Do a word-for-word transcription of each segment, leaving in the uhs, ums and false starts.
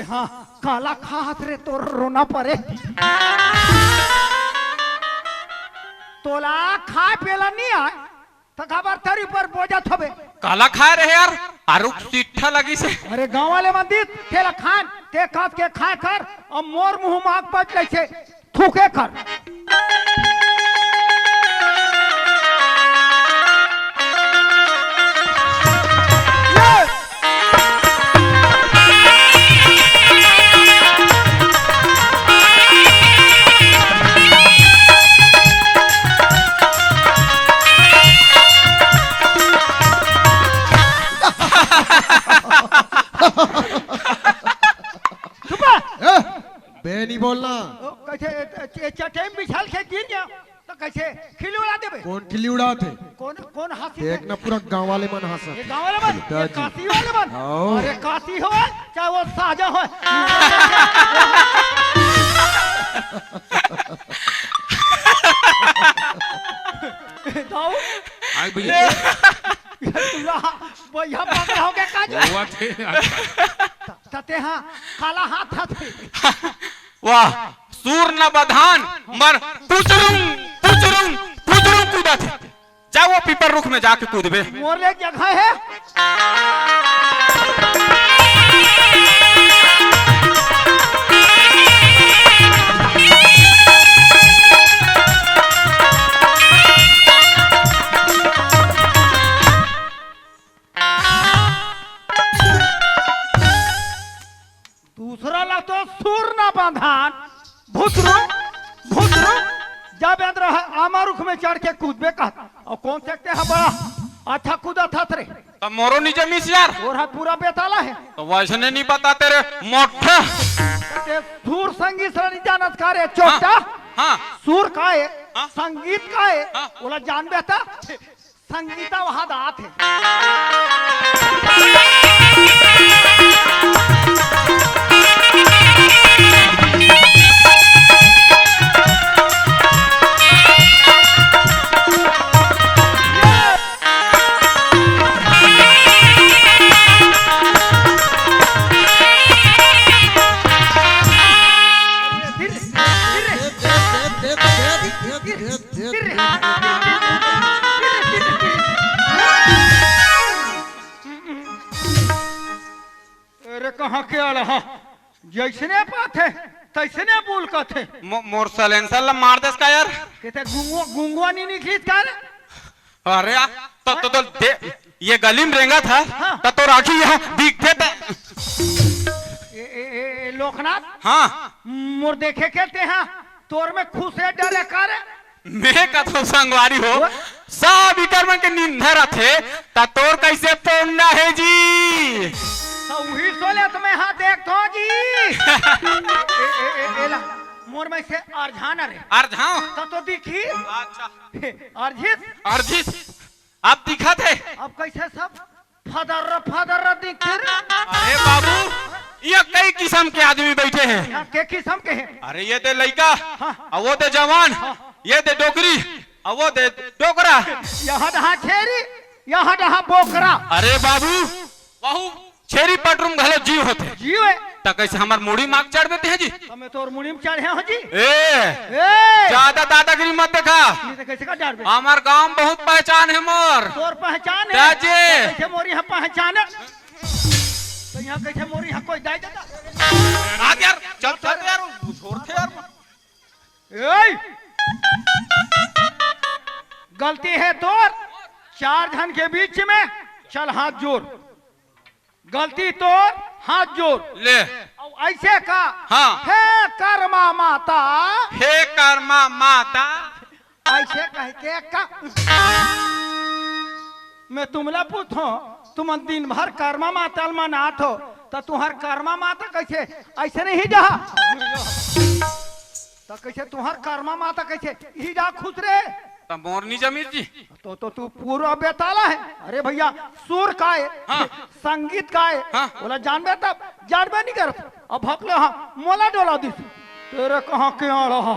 हाँ, काला खात रे, तोर रोना परे। तोला खाय पेला नइ आय, त काबर तरी पर बोजत हबे? काला खाय रहे यार, आरुक सिट्ठा लगिस हे। अरे गाँव वाले मन दिस, तेला खान, ते काट के खाय कर, अब मोर मुँह माग बच लइसे, थूके कर। चुप! ए, बे नहीं बोलना। ओ, कइसे, ए, ए, चटई में बिछाल के गिर गया, त कइसे खिल्ली उड़ा देबे? कोन खिल्ली उड़ात हे? कोन, कोन हँसी देख हे? ना, पूरा गाँव वाले मन हँसत हे। ये गाँव वाले मन, ये दादाजी। काशी वाले मन। हाँ। अरे काशी होय, चाहे वो साजा होय। दाऊ। आय भैया। ये तुला भैया पकड़ा हो गया का जी? हुआ थे। त-, तते हाँ, काला हाथ हाथ। वाह, सूर न बधान, मर पुचरुंग, पुचरुंग, पुचरुंग कूदत हे। जा वो पीपर रुख में जाके कूदबे। मोर ले जगह हे। दूसरा ला तो सूर ना बधान, भुतरू, भुतरू, जब अंदर है, आमा रुख में चढ़ के कूदबे कहत। अउ कोन से ते हा बड़ा अच्छा कूदत हस रे। त मोरो नइ जमिस यार। तोर हा पूरा बेताला हे। त वइसने नइ बताते रे, मोठा। ते सूर संगीत ला नइ जानस का रे, चोट्टा? हाँ, हाँ। सूर का हे, हाँ। संगीत का हे, हाँ। ओला जानबे त? संगीता वहां दात हे। अरे कहाँ के आला हा? जइसने पाथे, तइसने बोल कथे। मो-, मोर silencer ला मार देस का यार? केते गुंगवा, गुंगवा नइ निकलिस का रे? अरे आ, त, त, त दे, ये गली में रेंगत हस, हाँ। त तोर आँखी यहाँ दिखथे त। ए, ए, ए, ए, लोकनाथ। हाँ। मोर देखे के ते हा, तोर में खुश हे डरे का रे? मैं कथों संगवारी हो, वो? सब इकर मन के निंदा रथे, त तोर कइसे पोंडा हे जी? त उही सोले त मैं हा देखथों जी। ए, ए, ए, ए, ला, मोर में से अरझा न रे। अरझाओं? त तो दिखही। अच्छा। अरझिस? अरझिस। अब दिखत हे? अब कइसे सब फदर फदर दिखथे रे? अरे बाबू, ये कई किसम के आदमी बइठे हे। यहाँ के किसम के हे? अरे ये दे लइका, हाँ। अउ वो दे जवान, हाँ। ये दे डोकरी, अउ वो दे डोकरा। यहाँ डहा छेरी, यहाँ डहा बोकरा। अरे बाबू, वहू छेरी पटरूम घलो जीव होथे। जीव हे। त कइसे हमर मुड़ी माग चढ़बे ते जी? त मैं तोर मुड़ी में चढ़े हों जी। ए, ए! जादा दादागिरी मत देखा। नहीं त कइसे का डरबे? हमर गांव में बहुत पहचान हे मोर। तोर पहचान हे? दाजी। त कइसे मोर इहाँ पहचान हे? त इहाँ कइसे मोर इहाँ कोई दाई दादा? आ यार, चल, चल यार, छोड़ दे यार। ए! गलती हे तोर, चार झन के बीच में, चल हाथ जोड़। गलती तोर, हाथ जोड़। ले। अउ अइसे का? हाँ। हे कर्मा माता। हे कर्मा माता। अइसे कहिके का? मैं तुमला पूछथों, तुमन दिन भर कर्मा माता ल मनाथो, त तुंहर कर्मा माता कइसे अइसे नइ जाही? त कइसे तुंहर कर्मा माता कइसे इही डहा खुश रहे? त मोर नइ जमिस जी। तो, तो तू पूरा बेताला हे। अरे भैया, सुर का हे, हाँ। संगीत का हे, हाँ। ओला जानबे तब, जानबे नइ करस। अब हकले हा, मोला डोला दिस। तेरे कहाँ के आड़ा हा?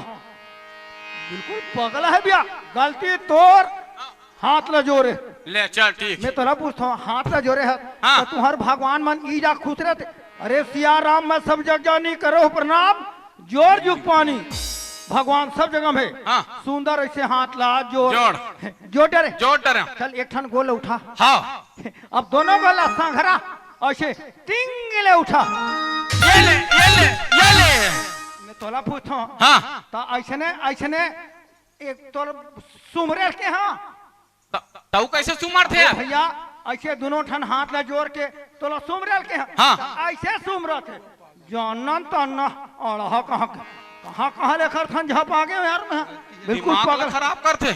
बिल्कुल पगला हे भैया। गलती तोर, हाथ ला जोरे। ले चल ठीक। मैं तोला पूछथों, हाथ ला जोरे हस, हाँ। त तुंहर भगवान मन इही डहा खुश रहिथे। अरे सिया राम, मैं सब जग जानी, करो प्रणाम, जोर जुग पानी। भगवान सब जगह में है। हाँ। सुंदर ऐसे हाथ ला जोर। जोड़। जोड़ डरे। जोड़ डरे। चल, एक ठन गोल उठा। हाँ। अब दोनों गोला संघरा ऐसे टिंग ले उठा। ये ले, ये ले, ये ले। मैं तोला पूछता हूँ। हाँ। तो ऐसे ने, ऐसे ने एक तोर सुमरेल के हाँ। त-, तऊ कैसे सुमरथे अरे यार? भैया, ऐसे दोनों ठन हाथ ला जोर के तोला सुमरेल के हाँ। हाँ। त ऐसे सुमरथे। जानन तन्ना अड़हा कहाँ के, कहाँ, कहाँ ले कर थन झपा गए यार मैं। बिल्कुल दिमाग ला पागल। खराब करथे।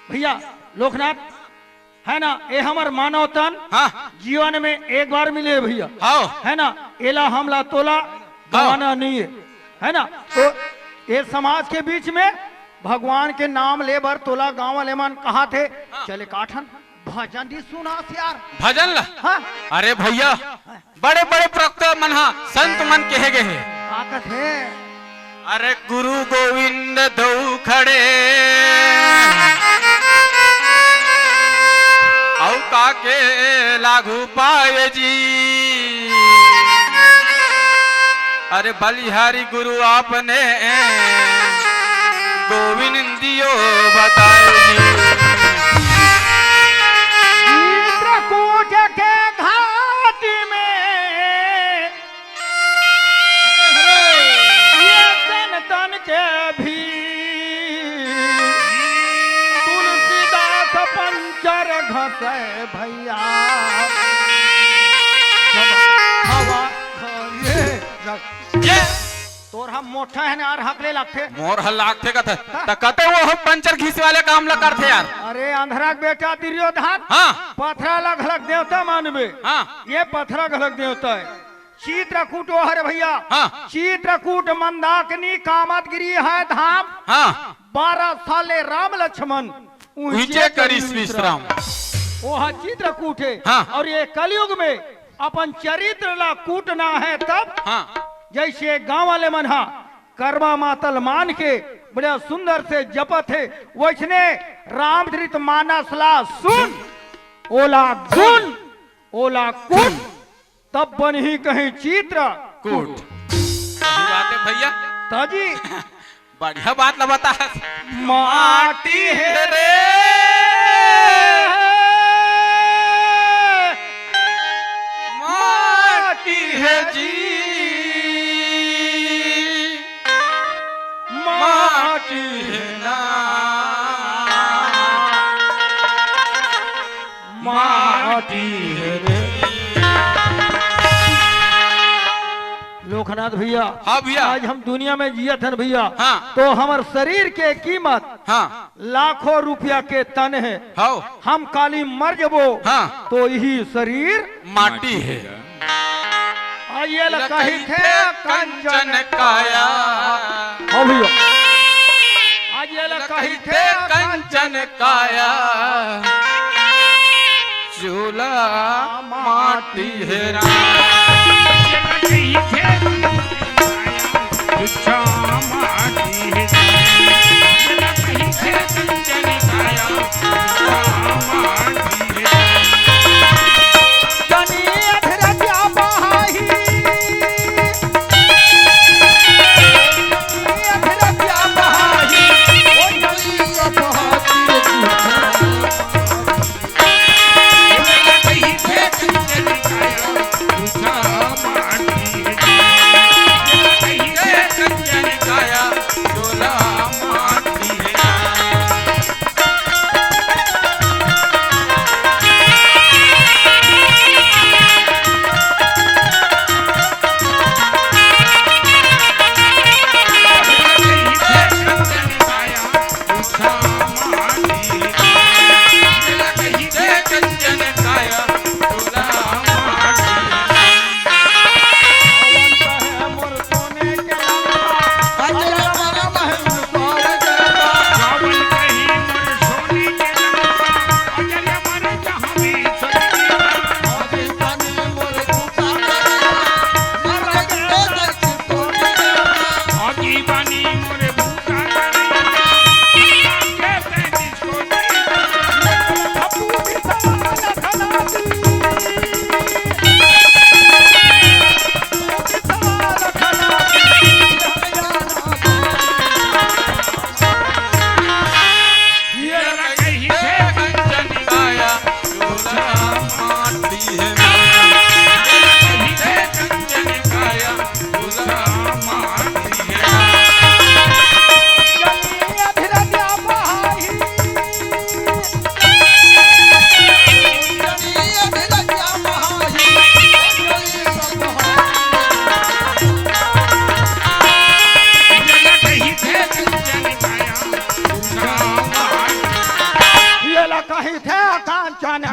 भैया, लोकनाथ, है ना, ये हमर मानव तन हाँ। जीवन में एक बार मिले भैया। हाँ। है ना, एला हमला तोला हाँ। गवाना नहीं है, है ना? तो ये समाज के बीच में भगवान के नाम ले बर तोला गाँव वाले मन कहा थे, हाँ। चले काठन भजन दी सुना यार। भजन ला? हाँ। अरे भैया, बड़े बड़े प्रवक्ता मन हा, संत मन कहे गए हे। का कथे? अरे गुरु गोविंद दो खड़े, अउ काके लागू पाए जी। अरे बलिहारी गुरु आपने गोविंद दियो बताए जी। चित्रकूट के घाटी में ये तन तन के भी तुलसीदास पंचर घसे भैया। जब हवा खरे जब ये तोर हम मोटा है ना यार, हक ले लागथे। मोर ह लागथे कथे। हाँ। त कते वो हम पंचर घिसे वाले काम ला करथे यार। अरे अंधरा के बेटा दुर्योधन। हाँ। पथरा ला घलक देवता मानबे। हाँ। ये पथरा घलक देवता है। चित्रकूट वो हरे भैया। हाँ। चित्रकूट मंदाकिनी कामदगिरी है धाम। हाँ। बारह साले राम लक्ष्मण उहिचे उहिचे करिस करिस विश्राम। विश्राम। वो हा चित्रकूट है। हाँ। और ये कलयुग में अपन चरित्र ला कूटना है तब। हाँ। जैसे गांव वाले मन हा कर्मा मातल मान के बड़ा सुंदर से जपत हे, वैसने रामचरित मानस ला सुन, ओला गुन, ओला कुन, तब बनही कहीं चित्र कूट। सही बात है भैया। ताजी। बढ़िया बात ला बता। माटी हे रे। माटी हे जी। माटी हे ना। माटी हे रे। लोकनाथ भैया, हाँ भैया। आज हम दुनिया में जियत हन भैया, हाँ। तो हमर शरीर के कीमत हाँ। लाखों रुपया के तन हे। हाँ। हम काली मर जबो, हाँ। तो यही शरीर माटी हे। आ ये ल कहिथे कंचन काया। हाँ भैया। आ ये ल कहिथे कंचन काया। चूल्हा माटी हे राम।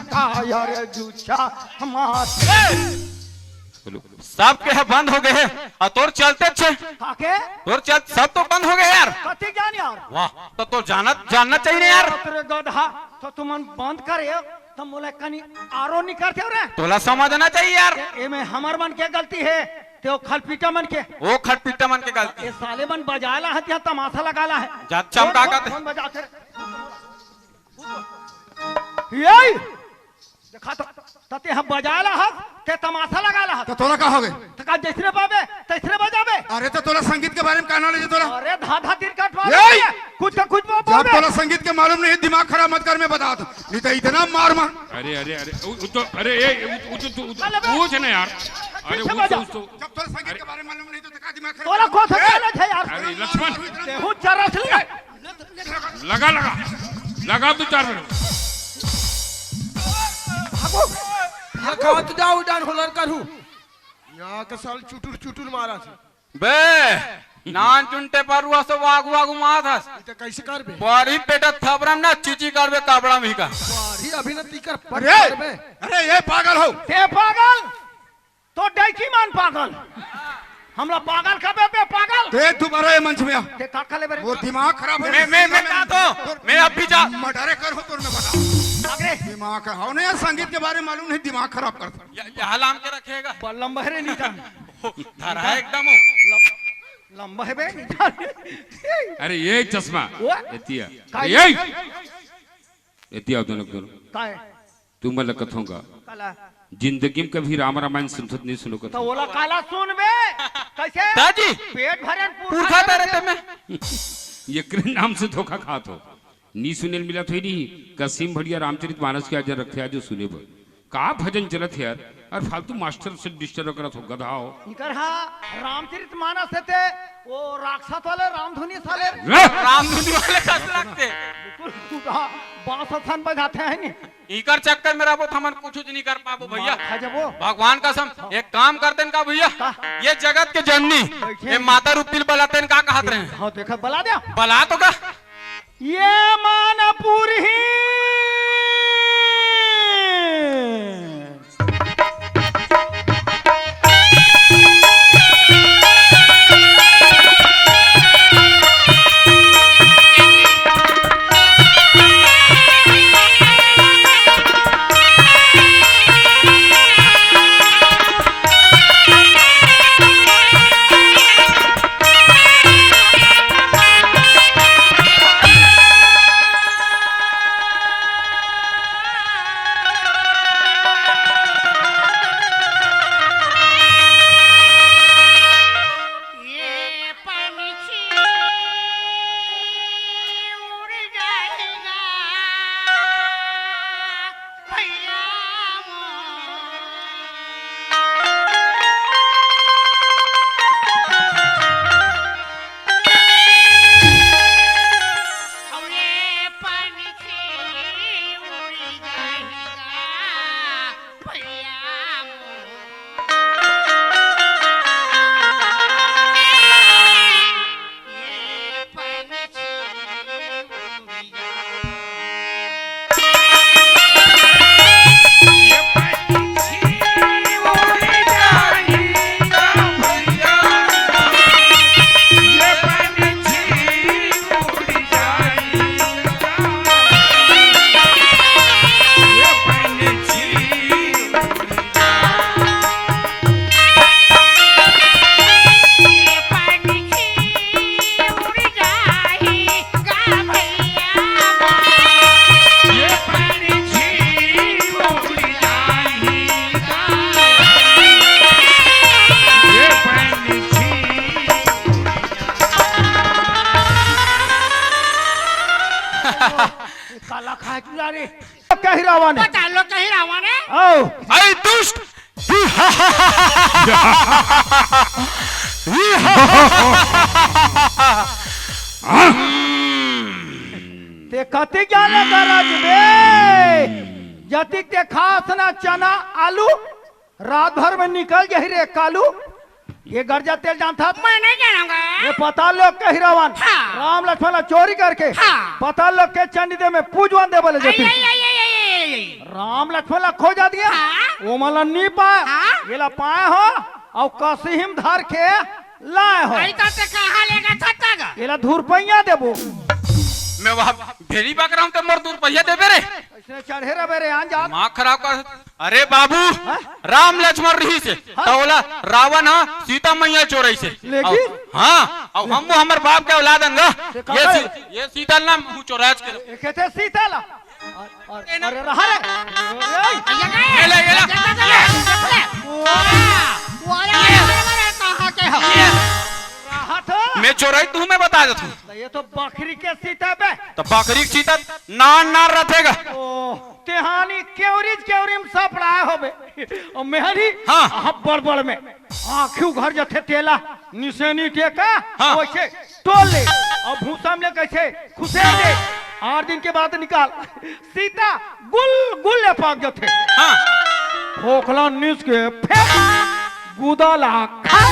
का यार जूझा हमार। सबके ह बंद हो गए हे, अउ तोर चलते छे। काके? तोर चल, सब तो बंद हो गए यार। कति जान यार? वाह, तो तोर जानत, जानना चाहिए ना यार। बाप रे गधा, तो तुमन बंद करे, तो मोला कनी आरो निकरते हो रे। तोला समझना चाहिए यार। एमे हमर मन के गलती हे, ते ओ खलपीटा मन के। ओ खलपीटा मन के गलती। ये साले मन बजाला हे, या तमाशा लगाला हे। जा चमका कौन, का कौन, ते। कौन बजाते रे? यही देखा तो, तते हम बजाला हस, ते तमाशा लगाला हस। तो तोला का हो गए? तो का जैसने पाबे, तैसने बजाबे। अरे तो तोला संगीत के बारे में का knowledge हे तोला? अरे धा धा दिन कटवा ए! कुछ तो कुछ बोल जब बोल बे। तोला संगीत के मालूम नहीं, दिमाग खराब मत कर, मैं बता दूं। नहीं तो इतना मार मार। अरे, अरे, अरे, उ, उ तो, अरे, ए, उ, उ तो, तू, अरे बे। पूछ ना यार। अरे, पीछे उ तो, बजा। उ तो। जब तोला संगीत अरे। के बारे में मालूम नहीं तो का दिमाग खराब तोला कर कौन सा ए! knowledge हे यार? अरे, लक्ष्मण। तेहू चरस ले। लगा, लगा, लगा दो चार मिनट। भागो। ये खावत जाओ, डान होलर करू। यहाँ के साल चुटुर चुटुर मारा छे। बे, नान चुनटे पर हुआ सो वागू वागू मार हस। ये तो कैसे करबे? बड़ी पेटा थबरम ना चीची करबे कबड़ा में ही का। बड़ी अभी ना तीकर पट अरे, करबे। अरे ये पागल हो। ते पागल? तो डैकी मान पागल, हमला पागल कबे बे पागल। ते दोबारा ये मंच में आ। ते का खा ले बे? वो दिमाग खराब हो मैं, मैं, मैं का तो, मैं अभी जा। मर्डर कर हो तोर में बता। अगरे। दिमाग खराब हो ना यार, संगीत के बारे में मालूम नहीं, दिमाग खराब कर। ये, ये हलाम के रखेगा। बल्लम बहरे नहीं था। धरा है एकदम। लंबा है बे। अरे ये चश्मा। वो? एतिया। का अरे ये? ये? एतिया दोनों, दोनों। का है? तू मैं लगत होगा। काला। जिंदगी में कभी राम रामायण सुनत नहीं सुनो तो कथो। ओला काला सुन बे। कैसे? दाजी। पेट भरे न पुरखा पुरखा करे तेरे ते में। ये कृष्ण नाम से धोखा खात हो। नी सुनेल मिला थोड़ी नहीं। कसीम भड़िया रामचरित मानस के आज रखते आज जो सुने बर। का भजन चलत हे यार? अउ फालतू मास्टर से डिस्टर्ब करत हो, गधा हो। इकर हा रामचरित मानस हे ते, वो राक्षस वाले रामधुनी साले। रे! रामधुनी वाले कस लगते। बिल्कुल पूरा बांस असन बजाते हैं नी। इकर चक्कर में रहबो त हमन कुछ नहीं कर पाबो भैया। मार खा जबो। भगवान कसम, एक काम करते हैं का भैया? का? ये जगत के जननी, बैठे ये हैं। माता रूपी ल बलाते हैं का कहत रहे हैं? हाँ, देखा, बला दे। बला तो का? ये मानपुर ही काला खाए चुरा रे। कही रावण। बता लो कही रावण है। आओ। ऐ दुष्ट। ते कति ज्ञान गरज बे। जतिक ते खास ना चना आलू। रात भर में निकल जाही रे कालू। ये गरजा तेल जानथा? मैं नहीं जानूंगा। ये पताल लोक के ही रावण। हाँ। राम लक्ष्मण ला चोरी करके हाँ। पताल लोक के चंडी देव में पूजवन दे बोले आई, जतिक। आई, आई, आई, आई, आई, आई। राम लक्ष्मण ला खोजत गे। हाँ। ओमन ला नी पाए। हाँ। एला पाए हो, अउ कसीही म धर के लाए हो। अई त ते कहाँ लेगथस गा? एला धुरपइया देबो। मैं वहाँ भेरी बकरा हूँ, ते मोर धुरपइया देबे रे? अइसने चढ़े रबे रे, आन जात। दिमाग खराब कर। अरे बाबू, हाँ? राम लक्ष्मण रहिसे, हाँ? त ओला रावण ह सीता मइया चोरइसे। लेकिन? अउ, हाँ, अउ हम हमर बाप के औलाद हन गा। ते का ये करे? सी-, ये सीता ला हूँ चोराच के। ए, केथे सीता ला? अरे, अरे, अरे, रहा रे। ए, ये ले, ये ले। ये ले, ये ले। वाह, वाह, ये ले। कहाँ के हो? ये। रहा था। मैं चोरई तू, मैं बता देता हूँ। ये तो बकरी के सीता बे। त बकरी के सीता नान नान रथे गा। ओ, तेहानी केवरीच केवरी म सपड़ाए होबे। अउ मेहरी, हाँ। हाँ, बड़ बड़ में। आँखी उघर जथे तेला, निसेनी टेका, हाँ। वइसे टोल ले, अउ भूसा म ले कइसे खुसेर दे, आठ दिन के बाद निकाल। सीता गुल गुल ले पाक जथे। हाँ। खोखला निस के फेंक, गुदा ला खा,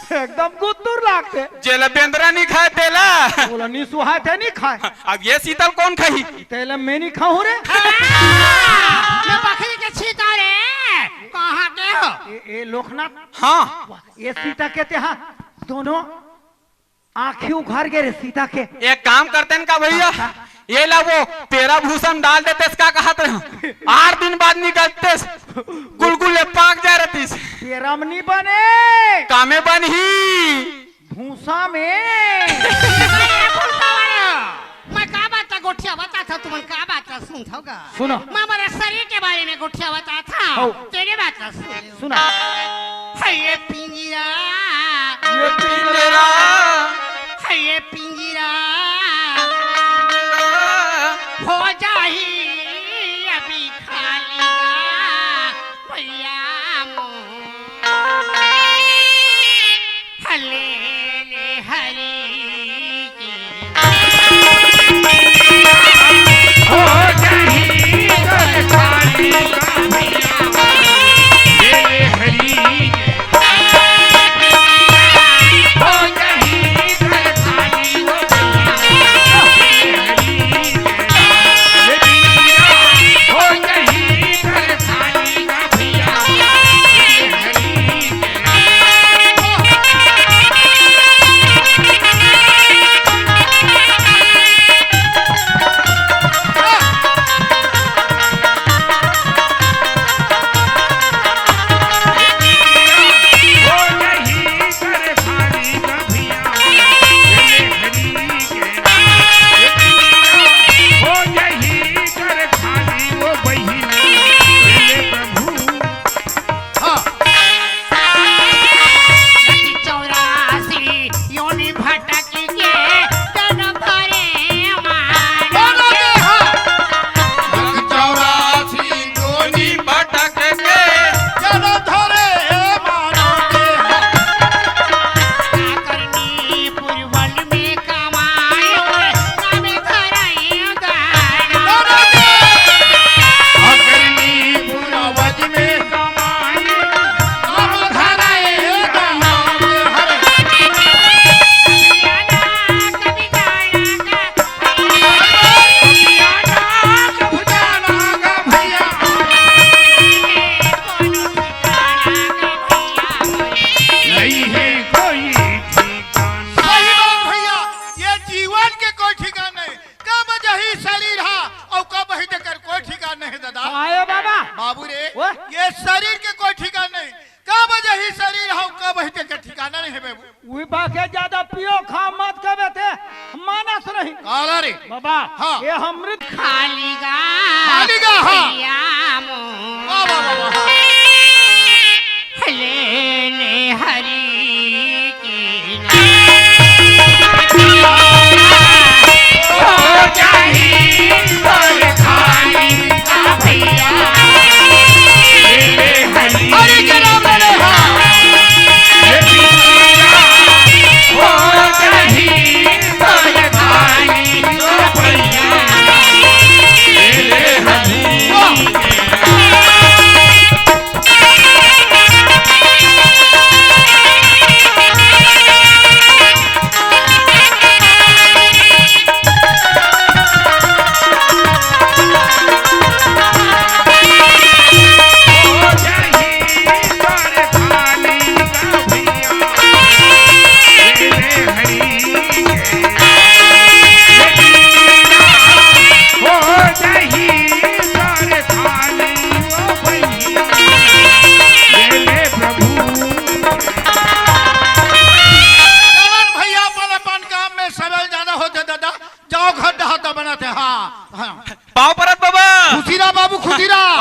एकदम गुद्दुर लागथे। जेला बेंदरा नी खाए तेला। ओला नी सुहाए ते नी खाए। अब ये सीता ल कोन खाही? तेला मैं नी खाहूँ रे। हाँ, मैं बकरी के सीता रे। कहाँ के हो? ए, ए लोकनाथ। हाँ। ये सीता के तेहा दोनों आँखी उघर गे रे सीता के। एक काम करतेन का भइया, अच्छा। ये ला वो पेरा भूसा म डाल देतेस का कहत रहे। आठ दिन बाद निकलतेस, गुलगुल ले पाक जाए रहतीस। पेरा म नी बने। कामे बनही? भूसा में। ए, भूसा वाला। मैं का बात ला गोठियावत हँव, तुमन का बात ला सुनथव गा? सुना। मैं हमर शरीर के बारे में गोठियावत हँव। हौ। तेरे बात ला सुन। सुना। है ये पिंजरा। ये पिंजरा। है ये पिंजरा। हो जाही अभी खाली गा। भइया मोर। हले ले हरी के। हो जाही घर खाली का भइया। ले ले हरी के। हो जाही घर खाली वो भइया। ले ले हरी के। ये भइया हो जाही घर खाली का भइया। ले ले हरी के। हाँ। चौरासी योनि भटक के जन धरे मानव। चौरासी योनि भटक के जन धरे मानव। करनी पुरवन में कमाए हुए, नाम धराए दाना। करनी पुरवन में कमाए, नाम धराए दाना। नहीं है कोई ठिकाना। सही बात भइया, ये जीवन के कोई ठिकाना नहीं। कब जाही शरीर हा अउ कब ही तेकर कोई ठिकाना नहीं दादा। आए बाबा। बाबू रे, ओए। ये शरीर के कोई ठिकाना नहीं। कब जाही शरीर हा अउ कब ही तेकर ठिकाना नहीं है बाबू। उही बाके ज्यादा पियो खा मत कबे ते मानस नहीं। काला रे। बाबा, हाँ। ये अमृत खाली गा। खाली गा, हाँ। पिया मो। वाह, वाह, वाह, वाह। ले ले हरी के नाम। हो जाही तोर खाली का भइया। ले ले हरी हरी के नाम ले ले, हाँ। ये पिया हो जाही तोर खाली का भइया। ले ले हरी।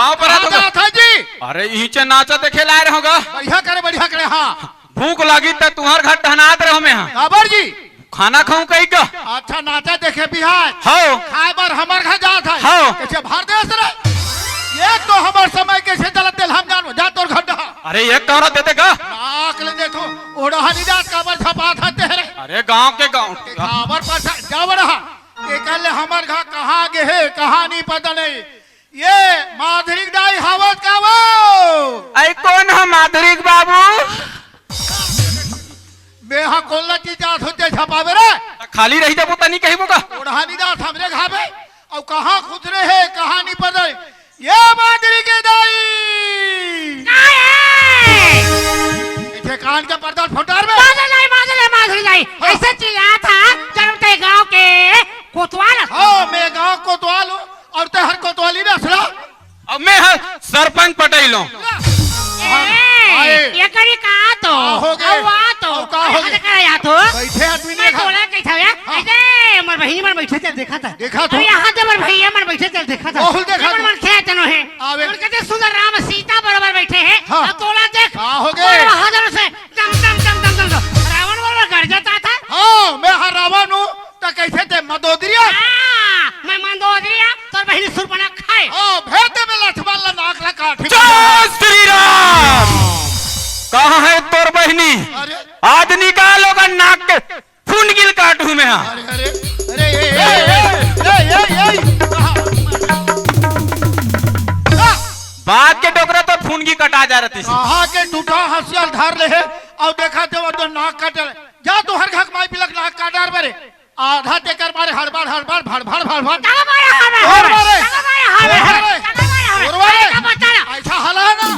हाँ, पर कहाँ तो जात है जी? अरे, इहिंचे नाचा देखे लाए रहो गा। बढ़िया करे, बढ़िया करे, हाँ। भूख लागी त तुहर घर टहनात रहो में, हाँ। काबर जी? खाना खाऊं कही का? अच्छा, नाचा देखे बिहार। हाँ। खाए बर हमर घर जात है। हाँ। कैसे भर देस रे? ये तो हमर समय कैसे चलत तेल हम जानो, जा तोर घर डहा। अरे, एक कौड़ा दे दे गा। नाक ले देखो, ओढ़ा नहीं जात काबर झपात है तेरे। अरे, गांव के गांव। काबर पर जा बड़ा। एकर ले हमर घर कहाँ गे हे, कहाँ नहीं पता नहीं। ये माधुरी के दाई हावत का वो? अई कोन ह माधुरी के बाबू? मैं हा कोल्ला की जात होते झपावे रे। खाली रही जब तनी कही बोगा। ओढ़ानी जात हमरे घावे। और कहाँ खुसरे हे, कहाँ नहीं पता। ये माधुरी के दाई। का हे? इथे कान का पर्दा फोटार में। माधुरी दाई, माधुरी दाई, माधुरी दाई। हाँ। ऐसे चिल्लात हा, जब ते गांव के कोतवाल। हाँ, मैं गांव कोतवाल हूँ। और ते हर कोतवाली ना सुना। अब मैं हर सरपंच पटेल हूँ। ए, आए। ये करी का तो? का हो गे? अउ आ तो। अउ का हो गे? अरे, का या तो? बैठे आदमी मैं देखा। तोला कही था, हाँ। अरे, मोर बहिनी मन बैठे चल देखा था। देखा था। अरे, यहाँ तो मोर भैया मन बैठे चल देखा था। बहुत देखा ये मन था। मन खेत नो है। आवे। मन कहते सुंदर राम सीता बरोबर बैठे हैं। हाँ। अब तोला देख। का हो गे? और वहाँ जरूर से दम, दम, दम, दम, दम, दम। रावण बरोबर गरजता था। हाँ, मैं हर रावण हूँ। त कैसे ते मंदोदरिया? हाँ, मैं मंदोदरिया, तोर बहिनी सुरपना खाए। ओ, भेद में लक्ष्मण ला नाक ला काठी। जय श्री राम। कहाँ है तोर बहिनी? अरे। आज निकाल ओकर नाक के फुनगी ल काटहूँ मैं हा। अरे, अरे, अरे, ए, ए, ए, ए, ए, ए, ए, कहाँ? बात के डोकरा तो फुनगी कटा जा रही। कहाँ के टूटा हंसिया ल धर ले हे, अउ देखा ते वो तो नाक काटे। जा तू हर घर माई पिलक नाक काट डार बरे। आधा तेकर मारे हड़बड़, हड़बड़, भड़भड़, भड़भड़। तब मारे हवे, तोर हवे, मारे। तब मारे हवे, तोर हवे, मारे। तब मारे हवे। तोर मारे। अरे, का बता ना? ऐसा हला ना।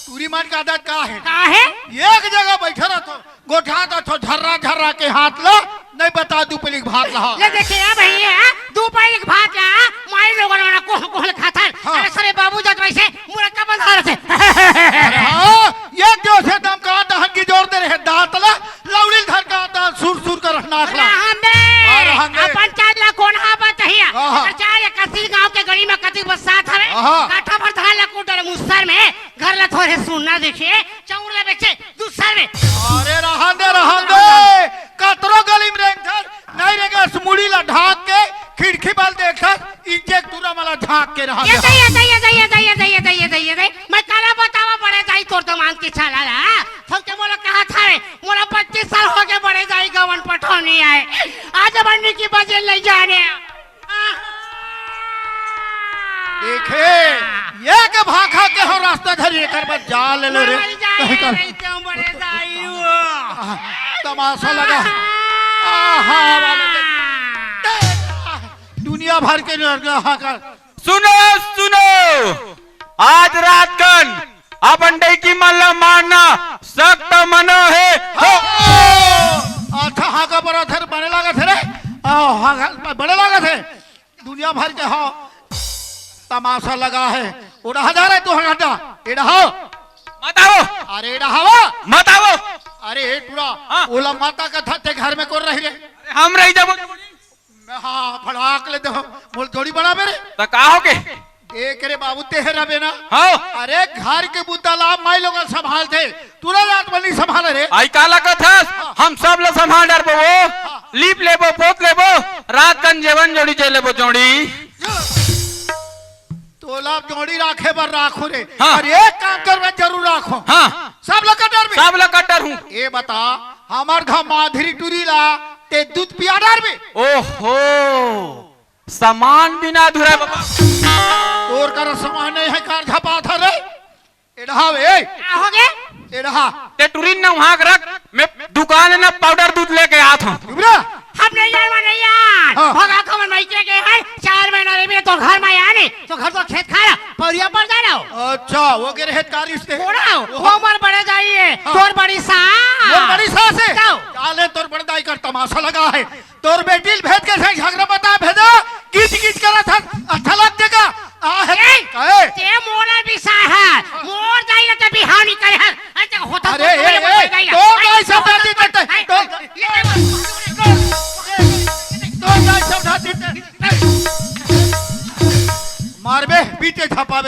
टूरी मन के आदत का हे? का हे? एक जगह बैठे रहतो, गोठा तो थो झर्रा, झर्रा के हाथ ला, नहीं बता दू पलिक भात ला। ले देखे, ए भैया, दू पलिक भात ला, माई लोगन मन कोह, कोह खाथन। हाँ। अरे, सरे बाबू जात वैसे, मुरक्का बंधा रहते। अरे हाँ, ये जो से दम का दहन की जोर दे रहे, दांत ला, लौड़ी धर का दांत सुर सुर कर नाक ला। रहन दे। हाँ, रहन दे। अपन चाल ला कोन हा बतहिया। हाँ, हाँ। अगर चाल या कसी गांव के गली में कति बरसात हवे, हाँ, हाँ। काठा भर धान ला कूट डाले मुस्सर में, घर ला थोरे सुनना देखे, चौर ला बेचे, दूसर में। अरे रहन दे, रहन दे। कतरो गली में रेंगथस, नहीं रेंगस, मुड़ी ला ढाक के, खिड़की बल देखस, इंचे टूरा मला झांक के रहन दे। ये दे, ये दे, ये दे। मैं काला बतावा बड़े दाई तोर दमांद के छाला ला। सबके मोला कहा था, मोला पच्चीस साल हो गए बड़े दाई गवन पठौनी आए। आज बन्नी की बजे ले जाने। देखे, ये के भाखा के हो रास्ता धरी एकर बस जा ले ले रे। मर जाए कहीं कर। नहीं क्यों बड़े दाई हो? आहा, तमाशा लगा। आहा, वाले दे। दुनिया भर के लोग हाहाकार। सुनो, सुनो, आज रात कन अपन डैकी मन ला मारना सख्त मना हे। हो। अच्छा, हाका बड़ा थे, बड़े लागत हे रे। आ, हाका बड़े लागत हे। दुनिया भर के हो तमाशा लगा हे। उड़ा जा रे तू हटा। एड़ा हो। मत आओ। अरे एड़ा हवा। मत आओ। अरे ए टूरा, हाँ। ओला माता कथा ते घर में कोन रही रे? अरे हम रही जब। मैं हाँ, फड़ाक ले दे, मोल जोड़ी बना मेरे। त का हो के? देख रे बाबू, ते हे रबे ना। हाँ। अरे घर के बुता ला माई लोग संभालथे, तू ला रात भर नहीं संभाले रे। आई का लगत हस? हाँ। हम सब ला संभाल डरबो वो। हाँ। लीप लेबो, पोत लेबो, रात कन जेवन जोड़ी जे लेबो जोड़ी। तोला जोड़ी राखे बर राखो रे। हाँ। अरे एक काम कर, मैं जरूर राखो। हाँ। सब ला कटर भी। सब ला कटर हूँ। ए बता, हमार घर माधुरी टूरी ला ते दूध पिया डार बे। ओहो, सामान बिना अधूरा हे बाबा। तोर कर सामान नहीं हे, कार झपा था रे। एड़हा बे। का हो गे? एड़हा। ते टूरी न वहाँ रख, मैं दुकान न पाउडर दूध लेके आत हूँ। चुप रह। हम नहीं जान, मैं नहीं जान। हाँ। भगा खबर नहीं के गए हैं, चार महीना रे मेरे तो घर में आने, तो घर तो खेत खाया, पौरिया पर जाना हो। अच्छा, वो के रहे कारी से। कोना हो? वो हमार बड़े दाई हे, हाँ। तोर बड़ी सास। तोर बड़ी सास हे? जाओ। चाले तोर बड़े दाई कर तमाशा लगा हे। तोर बेटी ल भेज के से झगड़ा बता भेजा, किच किच करा था, अच्छा लग देगा। आ, हे, ए, काहे? ते मोला बिसा हे, मोर दाई ल ते बिहाव नहीं करे हे। अरे, ते होता अरे, तो ए, बोले ए, बोले ए, दाई ल। तोर दाई सब होता जाति तो करते, ए, तोर ए, ए, तोर दाई सब जाति ते। मारबे, पीछे झपाबे।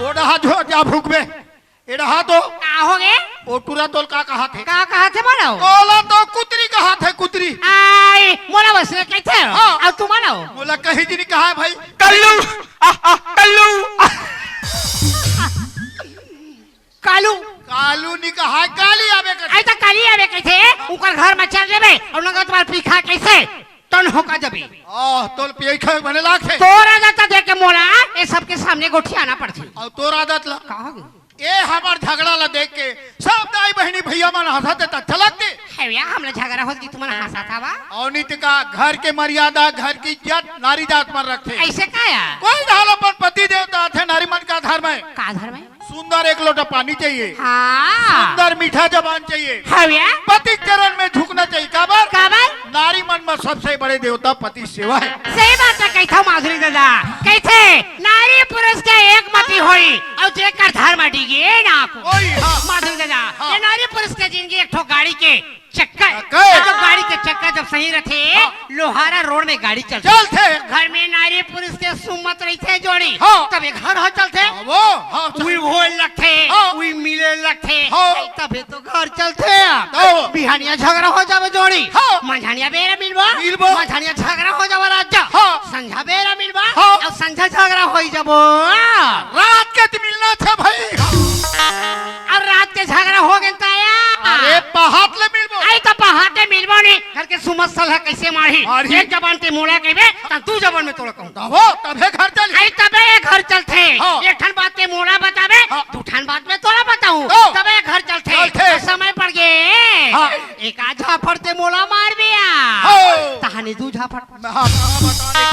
ओ डहा जो जा भूकबे। ए डहा तो। का होगे? ओ टुरा तोल का कहाथे? का कहाथे बोलो? तोला तो कुतरी कहाथे, कुतरी। आई, मोला बस कहिथे। हाँ। अउ तुमन ला? मोला कहीं जी नहीं कहा है भाई। कल्लू, आ, आ, कल्लू। कालू। कालू नहीं कहा है, काली आवे कहिथे। आई त काली आवे कहिथे, उकर घर में चल देबे, अउ नंगा तुम्हार पीखा कइसे टन होका जबे। आह, तोल पियई खाए बने लागथे। तोर आदत देख के मोला, ए सबके सामने गोठियाना पड़थे। अउ तोर आदत ला? का होगे? ए हमर झगड़ा ला देख के सब दाई बहिनी भैया मन हंसत हे त अच्छा लगथे। हे भैया, हमला झगड़ा होत कि तुमन हंसत हवा? अउ नहीं त का, घर के मर्यादा, घर की इज्जत नारी जात मन रखथे। अइसे का या? कोई ढाल अपन पति देवता आथे, नारी मन का धर्म हे। का धर्म हे? सुंदर एक लोटा पानी चाहिए। हाँ। सुंदर मीठा जबान चाहिए। हाँ भैया। पति चरण में झुकना चाहिए। काबर? काबर? नारी मन में सबसे बड़े देवता पति सेवा हे। सही बात हे, कहिथे माधुरी दादा। कहिथे, नारी पुरुष के एक मति होई, अउ जेकर धर्म डिगे ना को। ओई, हाँ। माधुरी दादा, हाँ। ये नारी पुरुष के जिंदगी एक ठो गाड़ी के चक्का हे। चक्का हे। जब गाड़ी के चक्का जब सही रथे, हाँ। लोहारा रोड में गाड़ी चलथे। चलथे। घर में नारी पुरुष के सुमत रहिथे जोड़ी, हाँ। तब ये घर हो चलथे। हाँ, वो, हाँ, उही होए लगथे, हाँ। उही मिले लगथे। हाँ। तभे तो घर चलथे। हाँ। बिहानिया झगड़ा हो जावे जोड़ी, हाँ। मंझानिया बेरा मिलबो, मिलबो। मंझानिया झगड़ा हो जावे राजा, हाँ। संझा बेरा मिलबो, हाँ। अउ संझा झगड़ा होई जाबो। रात के त मिलना थे भाई। अउ रात के झगड़ा होगे त या? अरे पहात ले मिलबो। आई त पहात ले मिलबो नहीं, घर के सुमत सलाह कइसे मारही? मारही। एक जबान ते मोला कहिबे, त दू जबान में तोला कहूं। तभो, तभे घर चल। आई तबे ये घर चलथे। हाँ। एक ठन बात ते मोला बताबे, हाँ। दू ठन बात में तोला बताऊं। तो। तबे ये घर चलथे। चलथे। त समय पड़ गे। हाँ। एक आध झापड़ ते मोला मारबे या। हाँ। तहाने दू झापड़। मैं हाँ, हाँ, बता दे।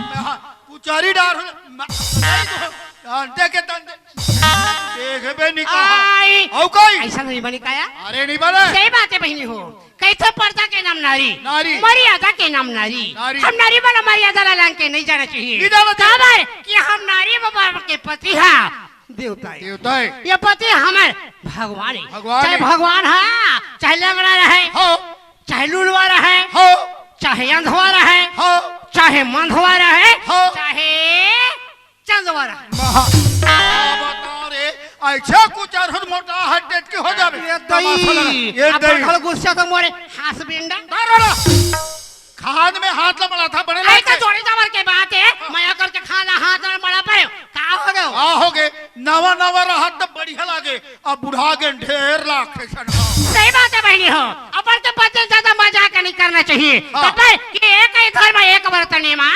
मैं हाँ, कुचारी डार हो। मैं, नहीं तो, अंडे के तंडे। देखबे नहीं कहा। आई। अउ कोई? अइसन नहीं बने का या? अरे नहीं बने। सही बात हे बहिनी हो। कहिथे परदा के नाम नारी। नारी। मर्यादा के नाम नारी। नारी। हम नारी वाला मर्यादा ला लांग के नहीं जाना चाहिए। नहीं जाना चाहिए। काबर कि हम नारी बाबा के पति हा देवता हे। देवता हे। ये पति हमर भगवान हे। भगवान चाहे हे। भगवान हा, चाहे लंगड़ा रहे, हाँ। चाहे लुलवा रहे, हाँ। चाहे अंधवा रहे, हाँ। चाहे मंधवा रहे, हाँ। चाहे चंदवा रहे। महा-, का बता रे, अइसे कुचार हो मोटा हड्डेट के हो जाबे। ये दई, तमाशा लगा। ये अपन दई। घर गुस्सा तो मोरे हाथ बिंडा। दारोड़ा। खान में हाथ ला मड़ा था, बड़े आई तो लगथे। जोड़ी जबर के बात हे, मया करके खान ला हाथ ला मड़ा पाए। का होगे? का होगे? नवा नवा रहत त बढ़िया लागे, अब बुढ़ा गे ढेर लाग फैशन हो। सही बात हे बहिनी हो, अपन के पति से ज्यादा मजाक नहीं करना चाहिए। हाँ। तब कि एक ही धर्म एक वर्तनी मा,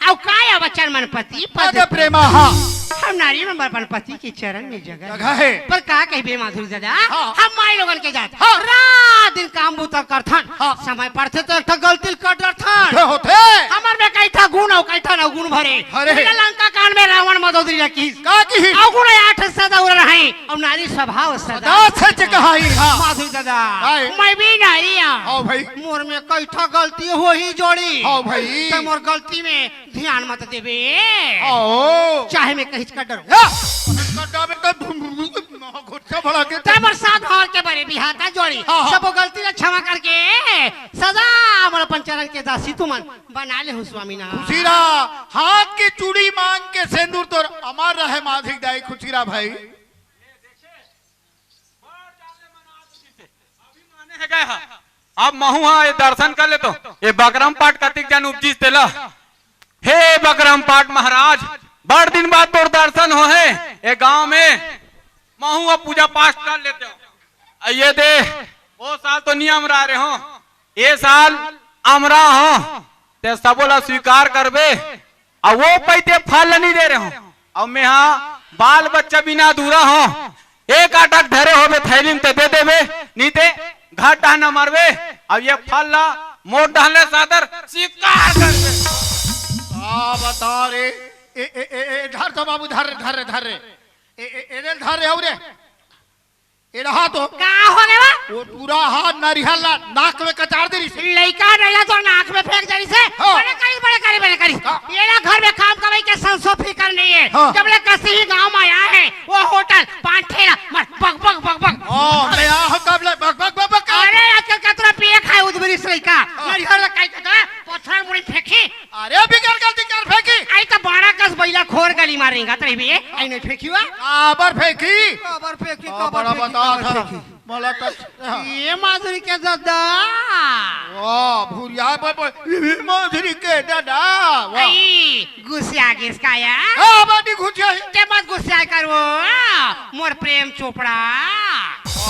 अउ काय वचन मन पति पद पद प्रेमा, हाँ। हम नारी मन अपन पति के चरण में जगह जगह हे। पर का कहिबे माधुरी दादा, हाँ। हम माई लोगन के जात हाँ। रात दिन काम बूता करथन, हाँ। समय पड़थे त एक ठो गलती कर डरथन। होथे, होथे। हमर में कई ठा गुण अउ कई ठा अवगुण भरे। अरे। बिना लंका कांड में रावण मदोदरी ला किहिस। का किहिस? अवगुण आठ सदा उर रहय, अउ नारी स्वभाव सदा सदा सच कहाई, हाँ। माधुरी दादा, काय? मैं भी नारी हूँ। हाँ भाई। मोर में कई ठा गलती होही जोड़ी। हाँ भाई। त मोर गलती में ध्यान मत देबे। आओ। चाहे मैं कहिच का डरूं। या, कटा में तो घुट्टा भड़ा के ते मोर साथ भाव के बरे बिहाता जोड़ी। हाँ, हाँ। सबो गलती ला क्षमा करके सदा मोर अपन चरण के दासी तुमन बना लेहू स्वामीनाथ। खुशी रहा, हाथ के चूड़ी मांग के सेंदूर तोर अमर रहे माधुरी दाई, खुशी रहा भाई। अभी माने हे गए हा। अब महू हा ये दर्शन कर लेतो। ये बकरम पाठ कतिक जन उपजिस तेला। हे बकरम पाठ महाराज, बड़ दिन बाद तोर दर्शन होहे ये गांव में। महू अब पूजा पाठ कर लेते हो। आ ये दे, ओ साल तो नहीं अमरा रहे हो, ये साल अमरा हो, ते सबो ला स्वीकार करबे। अउ वो पइते फल नहीं दे रहे हो, अउ मैं हा बाल बच्चा बिना अधूरा हो, एक आटा के धरे होबे थैली में ते दे देबे, नी ते घर डहन मरबे। अब ये फल ला मोर डहन ले सादर स्वीकार करबे। का बता रे? ए, ए, ए, ए, धर तो बाबू, धर रे, धर रे, धर रे। ए, ए, ए, रे, धर रे, हो रे। ए रहा तो। का हो गया बा? वो टूरा हा नरिहर ला नाक में कचार दे रही से। लइका नरिहर तो नाक में फेंक दे रही से। हाँ। बड़े करी, बड़े करी, बड़े करी। का? ये ना घर में काम कमाई के संसो फिकर नहीं है। हाँ। जब ले कसी ही गांव में आया है, वो होटल, पान ठेला, मर बक बक बक बक। ओ, मैं आ हो तब ले बक बक बक बक कर। अरे, आजकल कतरा पिए खाए उदबरी से लइका। हाँ। नरिहर ला काई कतरा पत्थर मुड़ी फेंकी। अरे, बिगर गलती कर फेंकी। आई तो बारह कस बैला खोर गली मार रेंगा तरे भी, आई नहीं फेंकी हुआ। काबर फेंकी? काबर फेंकी, काबर काबर फेंकी, बता काबर था। फेंकी? बोला तो। ये माधुरी के दादा। वाह, भूरिया पर बोल, ये भी माधुरी के दादा। वाह। आई, गुस्सा गिस का या? हाँ, बाटी घुसिया ही। ते मत गुस्सा करो, मोर प्रेम चोपड़ा।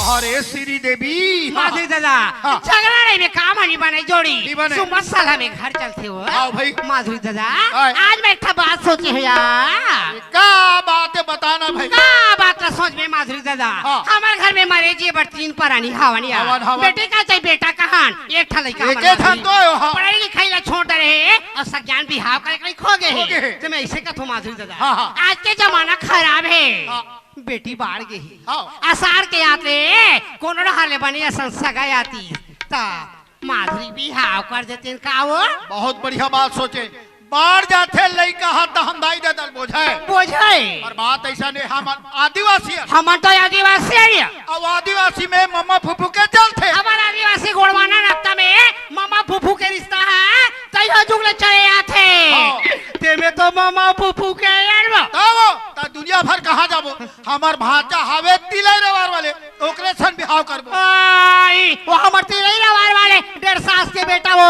अरे श्री देवी। माधुरी दादा, हाँ। झगड़ा नहीं में काम नहीं बने जोड़ी। नहीं बने। सुबह साला में घर चलते हो। आओ भाई। माधुरी दादा, हाँ। आज मैं एक ठा बात सोचे हो यार। का बात है बताना भाई। का बात ला सोच में माधुरी दादा। हाँ। हमारे घर में मरे जी बर तीन परानी हवन यार। हवन, हवन। बेटी का चाहे बेटा कहान, एक ठा लइका एक हवन एक ठा माधुरी। तो हो, हाँ। पढ़ाई लिखाई ला छोड़ रहे और सज्ञान बिहाव करे कहीं खो गए खो गए हैं। हैं। तो मैं ऐसे कथो माधुरी दादा। हाँ, हाँ। आज के जमाना खराब है। हाँ। बेटी बाढ़ गई। हाँ। असार के आते कोनो न हाले बने असन सगा आती। ता माधुरी बिहाव कर देते का वो? बहुत बढ़िया बात सोचे। बाढ़ जाथे लइका हा त हम दाई ददल बोझाए। बोझाए। पर बात ऐसा नहीं, हम आदिवासी है। हम तो आदिवासी है। अब आदिवासी में मम्मा फूफू के चलते। हमारा आदिवासी गोड़वाना रत्ता में मम्मा फूफू के रिश्ता है। तैयो जुग ले चले आथे। हाँ। ते में तो मम्मा फूफू के यार बा। तब त दुनिया भर कहाँ जाबो? हमर भांचा हावे तिलई रवार वाले, ओकरे सन बिहाव करबो। आई, वो हमर तिलई रवार वाले, डेढ़ सास के बेटा वो।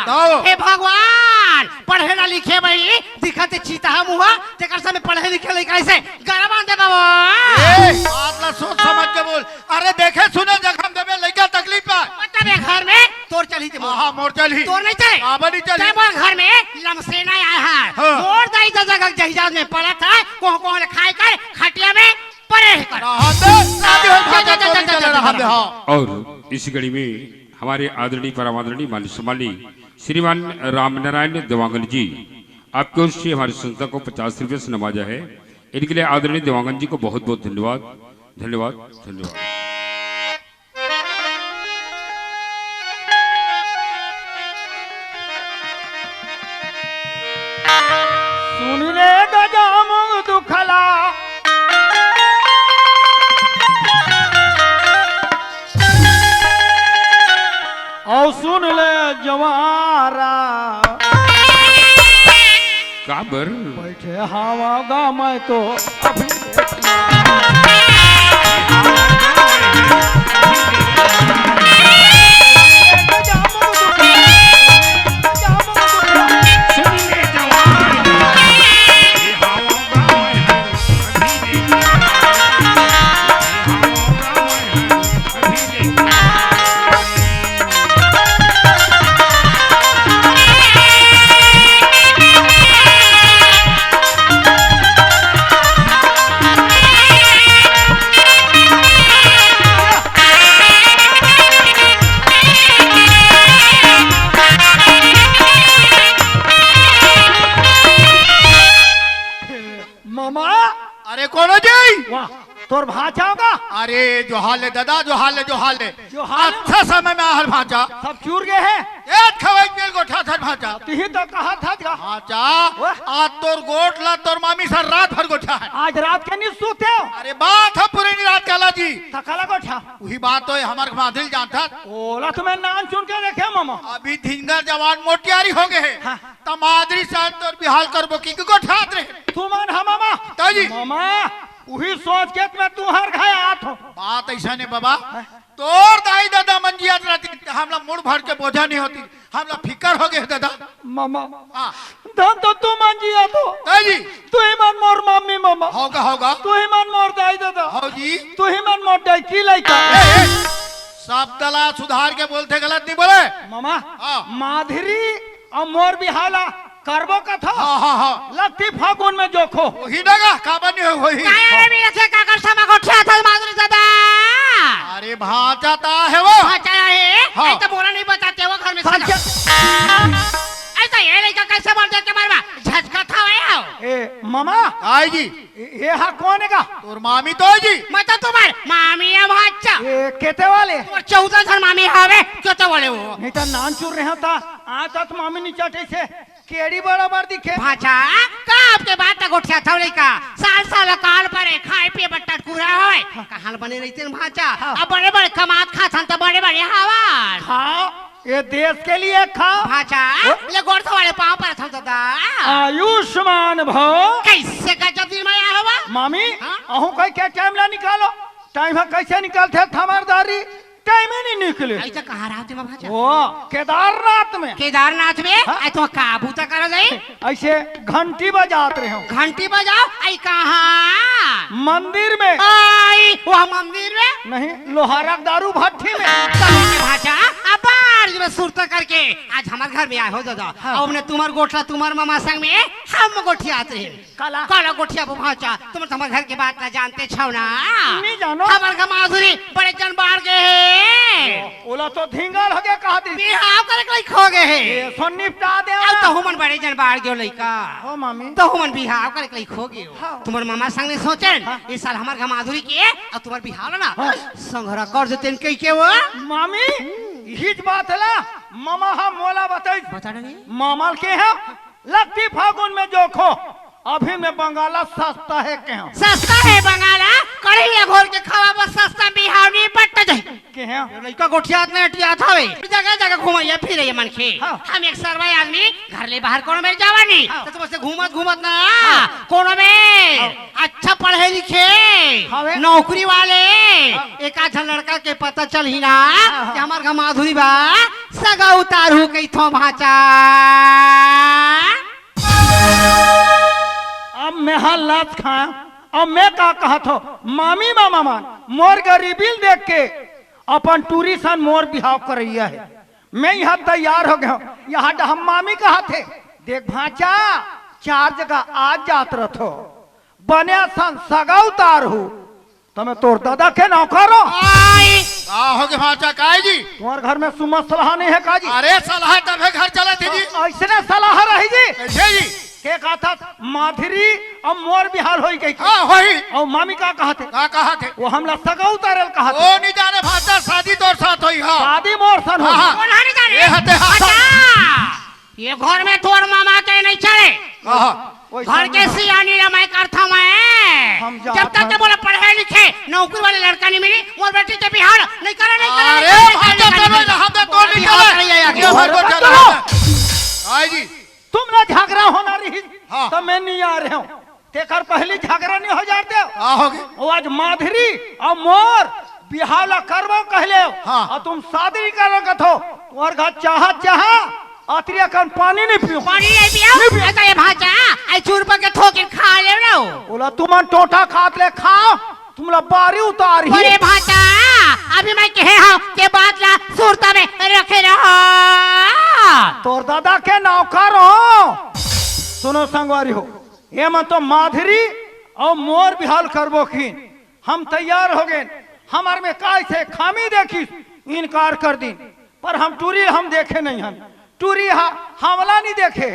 दो। हे भगवान, पढ़े ना लिखे भाई, दिखत हे चीता मुहा, तेकर समय पढ़े लिखे लइका ऐसे गरबा दे बाबा। ए, बात ला सोच समझ के बोल। अरे देखे सुने जखम देबे लइका तकलीफ पाए। मतलब ये घर में तोर चली थे हाँ, हाँ, मोर चली। तोर नहीं चले। बाबा नहीं चली। ते मोर घर में लमसेना आया है। हाँ। मोर दाई दादा का जहिजाज में पड़ा था, कोह कोह ले खाए कर खटिया में पड़े ही कर। रहा दे, शादी हो जा, जा, जा, जा, जा, जा, जा, जा, जा, जा। हाँ। और इस घड़ी में हमारे आदरणीय परम आदरणीय माननीय सम्माननीय श्रीमान रामनारायण देवांगन जी आपकी ओर से हमारी संस्था को पचास रुपये से नवाजा है। इनके लिए आदरणीय देवांगन जी को बहुत बहुत धन्यवाद, धन्यवाद, धन्यवाद। सुन ले गजामुख दुखला। अउ सुन ले जवारा। काबर? बैठे हवा गा मैं तो अभी मामा। अरे कोनो जी? वाह, तोर भांचा होगा? अरे जोहार ले दादा, जोहार ले, जोहार ले। जोहार ले। अच्छा समय में आहर भांचा। सब चूर गए हैं। ए खवाई मेल गोठा थर भांचा। तिही तो कहा था का? भांचा, वाह। आज तोर गोठ ला तोर मामी सर रात भर गोठा है। आज रात के नहीं सोते हो? अरे बात है पुरानी रात काला जी। थकाला गोठा। वही बात तो है, हमारे माधुरी जानता। ओला तुम्हें नाम सुन के देखे मामा। अभी धिंगर जवान मोटियारी हो गए हैं। हाँ। त माधुरी सन तोर बिहाव करबो कि गोठात रहे। तुमन ह मामा। ताऊ जी। मामा, उही सोच के मैं तुहर घर आत हूँ। बात ऐसा नहीं बाबा, हाँ। तोर दाई दादा मन जियत रहती, हमला मुड़ भर के बोझा नहीं होती, हमला फिकर हो गए दादा। मामा, हाँ। धन तो तू मन जियत हो। ताऊ जी। तू ही मन मोर मम्मी मामा। होगा, होगा। तू ही मन मोर दाई दादा। हो जी। तू ही मन मोर डैकी लइका। ए, ए, शब्द ला सुधार के बोलते, गलत नहीं बोले। मामा, हाँ। माधुरी अउ मोर बिहाव ला करबो कथो। हाँ, हाँ, हाँ। लगती फागुन में जोखो। वही ना गा, काबर नहीं होही? काया रे, मेरे से काकर समा गोठियाथस माधुरी दादा? अरे भांचा ता हे वो। भांचा हे? हाँ। ऐसा बोला नहीं बताते वो घर में से। भांचा। ऐसा ये लइका कैसे बोल देते मारवा? झटका था वो। ए, मामा। आई जी। ए, ए हा कोन हे गा? तोर मामी तो हे जी। मैं तो तुम्हार मामी हे भांचा। ए, केते वाले? तुम्हार चौदह झन मामी हवे, केते वाले वो? नहीं तो नान चुर रहे होता, आज तक मामी नहीं चाटे से। केड़ी बड़ा बार दिखे? भांचा, का आपके बात ला गोठियाथव लइका? साल साल अकाल परे, खाए पिए बर टटकुरा होय। हाँ। कहाँ बने रहिते भांचा? हाँ। अब बड़े बड़े कमात खात हन त बड़े बड़े हवन। खाओ, ये देश के लिए खाओ। भांचा, ओ? ले गोड़ धोवाले पाँव परत हन दादा। आयुष्मान भव। कैसे गजब दिन में आया हवा? मामी, हाँ? अहूँ कई के टाइम ला निकालो। टाइम ह कैसे निकलथे थमारदारी? टाइम ही नहीं निकले। ऐसा कहाँ रहते बाबा जा? वो केदारनाथ में। केदारनाथ में? हाँ। आई तो का बूता करा जाई? ऐसे घंटी बजात रहे हो। घंटी बजाओ? आई कहाँ? मंदिर में। आई वह मंदिर में? नहीं, लोहारा के दारू भट्टी में। तब के भांचा, अब बार में सुरता करके आज हमारे घर में आए हो दादा। हाँ। अब ने तुम्हार गोठला, तुम्हार मामा संग में हम गोठियात रहे। काला? काला गोठियाबो भांचा, तुम तो हमर घर के बात ला जानते छव ना? नहीं जानो। हमर घर माधुरी बड़े जन बाढ़ गे हे। ओ, ओला तो धिंगल हो गया कहा दी। बिहाव करे के लइक हो गे हे। ये सो निपटा दे अब ओला। तो हमन बड़े जन बाढ़ गे लइका। हो मामी। तो हमन बिहाव करे के लइक हो गे। हाँ। तुम्हार मामा संग में सोचेन, हाँ। इस साल हमर घर माधुरी के अउ तुम्हार बिहाव ला ना, हाँ। संघरा कर देतेन कहि के वो। मामी, यही बात हे ला, मामा हा मोला बताई। बता ना रे। मामा के हे, लगती फागुन में जोखो, अभी में बंगाला सस्ता हे केहो। सस्ता हे बंगाला, कढ़ी ले घोल के खावा, बस सस्ता बिहाव नहीं पट्ट जाए। केहो? लइका गोठियात नहीं अटियात हवे, जगह जगह घुमइया फिरइया मनखे। हाँ। हम एक सरवाई आदमी घर ले बाहर कोनो में जावा नहीं, हाँ। तो तुमसे घूमत घूमत ना, हाँ। कोनो में हाँ। अच्छा पढ़े लिखे, हवे। नौकरी वाले, हाँ। एक आध झन लड़का के पता चलही ना हाँ, हाँ। कि हमर घर माधुरी बा, सगा उतारू कहिथो भांचा। अब मैं हा लात खाया, अब मैं का कहत हो, मामी मामा मन मोर गरीबी ल देख के अपन टूरी सन मोर बिहाव करइया हे। मैं यहाँ तैयार हो गया हूँ, यहाँ डहम मामी कहत हे, देख भांचा, चार जगह आ जात रथो, बने असन सगा उतारू, त मैं तोर ददा के नौकर हो। आई। का हो गे भांचा, काय जी? तुम्हार घर में सुमत सलाह नहीं हे का जी? अरे सलाह तभे घर चलत हे जी। अइसने सलाह रही जी। कैसे जी? के कहत हस माधुरी अउ मोर बिहाव होही कहिके। हाँ, होही। अउ मामी का कहत हे? का कहत हे? वो हमला सगा उतारे ल कहत हे। ओ नहीं जाने भांचा, शादी तोर साथ होही, हाँ। शादी मोर सन हाँ, होही। हाँ। कोन हा नहीं जाने? ये हते हाँ। अच्छा। ये घर में तोर मामा के नहीं चले। हाँ। घर के सियानी ला मैं करथव मैं। हम जानत हन। जब तक के बोला पढ़े लिखे, नौकरी वाले लड़का नहीं मिली, मोर बेटी के बिहाव नहीं करे, नहीं करे, अरे, नहीं करे, भांचा नहीं करे, तोर नहीं करे। हम तो तोर नहीं बिहाव चले। नहीं आया। ये भांचा चलो। आई जी। तुम ना झगड़ा होना रही, हाँ। तो मैं नहीं आ रहे हूँ। तेकर पहली झगड़ा नहीं हो जाते? का हो गे? वो आज माधुरी अउ मोर बिहाव ला करबो कहले हो। हाँ। अउ तुम शादी नहीं करबो कथो। तुम्हार घर चाहा, चाहा, अतरी अकन पानी नहीं पियो। पानी नहीं पियो? नहीं पियो। ऐसा ये भांचा, आई चूर पर के ठोके खा ले लो। ओला तुमन टोटा खात ले खाओ, तुमला बारी उतारही। अरे भांचा, अभी मैं कहे हूँ के बात ला सुरता में रखे रहो। तोर ददा के नौकर हो। सुनो संगवारी हो, ये मन तो माधुरी अउ मोर बिहाव करबो किन। हम तैयार हो गेन। हमर में काय से खामी देखिस, इनकार कर दिन। पर हम टूरी हम देखे नहीं हन। टूरी हा हमला नहीं देखे।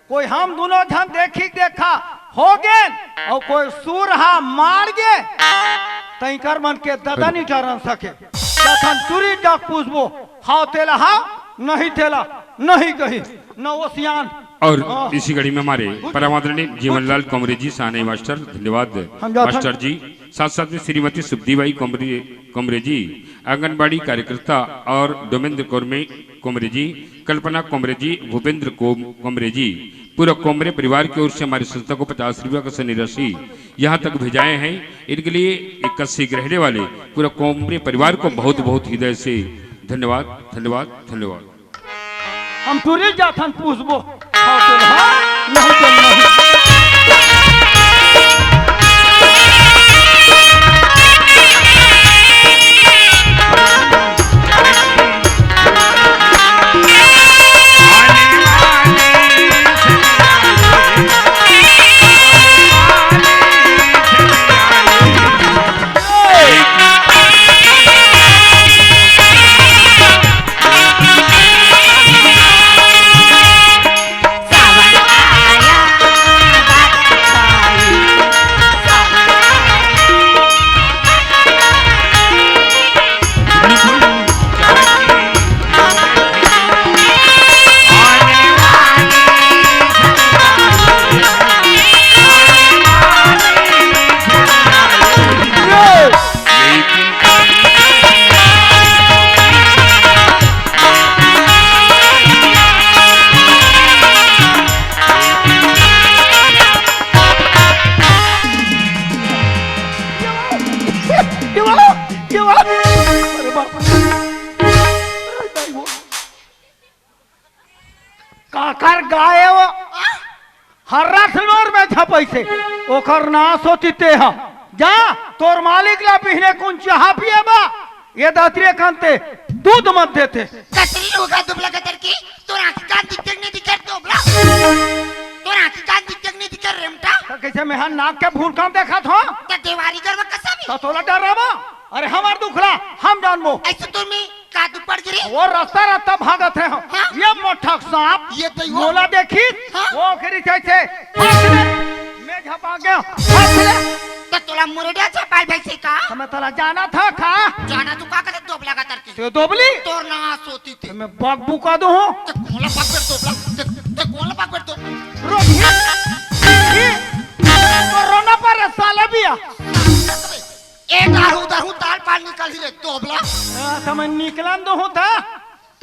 कोई हम दुनों झन देखी देखा हो गेन, अउ कोई सुर हा मार गे, तैकर मन के ददा नहीं टरन सके। जखन टूरी डग पूछबो, हाँ तेला हाँ, नहीं तेला नहीं कही, न वो सियान। और हाँ। इसी कड़ी में हमारे परम आदरणीय जीवनलाल कमरे जी, साने मास्टर, धन्यवाद हम जाथन। मास्टर जी। साथ साथ में श्रीमती सुब्धीबाई कोमरे, कोमरे जी, आंगनबाड़ी कार्यकर्ता, और डोमेंद्र कोरमे, कोमरे जी, कल्पना कोमरे जी, भूपेंद्र को-, कोमरे जी, पूरा कोमरे परिवार की ओर से हमारी संस्था को पचास रुपया का सन्नी राशि यहाँ तक भेजाए हैं। इनके लिए इक्कीस रहने वाले पूरा कोमरे परिवार को बहुत बहुत हृदय से धन्यवाद, धन्यवाद, धन्यवाद। हम टूरी जाथन पूछबो। हाँ, चल, हाँ, नहीं, चल, नहीं। कर गाय वो हर्रा सिल्वर में झपैसे, ओकर नाश होती ते ह। जा, तोर मालिक ला बिहने कुन चाहा पिएबा, ये दतरे कान ते दूध मत देते। कतरी होगा दुबला कतर की, तोर आँखी कान दिखते नहीं दिखे दोबला, तोर आँखी कान दिखते नहीं दिखे रेमटा। त कइसे मेहा नाक के भूरकाम देखत हो? त देवारी गरवा कसा भी? त तोला डराबो? अरे हमार दुखला हम जानबो। ऐसे तो मैं का दुख पड़ गिरी? वो रास्ता रास्ता भागत हे हम। हाँ? ये मोटक सांप ये तो वो। मोला देखिस, हाँ? वो करी जैसे, "हट ले।" मैं झपा गया, "हट ले।" त तोला मुरड़िया झपाई भैंसी का? त मैं तोला जाना था का? जाना तू का करे दोबला कतर की? ते दोबली? तोर नाश होती ते। मैं बक बुका दो हूँ। ते कोला बक बेट दोबला, ते, ते कोला बक बेट दो। रोक, ये, ये, कोरोना पर साले भी आ। ए दारू, दारू, ताल पाल निकल ही रे, दोबला। आ, त मैं निकलन दो हूँ था।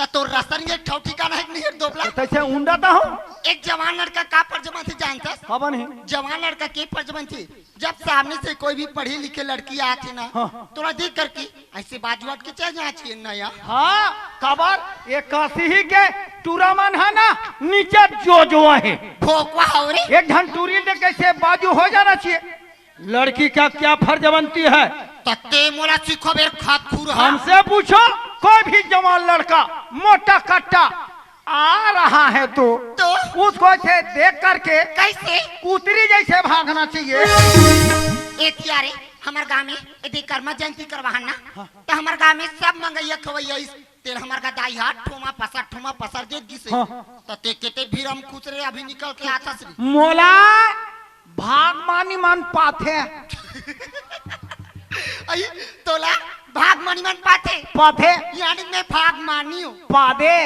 त तोर रास्ता नहीं, एक ठौ ठिकाना है कि नहीं, दोबला? तैसे उंडा ता हूँ। एक जवान लड़का का परजमन थी जानथस? खबर नहीं। जवान लड़का के परजमन थी, जब सामने से कोई भी पढ़ी लिखे लड़की आत ही ना, हाँ। तोला देख करके ऐसे बाजू हट के चल जाना चाहिए ना यार। हाँ, काबर ये काशी ही के टूरा मन है ना, नीचे जो जो है। भोकवा हो रे। एक झन टूरी ले कैसे बाजू हो जाना चाहिए। लड़की का क्या फर्ज बनती है? त ते मोला सिखो बेर खात खुर हा। हमसे पूछो, कोई भी जवान लड़का मोटा कट्टा आ रहा है तो, तो? उसको ऐसे देख करके कैसे? कुतरी जैसे भागना चाहिए। ए तियारे, हमर गांव में यदि कर्मा जयंती करवाहन ना, हाँ। त हमर गांव में सब मंगैया खवैया इस तेल हमर का दाई हा ठोमा पसर, ठोमा पसर दे दिस। हाँ। त ते केते भीड़ हम खुश रे, अभी निकल के आथस रे। मोला भाग मानी मन पाथे। अई, तोला भाग मानी मन पाथे? पाथे। यानी मैं भाग मानी हूँ। पादे।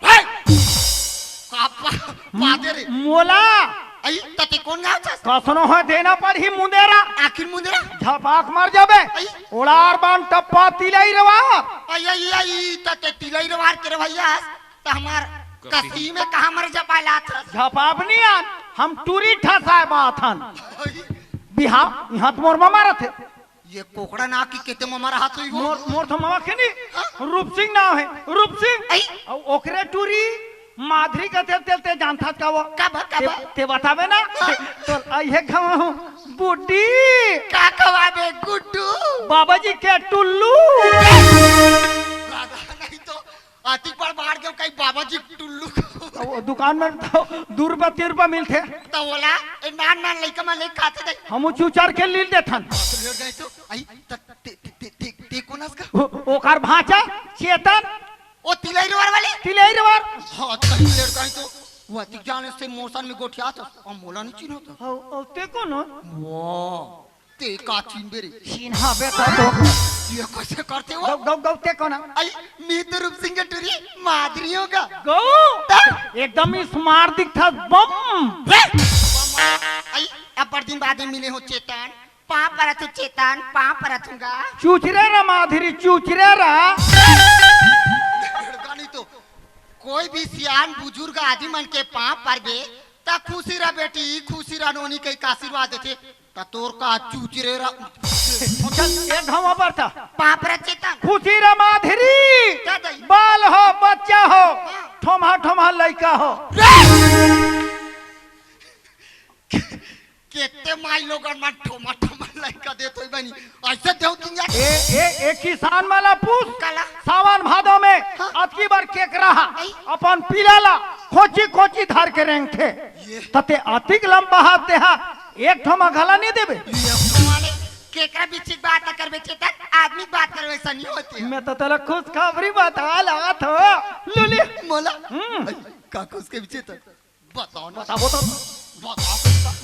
हे! का पा-, पादे रे? मोला। अई, त ते कोन गाँव छस? कसनो है देना पड़ही मुंदेरा। आखिर मुंदेरा? झपाक मर जाबे। अई। ओड़ार बान टप्पा तिलई रवार। अई, अई, अई, त ते तिलई रवार के रवैया हस। त हमार कसी में कहाँ मर जपाय लात हस? झपाब नहीं आन, हम टूरी ठसाय बात हन। अई। बिहाव, यहाँ त मोर ममा रथे। ये कोकड़ा ना की केते ममा रहा तो वो? मोर, मोर तो ममा के नहीं, हाँ? रूप सिंह नाम है, रूप सिंह। अई। अउ ओकरे टूरी माधुरी का तेल, तेल ते जानथस का वो? का बा, का ते, बा? ते बताबे ना? हाँ। तो आई है खवा हूँ, बुड्ढी। का खवाबे, गुड्डू? बाबा जी के टुल्लू। दादा, नहीं तो अतिक बड़ बाढ़ के कहीं बाबा जी टुल्लू को। तो वो दुकान में तो दू रुपया, तीन रुपया मिलथे। त ओला, ए नान नान लइका मन ले खाथे दे। हमू चुचार के लील देथन। तो लेट गए तो, आई, त, ते, ते, ते, ते, ते कोन हस का? ओ-, ओकर भांचा, चेतन। ओ तिलई रवार वाले? तिलई रवार। हाँ, त लेट गए तो, वो अतिक जाने से मौसम में गोठिया था, और मोला नहीं चिन्हो था। हौ, औ ते कोन हो? वाह। ते का चिन्हबे रे? चिन्हा बेटा तो। ये कैसे करते हो? गौ, गौ, गौ, ते कोन? आई, मैं तो रूप सिंह के टूरी, माधुरी होगा। गौ? ता? एकदम ही smart दिखथस, बम। रे! आई, अब बड़ दिन बाद में मिले हो चेतन। पाँव परत हूँ चेतन, पाँव परत हूँ गा। चुचरे रा माधुरी, चुचरे रा। लड़का नहीं तो, कोई भी सियान बुजुर्ग आदमी मन के पाँव परबे, त खुशी रह बेटी, खुशी रह नोनी कहि के आशीर्वाद देथे। त तोर का चुचरे रा। चल, एक घाव पर था। पाँव परत चेतन। खुशी रा माधुरी। का दई? बाल हो, बच्चा हो, हाँ। ठोम्हा ठोम्हा लइका हो। रे! केते माई लोगन मन ठोम्हा ठोम्हा लइका देत होई बनी। ऐसे देव दिन जा। ए, ए, ए किसान मन ला पूछ। काला? सावन भादो में हाँ। अतकी बार केकरा हा आई। अपन पीला ला खोची खोची धर के रेंगथे। ये। त ते अतिक लंबा हा ते हा एक ठोम्हा घला नहीं देबे। ये वाले केकरा बिछी के बात करबे चेतन, आदमी के बात करबे ऐसा नहीं होती है। मैं तो तोला खुशखबरी बतावा लागत हो, लूली। मोला? हम्म। का खुशखबरी चेतन? बताओ ना। बताबो तो। बताओ।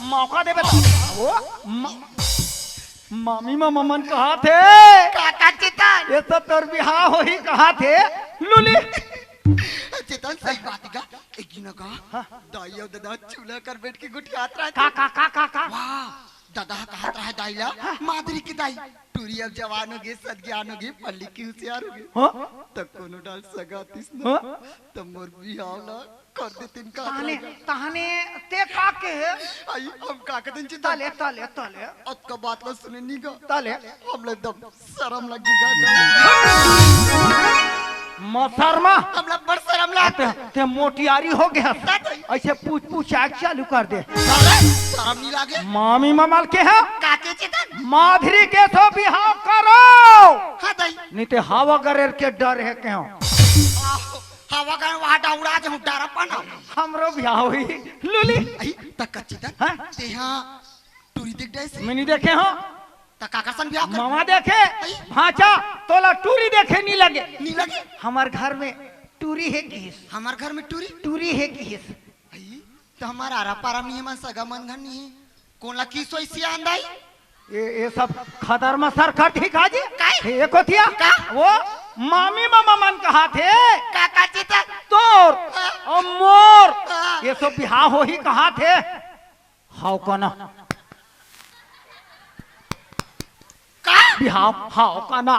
मौका देबे तो। वो म-, मामी मामा मन कहाथे। का, का चेतन? ये तो तोर बिहाव होही कहाथे। लूली। चेतन सही बात का। एक दिन का। हाँ। दाई अउ ददा चूल्हा कर बैठ के गोठियात रहथे। का, का, का, का, का? वाह, ददा कहत रहे दाई ला, माधुरी के दाई, टूरी अब जवान होगे, सदज्ञान होगे, पढ़ लिख के होशियार होगे। हाँ? त कोनो डाल सगा आतिस ना, हाँ? त मोर बिहाव ला कर देतेन का तहने, तहने ते का के हे? आई, हम का कहितेन चिंता? तले, तले, तले। अतका बात ला सुने नी गा। तले। हमला एकदम शरम लग गे गा। मत शरमा। हमला बड़ शरम हमला ते, ते मोटियारी हो गया। ता तो ऐसे पूछ पूछ आग चालू कर दे। साले, शरम नहीं लागे? मामी ममल के है? काके चितन? माधुरी के सो बिहाव करो। हाँ दाई। नहीं ते हवा गरेर के डर है के हो। आहो, हवा गए वहाँ डौड़ा जो डर अपन। हमरो बिहाव हुई। लूली। आई, तक चितन? हाँ? ते हाँ टूरी देख डे से? मैं नहीं देखे हो। त काकर सन बिहाव कर? मामा देखे, आई। भांचा, तोला टूरी देखे नहीं लगे। नहीं लगे? हमार घर में टूरी है किस? हमार घर में टूरी? टूरी है किस? आई, तो हमार आरा पारा में मन सगा मन घर नहीं है। कौन ला किस होई सियान दाई? ये, ये सब खदर मसर कर दी काजी? काय? ये कोथिया? का? वो मामी मामा मन कहा थे। का, का चिता? तोर हाँ। और मोर। हाँ। ये सब बिहाव हो ही कहा थे। हाव का ना? का? बिहाव, हाव का ना?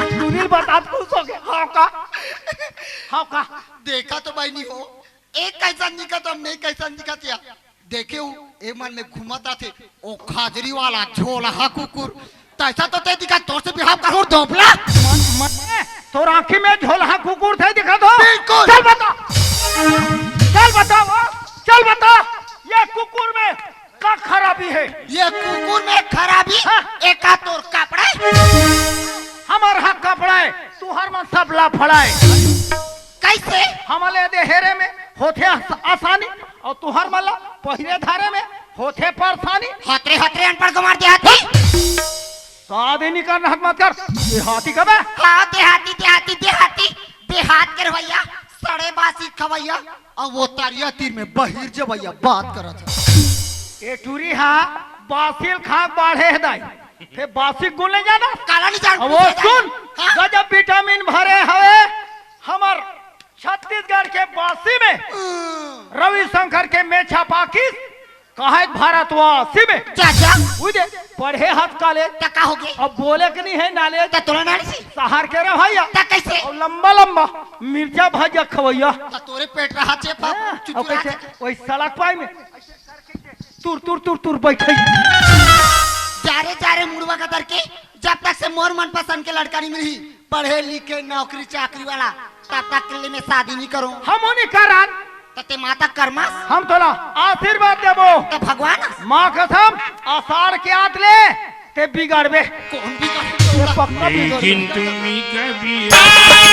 सुनील बता, खुश हो गया। हाव का? हाव का? देखा तो भाई नहीं हो, एक कैसा निकल तो हम नहीं कैसा निकल या। देखे हो, एक मन में घूमत आथे, ओ खाजरी वाला झोलहा कुकुर, तैसा तो ते दिखा, तोर से बिहाव करूँ दोपला। मन, मन, तोर आँखी में झोलहा कुकुर थे दिखा तो। बिल्कुल। चल बता, चल बता वो, चल बता, ये कुकुर में का खराबी है? ये कुकुर में खराबी हाँ। एका तोर कपड़ा है। हमार हाँ कपड़ा है, तुहर मन सब लाफड़ा है। कैसे? हमले दे हेरे में होथे आस-, आसानी और तुहर मन ला पहिरे धारे में होथे परेशानी। हतरे हतरे अनपढ़ गंवार देहाती। शादी नहीं करना हक मत कर। देहाती कबे? हाँ, देहाती, देहाती, देहाती। देहात के रवैया, सड़े बासी खवैया। अब वो तरिया तीर में बहिर जवैया बात करत है। ए टूरी हा, बासिल खा बाढ़े है दाई। ते बासी गुण ले जाना। काला नहीं जान अब वो सुन, हाँ? गजब विटामिन भरे हवे हमर छत्तीसगढ़ के बासी में। हम्म। रविशंकर के मेछा पाकिस, कहा एक भारतवासी में। चाचा। उई दे, पढ़े हाथ काले। त का हो गए? अब बोले के नहीं है नाले। त तोला नाली सी? शहर के रह भैया। त कैसे? और लंबा लंबा मिर्चा भजिया खवैया। त तोरे पेट रहा चेपा, हाँ, चुचुरा और कैसे? चेपा। वही सड़क पाई में। तुर, तुर, तुर, तुर बैठे। जा रे, जा रे, मुड़वा का दर के, जब तक से मोर मनपसंद के लड़का नहीं मिली, पढ़े लिखे, नौकरी चाकरी वाला, तब तक के लिए मैं शादी नहीं करूँ। हम नहीं करन। त ते माता करमस? हम तोला आशीर्वाद देबो। त भगवान? माँ कसम, आषाढ़ के आत ले, ते बिगड़बे। कौन बिगड़? ये पक्का बिगड़। लेकिन तुम्ही कभी माधुरी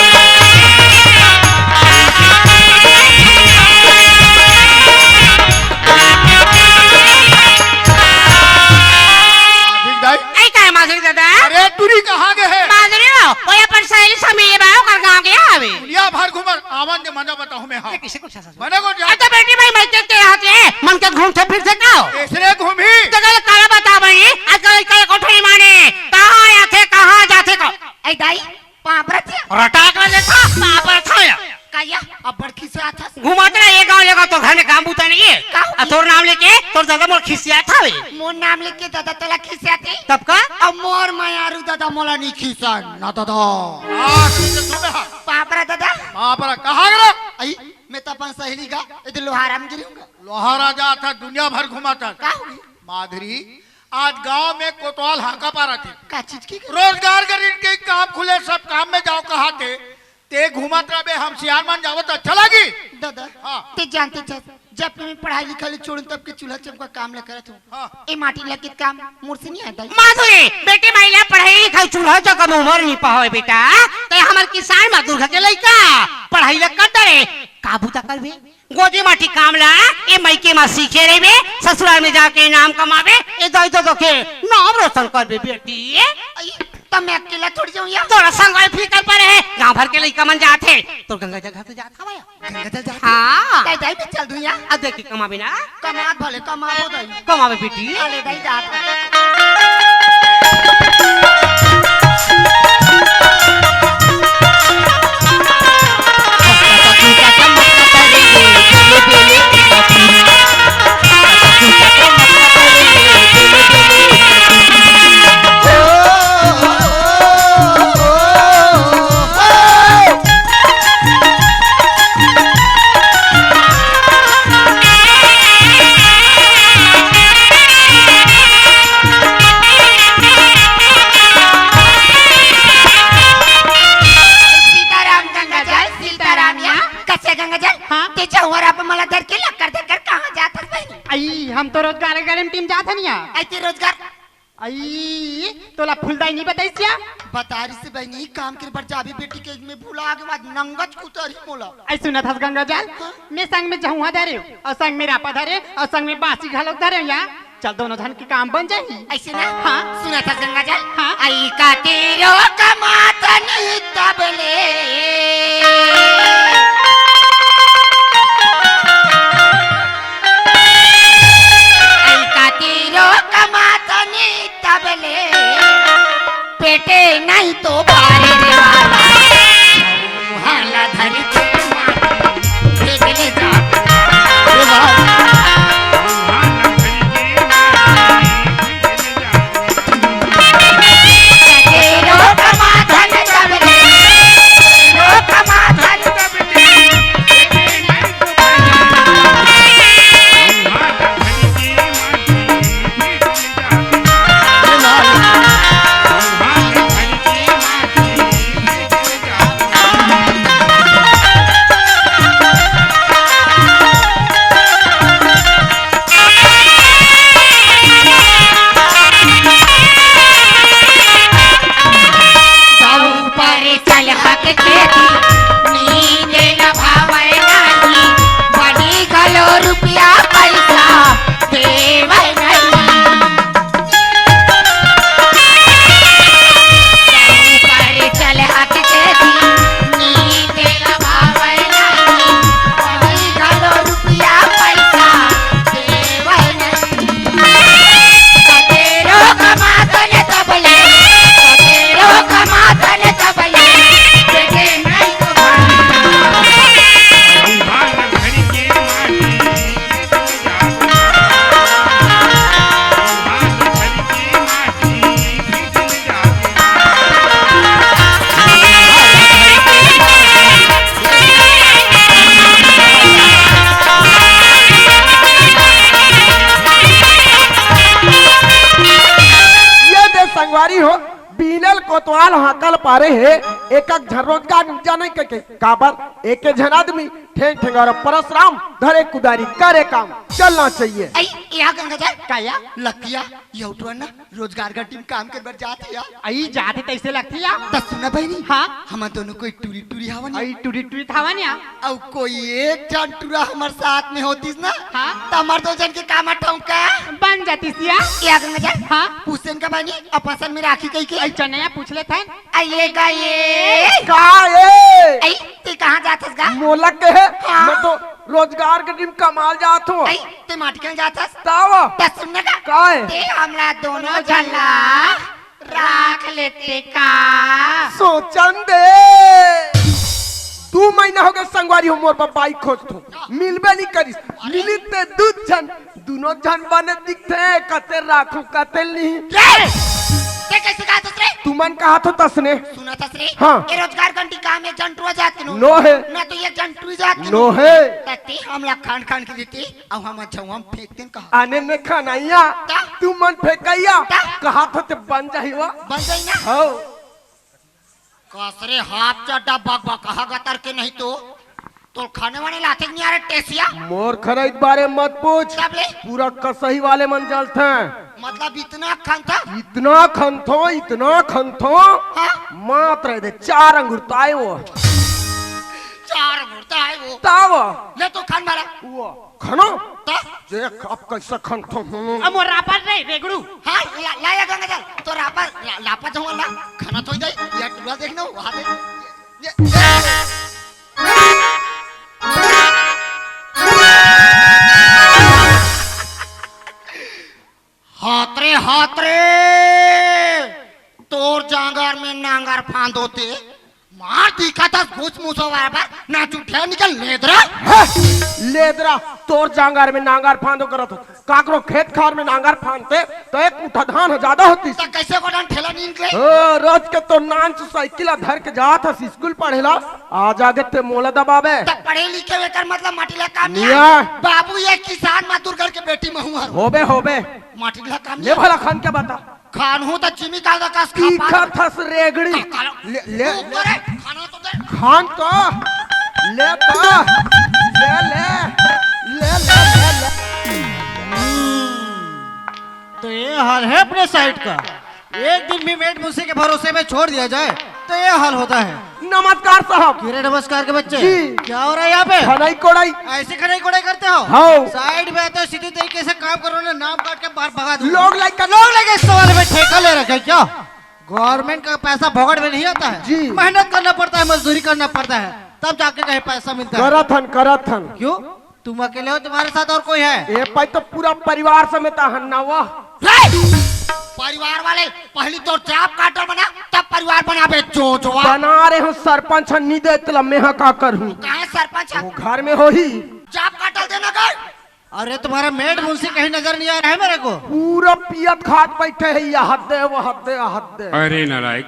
दाई। ऐ काय माधुरी दादा? अरे टूरी कहाँ गए है? माधुरी हो, वो अपन सहेली से मिले बा, ओकर गाँव गया हवे। दुनिया भर घूमर, आवन दे मना बताहूँ मैं हाँ। ये किसी को अच्छा सा मने को जा। अच्छा बेटी भाई, मैं के, के हाथ ले, मन के घूमथे फिरथे का हो? कैसरे घूमी? तो गल काला बता भाई, आजकल लड़का को ठोई माने, कहाँ आथे, कहाँ जाथे का? ऐ दाई, पाँव परत हे। रटा कर देखा, पाँव परत हे। का या, अब्बड़ खिसियाथस। घुमात रहे, ये गाँव लेगा तो घर में काम बूता नहीं है। का हो आ, तोर नाम लेके, तोर दादा मोर खिसियात हवे। मोर नाम लेके दादा तोला खिसियाथे? तब का? अब मोर मयारू दादा मोला नहीं खिसियाय, ना दादा। हाँ, ठीक है, सुन रहा। पाँव परत दादा। पाँव परत, कहाँ गरा? आई, मैं तो अपन सहेली का, इधर लोहारा में गिरूंगा। लोहारा जात हे, दुनिया भर घुमात हे। का होही? माधुरी, आज गांव में कोतवाल हांका पारत हे। का चीज की? रोजगार के ऋण के काम खुले, सब काम में जाओ कहाथे। ते घूमत रहबे, हम सियान मन जावत अच्छा लागी? दादा, हाँ। ते जानत हस, जब मैं पढ़ाई लिखाई छोड़ूं, तब के चूल्हा चौका काम ला करत हूँ। हाँ। ए माटी लगे काम मोर से नहीं आता। माधुरी, बेटी माई ला पढ़ाई लिखाई चूल्हा चौका में उमर नहीं पावे बेटा। ते हमर किसान मजदूर घर के लइका, पढ़ाई ला कर डरे, का बूता करबे? गोदी माटी काम ला, ए मइके मा सीखे रहिबे, ससुराल में जाके नाम कमाबे, ए दाई ददा के नाम रोशन करबे बेटी। आई, त मैं अकेला थोड़ी जाऊँ या? तोरा संग वाले फिकर पर है, गांव भर के लइका मन जात हे, तोर गंगा जल घर तो जात हवय। गंगा जल जात हे? हाँ। दाई, दाई, मैं चल दूँ या? अब देख के कमाबे ना। कमात भले, कमाबो दाई। कमाबे बेटी। चले दाई जात। हम तो रोजगार गाड़ी में टीम जात हन या। अइसे रोजगार। अई, तोला फुलदाई नहीं बताइस या? बतारी से बहिनी, काम के बर जाबे बेटी के में भुला के बाद नंगच कुतरी मोला। अई सुनत हस गंगा जल, हाँ? मैं संग में जहुआ धरे अउ संग में रापा धरे अउ संग में बांसी घलोक धरे या। चल दोनों झन के काम बन जाही। अइसे ना? हाँ। सुनत हस गंगा जल? हाँ। अई का तेरो कमातनी तबले। अई का तेरो कमातनी तबले। पेटे नहीं तो बारे रे वाला। मुहाना धरी के मार। भेजले जा। रे वाला। ये दे संगवारी हो, बीनल कोतवाल हाकल पारे हे, एक एक झन रोजगार जाने के, के काबर एक एक झन आदमी ठेंग ठेंगार परसराम धरे कुदारी करे काम चलना चाहिए। अई, या गंगा जल? का या? लकिया, ये उठवा ना, रोजगार का टीम काम के बर जात हे या। अई, जात हे तइसे लगथे या। त सुना बहिनी, हाँ? हमन दोनों कोई टूरी टूरी हवन या। अई, टूरी टूरी थावन या। अउ कोई एक झन टूरा हमर साथ में होतिस ना, हाँ? त हमर दो झन के काम अठाऊं का? बन जातिस या। या गंगा जल? हाँ? पूछेन का बहिनी, अपन सन में राखी कही के? अई, चनया पूछ लेथन। अई, ये का ये? का ये? अई, ते कहाँ जात हस गा? मोला के हे? हाँ? मैं तो रोजगार के टीम कमाल जात हों। अई, ते माटी के जात हस? तावा। त सुन ना का? का हे? ते हमला दोनों झन ला राख लेते का? सोचन दे। दू महीना हो गए संगवारी हो मोर बर बाई खोजत हों। मिलबे नहीं करिस। मिलिस ते दू झन, दूनों झन बने दिखथे, कते राखू, कते नहीं। ये! ते कइसे कहत हस रे? तुमन कहत हो तसने। सुनत हस रे? हाँ। ये रोजगार गंडी काम एक झन टूरा जात के नो। नो हे। ना तो एक झन टूरी जात के नो। नो हे। त ते हमला खंड खंड के देते, अउ हम झउहा म फेंक देन कहा। आने में खनइया, त? तुमन फेंकइया, त? कहत हो ते बन जाही वा। बन जाही ना? हव। कसरे हाफ चड्डा बक बक कहा गतर के नहीं तो। तोर खाने वाने लाथे के नहीं आ रे टेसिया? मोर खरई के बारे मत पूछ। तब ले? पूरा कसही वाले मन जलथे। मतलब इतना खनथा? इतना खनथों, इतना खनथों। हाँ? मात्र दे चार अंगुर ताए वो। चार अंगुर ताए वो। ताव। ले तो खन मारा। वो। खनो? त? देख, अब कइसे खनथों हूँ। अब मोर रापा रे, रेगड़ू। हाँ, ला, ला या गंगा जल। तो रापा, ला, लापा जाऊँ ला। खनत हो जाई। या टूरा देख ना, वहाँ दे। ये, ये। हात रे, हात रे। तोर जांगर में नांगर फांदो ते। मार दिखत हस घुस मुसो बराबर, ना चुठिया निकल लेदरा। हे, लेदरा, तोर जांगर में नांगर फांदो करत हो। काकरो खेत खार में नांगर फांदते, त एक मुठा धान ह जादा होतिस। त कइसे गोडान ठेला नींद ले? ओ, रोज के तोर नान चु साइकिल ह धर के जात हस स्कूल पढ़े ला, आ जागे ते मोला दबाबे। त पढ़े लिखे एकर मतलब माटी ला काम निया। निया। बाबू ये किसान मजदूर घर के बेटी महू हर। होबे, होबे। माटी ला काम ले निया। भला खन के बता। खानहूँ त जिमी काल का कस खा पा। तीखा थस रेगड़ी। का-, काला-, ले, ले, ओ, ले। करे, खाना तो दे। खान तो। ले तो। ले, ले। ले, ले, ले, ले। तो ये हाल है अपने साइड का। एक दिन भी मेड मुंशी के भरोसे में छोड़ दिया जाए तो ये हाल होता है। नमस्कार साहब। क्यों रे नमस्कार के बच्चे? जी। क्या हो रहा है यहाँ पे? खनाई कोड़ाई। ऐसे खनाई कोड़ाई करते हो? हाँ। साइड में आते हो, सीधी तरीके से काम करो ना, नाम काट के बाहर भगा दूंगा। लोग लाइक कर लोग लगे इस सवाल में ठेका ले रखे क्या? गवर्नमेंट का पैसा फोकट में नहीं आता है। जी। मेहनत करना पड़ता है, मजदूरी करना पड़ता है, तब जाके कहीं पैसा मिलता है। करत हन, करत हन। क्यों? तुम अकेले हो, तुम्हारे साथ और कोई है? ए पाई तो पूरा परिवार समेत हन ना वह। रे! परिवार वाले, पहली तो जॉब कार्ड बना, तब परिवार बनाबे, जो जोवा। बना रहे हूँ सरपंच, नहीं दे तला मैं हा का करूँ? कहाँ है सरपंच? वो घर में होही। जॉब कार्ड देना गए। अरे तुम्हारा मेड मुंशी कहीं नजर नहीं आ रहा है मेरे को? पूरा पियत खात बैठे है, यह हद है, वह हद है, यह हद है। अरे नालायक,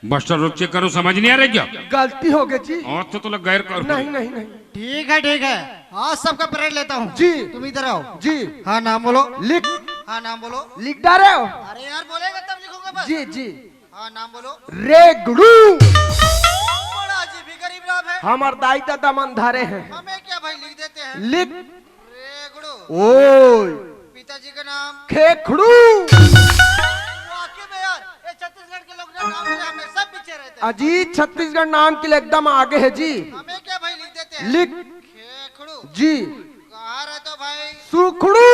मास्टर रोज चेक करो, समझ नहीं आ रहा क्या? गलती हो गई जी। और तो, तो लग गैर करो। नहीं, नहीं, नहीं। ठीक है, ठीक है, आज सबका परेड लेता हूँ। जी। तुम इधर आओ। जी। हाँ, नाम बोलो। लिख। हाँ, नाम बोलो। लिख डारे हो। अरे यार, बोलेगा तब लिखूंगा बस। जी, जी। हाँ, नाम बोलो। रेगड़ू। बड़ा अजीब ही गरीब नाम है। हमार दाई दादा मन धरे हैं। हमें क्या भाई, लिख देते हैं। लिख। रेगड़ू। ओए। पिताजी का नाम। खेखड़ू। वाकई में यार, ये छत्तीसगढ़ के लोग ना नाम में हमेशा पीछे रहते हैं। अजी, छत्तीसगढ़ नाम के लिए एकदम आगे है जी। हमें क्या भाई, लिख देते हैं। लिख। खेखड़ू। जी। कहाँ रहते हो भाई? सुखड़ू।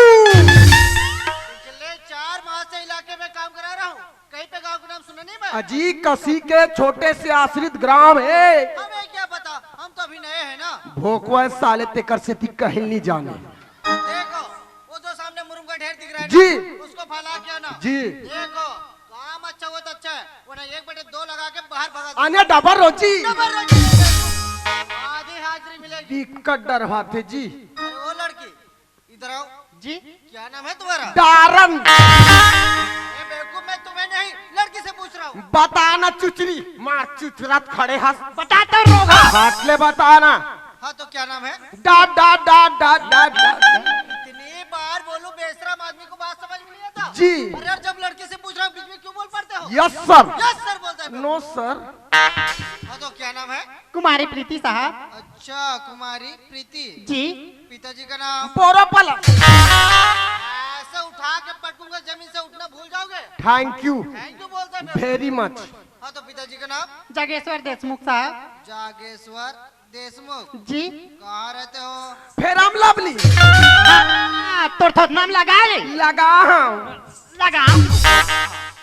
पिछले चार माह से इलाके में काम करा रहा हूँ, कहीं पे गांव का नाम सुना नहीं मैं। अजी, कसी के छोटे से आश्रित ग्राम है। हमें क्या पता, हम तो अभी नए हैं ना। भोकवा साले, तेकर सेती कहीं नहीं जाने। देखो, वो जो सामने मुरुम का ढेर दिख रहा है ना, जी। उसको फैला के आना। जी। देखो, काम अच्छा हुआ तो अच्छा है, वरना एक बटे दो लगा के बाहर भगा दो। आने डबल रोजी। डबल रोजी। आधी हाजिरी मिलेगी। दिक्कत डर बात है जी। अरे वो लड़की, इधर आओ। जी। क्या नाम है तुम्हारा? डारन। ए बेवकूफ, मैं तुम्हें नहीं, लड़की से पूछ रहा हूँ। बताना चुचरी, मार चुचरात खड़े हस। बता तो रोगा। हाथ ले बताना। हाँ, तो क्या नाम है? डा, डा, डा, डा, डा, डा। इतनी बार बोलूं, बेशरम आदमी को बात समझ में नहीं आता। जी। अरे यार, जब लड़की से पूछ रहा हूँ, बीच में क्यों बोल पड़ते हो? Yes sir. यस सर बोलता है। नो सर। हाँ, तो क्या नाम है? कुमारी प्रीति साहब। अच्छा, कुमारी प्रीति। जी। पिताजी का नाम? बोरोपल। ऐसे उठा के पटकूंगा जमीन से, उठना भूल जाओगे। Thank you. थैंक यू बोलता है। वेरी मच। हाँ, तो पिताजी का नाम? जागेश्वर देशमुख साहब। जागेश्वर देशमुख। जी। कहाँ रहते हो? फेराम लवली। हाँ, तोर थोत नाम लगा ले। लगा हूँ। लगा।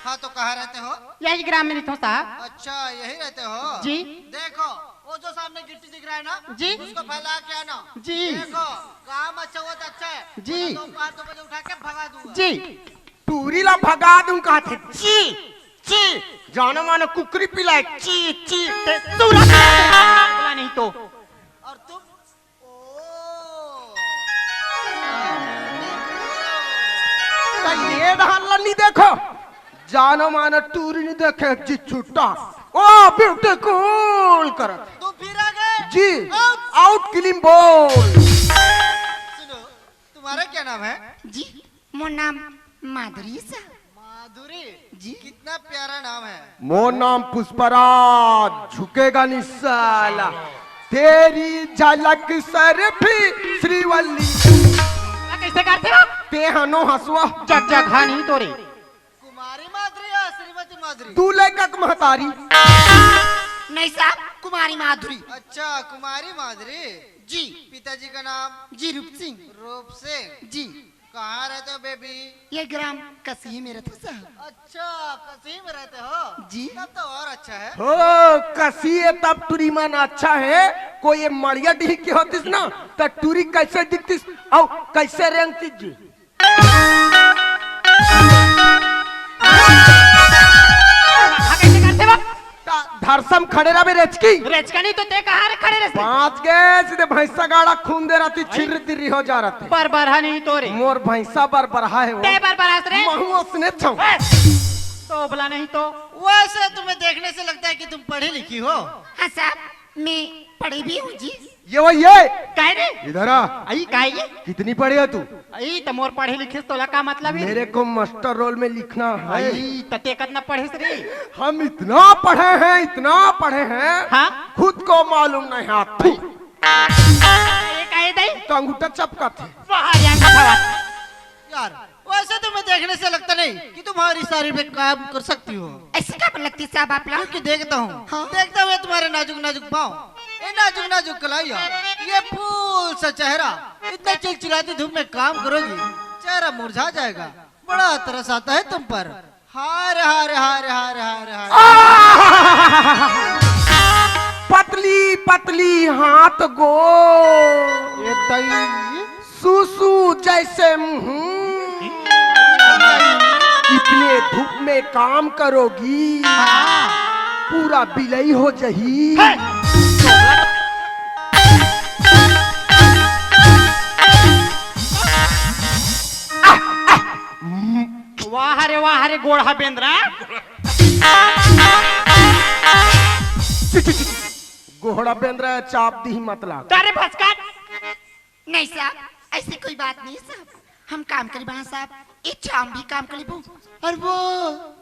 हाँ, तो कहाँ रहते हो? यही ग्राम में रहता हूँ साहब। अच्छा, यही रहते हो? जी। देखो, वो जो सामने गिट्टी दिख रहा है ना, जी। उसको फैला के आना। जी। देखो, काम अच्छा हुआ तो अच्छा है, जी। वरना दोपहर दो बजे उठा के भगा दूंगा। जी। टूरी ला भगा दूं कहा थे। ची, ची, जानो मानो कुकरी पिलाए, ची, ची। ते तू रख ले, बोला नहीं तो। और तुम? ओ। तो ये डहर ला नहीं देखो, जानो मानो टूरी नहीं देखे जी छुट्टा। ओ ब्यूटी कूल करत। तुम फिर आ गए? जी, आउट। Out clean ball. सुनो, तुम्हारा क्या नाम है? जी, मोर नाम माधुरी सा। माधुरी? जी। कितना प्यारा नाम है। मोर नाम पुष्पराज, झुकेगा नहीं साला। तेरी झलक सर भी श्रीवल्ली। कैसे करते हो? ते हनो हसवा। जग जग हानि तोरे। कुमारी माधुरी या श्रीमती माधुरी? तू लइका के महतारी। नहीं साहब, कुमारी माधुरी। अच्छा, कुमारी माधुरी। जी। पिताजी का नाम? जी, रूप सिंह। रूप सिंह। जी। कहाँ रहते हो बेबी? ये ग्राम कसी में रहते हो साहब। अच्छा, कसी में रहते हो? जी। तब तो और अच्छा है। हो, कसी है तब टूरी मन अच्छा है। कोई ये मड़िया डीह के होतिस ना, त टूरी कैसे दिखतिस अउ कैसे रेंगतिस जी? हाँ, कैसे करते बा? ता धरसम खड़े रहे रेचकी। रेचका नहीं तो ते कहाँ रे खड़े रहते? बाँच गए, सीधे भैंसा गाड़ा खून दे रहती, छिर्र तिर्री हो जा रहती। बरबरहा नहीं तो रे। मोर भैंसा बरबरहा है वो। ते बरबरहा रे। महू उसने छाऊं। ए, तोबला नहीं तो। वैसे तुम्हें देखने से लगता है कि तुम पढ़ी लिखी हो। हाँ साहब, मैं पढ़ी भी हूँ जी। ये वो ये। काय रे? इधर आ। आई काय ये? कितनी पढ़े है तू? आई त मोर पढ़े लिखे से तोला का मतलब है? मेरे को मास्टर रोल में लिखना है। आई त ते कतना पढ़े से रे? हम इतना पढ़े हैं, इतना पढ़े हैं, हाँ? खुद को मालूम नहीं है। थू। ये काय दई? तो अंगूठा चपका थे। बाहर यहाँ का था। यार, वो वैसे तुम्हें देखने से लगता नहीं कि तुम्हारी सारी पे काम कर सकती हो। ऐसी क्या लगती साहब आप लोग? क्योंकि देखता हूँ, हाँ। देखता हूँ ये तुम्हारे नाजुक नाजुक पाँव, ये नाजुक नाजुक कलाइया, ये फूल सा चेहरा, इतना चिलचिलाती धूप में काम करोगी, चेहरा मुरझा जाएगा। बड़ा तरस आता है तुम पर। हाय रे, हाय रे, हाय रे, हाय रे, हाय रे, हाय रे। आह! पतली पतली हाथ गो, ये दई। सूसू जैसे मुंह। इतने धूप में काम करोगी, हाँ। पूरा बिलई हो जही। हे। वाह रे वाह रे गोड़हा बेंदरा। गोहड़ा बेंदरा चाप दी मत लाग। अरे भसका। नहीं साहब, ऐसी कोई बात नहीं साहब। हम काम करी बा साहब, ये चाम भी काम कर लेबू और वो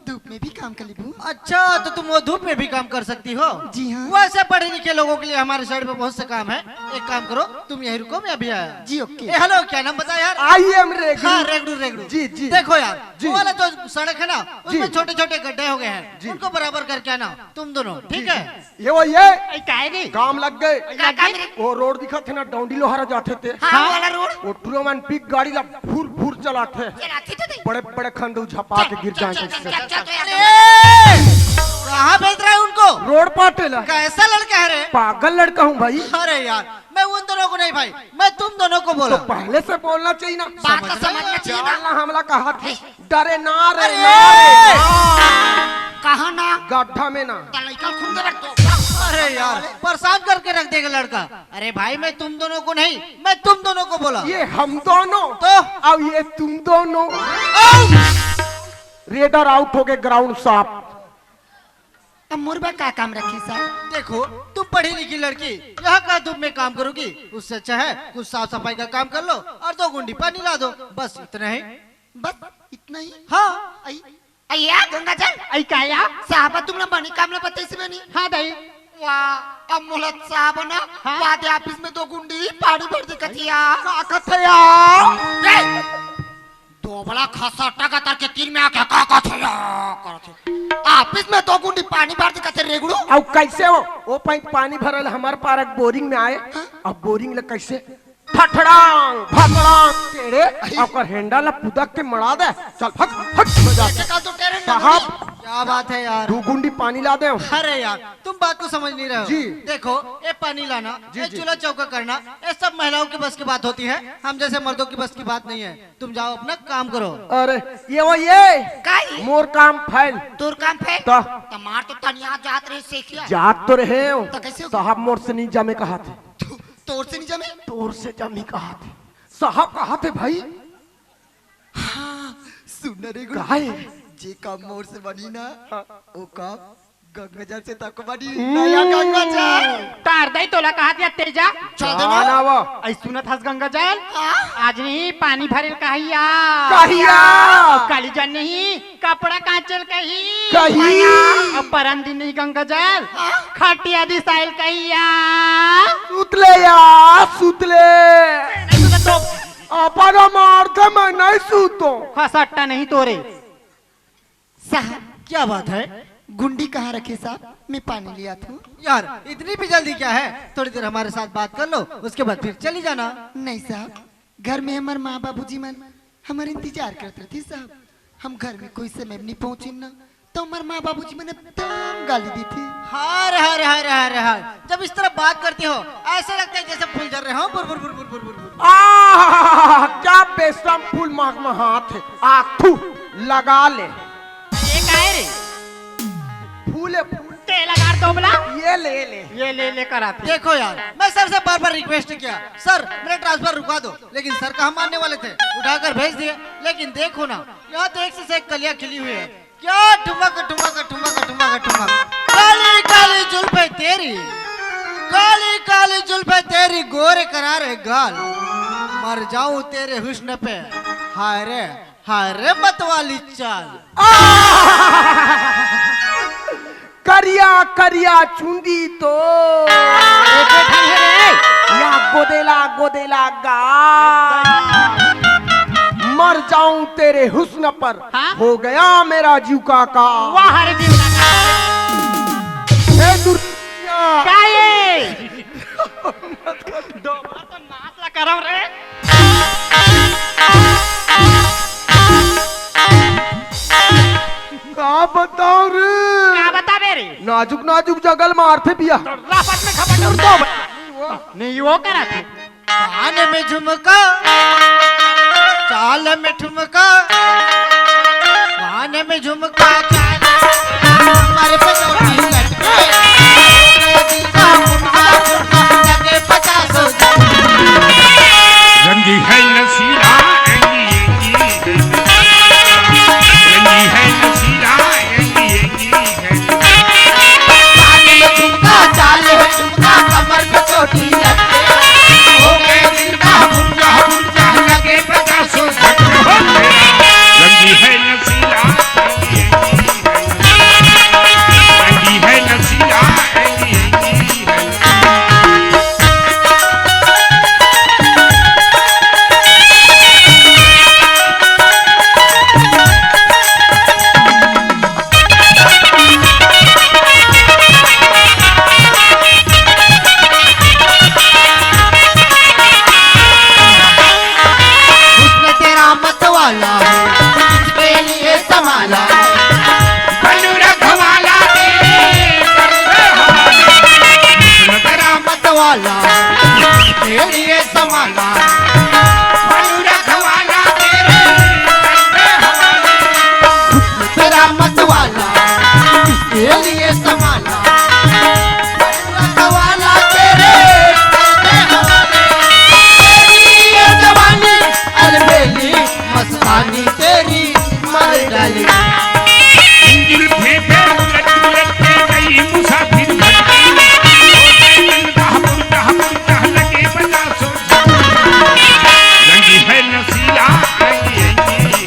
धूप में भी काम कर लेबू। अच्छा, तो तुम वो धूप में भी काम कर सकती हो? जी हाँ। वैसे पढ़े लिखे लोगों के लिए हमारे साइड पे बहुत से काम है। एक काम करो, तुम यहीं रुको, मैं अभी आया। जी, ओके। ए, हेलो, क्या नाम बताया यार? I am रेगड़ू। हाँ, रेगड़ू, रेगड़ू। जी, जी। देखो यार, जी। वो वाला जो सड़क है ना, जी। उसमें छोटे छोटे गड्ढे हो गए हैं, जी। उनको बराबर करके आना तुम दोनों, ठीक है? ये वो ये। ए, काहे रे? काम लग गए। का काम रे? वो रोड दिखत हे ना, डौंडी लोहारा जाथे ते। हाँ, हाँ। वाला रोड। वो टूरो मन पिक गाड़ी ला फुर फुर चलाथे। चलाथे तो नहीं। बड़े बड़े खंदू झपा के गिर जाएंगे। चल, चल, चल, चल, चल, चल। ए, कहाँ भेज रहा है उनको? रोड पाटे ला। कैसा लड़का है रे? पागल लड़का हूँ भाई। अरे यार, मैं उन दोनों को नहीं भाई, मैं तुम दोनों को बोला। तो पहले से बोलना चाहिए ना। बात तो समझना चाहिए ना। जानना हमला कहा थे। डरे ना रे, अरे! ना रे, ना। कहाँ ना? गड्ढा में ना। त लइका खून दे बैठ तो। अरे यार, परेशान करके रख देगा लड़का। अरे भाई, मैं तुम दोनों को नहीं, मैं तुम दोनों को बोला। ये हम दोनों। तो? अब ये तुम दोनों। आउ! रेडर आउट हो गए, ग्राउंड साफ। अब मोर बर का काम रखे साहब? देखो, तुम पढ़ी लिखी लड़की, यहाँ का धूप में काम करोगी? उससे अच्छा है कुछ साफ सफाई का काम कर लो और दो गुंडी पानी ला दो, बस इतना ही। बस इतना ही? हाँ। आई, अइया गंगा जल। आई का या? साहब, तुम ना बनी काम ना पते से बनी। हाँ दाई। वाह, अब मोला साहब ना, हाँ? वादे ऑफिस में दो गुंडी पानी भर दे कथिया। का कथिया? ए! दोबड़ा खसट्टा का तर के तीन में आके का कथे या करथे। ऑफिस में दो गुंडी पानी भर दे कथे रेगड़ू। अउ कैसे हो? वो पाइप पानी भरल हमार पारक बोरिंग में आए। हाँ? अब बोरिंग ले कैसे? फटड़ांग, फटड़ांग, टेढ़े, अरे। ओकर हेंडा ला पुदक के मड़ा दे। चल, हट, हट, मजा। ऐसे काल तो टेढ़े साहब, नहीं। क्या बात है यार? दो गुंडी पानी ला दे। अरे यार, तुम बात को समझ नहीं रहे हो। जी। देखो, ये पानी लाना, जी, ये जी। चूल्हा चौका करना, ये सब महिलाओं के बस की बात होती है, हम जैसे मर्दों की बस की बात नहीं है। तुम जाओ अपना काम करो। अरे, ये वो ये। का ये? मोर काम फैल। तोर काम फैल? त। त मार तो तनिया जात रहे सीखिया। जात तो रहे हो। त कैसे हो? साहब मोर से नहीं जामे कहा थे। तो, तोर से नहीं जामे? तोर से जामे कहा थे। साहब कहा थे भाई? हाँ, सुन रे गुरु। काहे? जे काम मोर से बनी ना, हाँ। वो काम गंगाजल से तक बनी। हम्म। नया गंगाजल। तार दई तोला कहा दिया तेजा। चल दे ना। ना वो। ऐ सुनत हस गंगाजल? हाँ? आज नहीं पानी भरेल कहिया। कहिया। काली जन नहीं कपड़ा कांचल कही। कही। अब परन दिन नहीं गंगाजल। हाँ? खटिया दिसाइल कहिया। सुतले या, सुतले। नहीं सुनत तो। आपा का मार थे, मैं नहीं सूतो। खसट्टा नहीं तोरे। साहब, क्या बात है? गुंडी कहाँ रखे साहब? मैं पानी ले आत हूँ। यार, इतनी भी जल्दी क्या है? थोड़ी देर हमारे साथ बात कर लो, उसके बाद फिर चली जाना। नहीं साहब, घर में हमारे माँ बाबूजी मन हमारे इंतजार करत रहिथे साहब। हम घर में कोई समय में नहीं पहुँचिन ना, तो हमारे माँ बाबूजी मन एकदम गाली देथे। हाय रे, हाय रे, हाय रे, हाय रे, हाय। जब इस तरह बात करते हो, ऐसे लगता है जैसे फूल झर रहे हो, बुर, बुर, बुर। आह, क्या बेशरम फूल महकमहात हे। आ, थू, लगा ले। ये का हे रे? फूल हे, फूल। ते लगा दो बोला। ये ले, ले। ये ले, ले कर आते। देखो यार, मैं सर से बार-बार रिक्वेस्ट किया, "सर, मेरा ट्रांसफर रुका दो," लेकिन सर कहाँ मानने वाले थे, उठाकर भेज दिए। लेकिन देखो ना, यहाँ तो एक से एक कलियाँ खिली हुई है। क्या ठुमक, ठुमक, ठुमक, ठुमक, ठुमक। काली, काली जुल्फे तेरी, काली, काली जुल्फे तेरी, गोरे करारे गाल। मर जाऊं तेरे हुस्न पे, हाय रे, हाय रे मतवाली चाल। आह! करिया, करिया चुंदी तो। ए, बैठा है रे। या गोदेला, गोदेला गा। मर जाऊं तेरे हुस्न पर हाँ? हो गया मेरा जीव का काल। वाह रे जीव का काल। हे दुर्गा। का ये? दो बार तो नाच ला करम रे। का बताओ रे? का बताबे रे? नाजुक नाजुक जगह ल मारथे बिया। तो रापट में खपट और दो बार। नहीं, वो करा थे। कान में झुमका, चाल में ठुमका, कान में झुमका, चाल, कमर पे चोटी लटके, दिल का मुंडा, लगे पचासों। रंगी है नसीला, रंगी, रंगी, रंगी है नसीला, रंगी, रंगी है। कान में झुमका, चाल में ठुमका, कमर पे चोटी लटके, हो गए दिल का मुंडा, मुंडा, लगे पचासों झटके। रंगी है नसीला, रंगी है नसीला, रंगी है। हुस्न तेरा मत वाला है, इसके लिए संभाला है। बलू रखवाला तेरे, हुस्न तेरा मत वाला है, इसके लिए संभाला है। बलू रखवाला तेरे, हुस्न तेरा मत वाला है, इसके लिए संभाला है। वाला तेरे, तेरी ये जवानी, अलबेली मस्तानी तेरी, मर डाली। इंजन फेंके, उलट, उलट के गई मुसाफिर भटकी। ओ, दिल दहपुर, दहपुर, दह लगे पचासों। रंगी है नसीला, रंगी, रंगी है।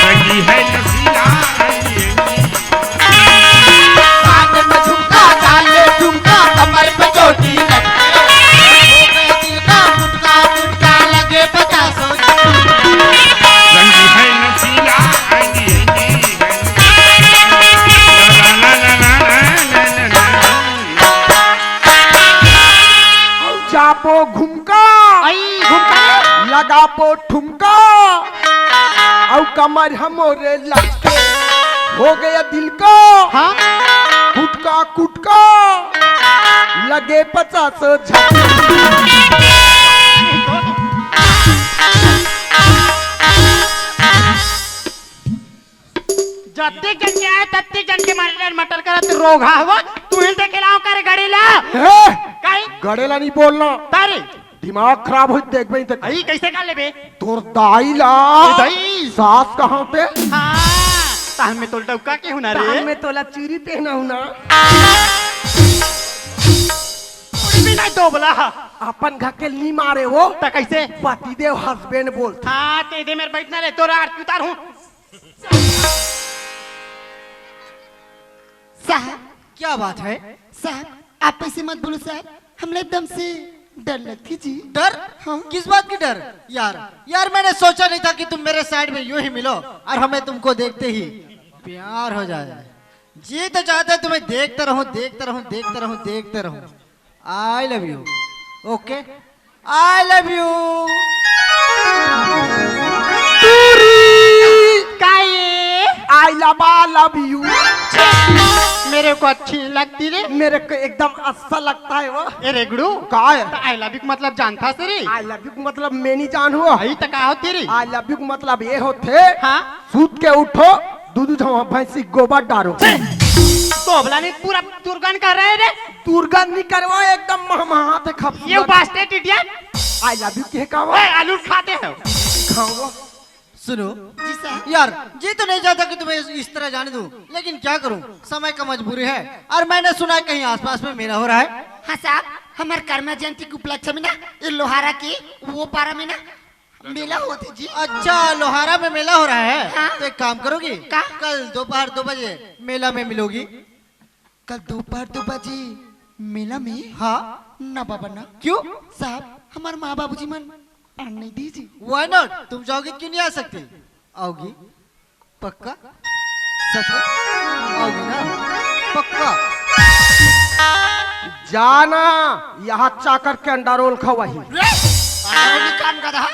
रंगी है नसीला, रंगी, रंगी। कान में झुमका, कान में झुमका, कमर पे चोटी लटके। हो गए दिल का गुटका, गुटका लगे पचासों। रंगी है नसीला, रंगी, रंगी है। ला, ला, ला। जाबो घुमका, आई घुमका। लगाबो ठुमका, अउ कमर हमरे लचके। हो गया दिल का हाँ? कुटका कुटका, लगे पचास झटके। जत्ती जन के आए, तत्ती जन के मटर मटर करत रोगहा हवा। तू ही देखे लाओ करे गड़ेला। ए, काई? गड़ेला नहीं बोलना। तारे। दिमाग खराब होई, देखबे त। आई, कैसे कर लेबे? तोर दाई ला। ए दाई। सास कहाँ पे? हाँ, तहन में तोल डौका के हुना रे। तहन में तोला चूरी पहना हुना। कुछ भी नहीं तो बोला। अपन घर के नी मारे वो। त कैसे? पतिदेव husband बोल। हाँ, ते दे मेरे बैठना रे, तोरा आरती उतार हूँ। साहब। क्या बात है? साहब, आप ऐसे मत बोलो साहब, हमला एकदम से डर लगती जी। डर? हाँ। किस बात की डर? यार, यार, मैंने सोचा नहीं था कि तुम मेरे side में यूं ही मिलो और हमें तुमको देखते ही प्यार हो जाए। जी तो चाहता है तुम्हें देखता रहूं, देखता रहूं, देखता रहूं, देखता रहूं। I love you। OK। I love you। टूरी। काई? I love, I love you। मेरे को अच्छी लगती रे। मेरे को एकदम अच्छा लगता है वो। ए रेगड़ू। का है? त I love you का मतलब जानता से रे? I love you का मतलब मैं नहीं जानू। आई त का होती रे? I love you का मतलब ये होथे। हाँ। सूत के उठो, दूध झवा भैंसी गोबर डारो। तो अबला नहीं पूरा दुर्गन कर रहे रे। दुर्गन नहीं करवा, एकदम महमहात है खप। ये Bastet idiot। I love you के का वो? ए, आलू खाते हैं। खाओ। सुनो। जी साहब। यार, जी तो नहीं चाहता कि तुम्हें इस, इस तरह जाने दूं, लेकिन क्या करूं, समय का मजबूरी है। और मैंने सुना है कहीं आसपास में मेला हो रहा है। हाँ साहब, हमारे कर्मा जयंती के उपलक्ष्य में ना, ये लोहारा की वो पारा में ना मेला होते जी। अच्छा, लोहारा में मेला हो रहा है? हाँ। तो एक काम करोगी? का? कल दोपहर दो बजे मेला में मिलोगी। कल दोपहर दो बजे मेला में? हाँ। ना बाबा ना। क्यों? साहब, हमारे माँ बाबूजी मन आने दीजिए। Why not? तुम जाओगी, क्यों नहीं आ सकती? आओगी? पक्का? सच में? आओगी ना? पक्का? जाना, यहाँ चाकर के अंडा रोल खवाही। रे! अंडा रोल काम का था?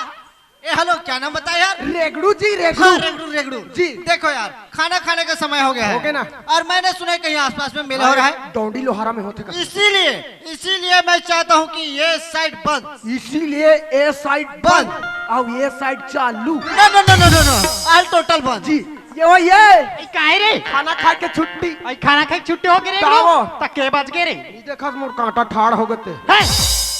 ए, हेलो, क्या नाम बताया यार? रेगड़ू जी, रेगड़ू। हाँ, रेगड़ू, रेगड़ू। जी। देखो यार, खाना खाने का समय हो गया है। हो गया ना? और मैंने सुना है कहीं आसपास में मेला हो रहा है। डोंडी लोहारा में होते का। इसीलिए, इसीलिए मैं चाहता हूँ कि ये साइड बंद। इसीलिए ए साइड बंद। बंद। और ये साइड चालू। No, no, no, no, no, no। All total बंद। जी, ये वो ये। ए, काहे रे? खाना खा के छुट्टी। ए, खाना खा के छुट्टी हो गई रे, तावो। त के बज गए रे? ये देखा मोर कांटा ठाड़ हो गते। हैं?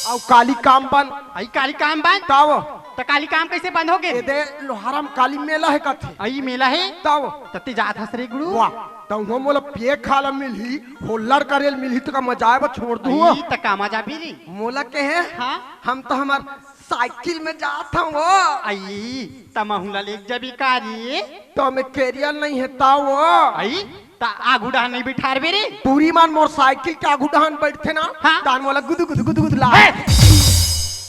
और काली काम बंद। ए, काली काम बंद? तावो। त काली काम कैसे बंद हो गए? ए दे लोहारा में काली मेला है कथे। ए, मेला है? तावो। त ते जात हस रे गुरु? वाह, त उहो मोला पिए खाला मिलही, होल्लड़ करेल मिलही, त का मजा आए बा, छोड़ दूँ। ए, त का मजा भी रे? मोला के है? हाँ? हम तो हमार साइकिल में जात हूँ वो। आई, त महूला लेके जाबी का रे? तो मैं कैरियर नहीं है तावो। आई, त आगू डहान नहीं बिठारबे रे? टूरी मान मोर साइकिल के आगू डहान बैठथे ना, हाँ। तान मोला गुदु गुदु गुदु गुदु ला। ए,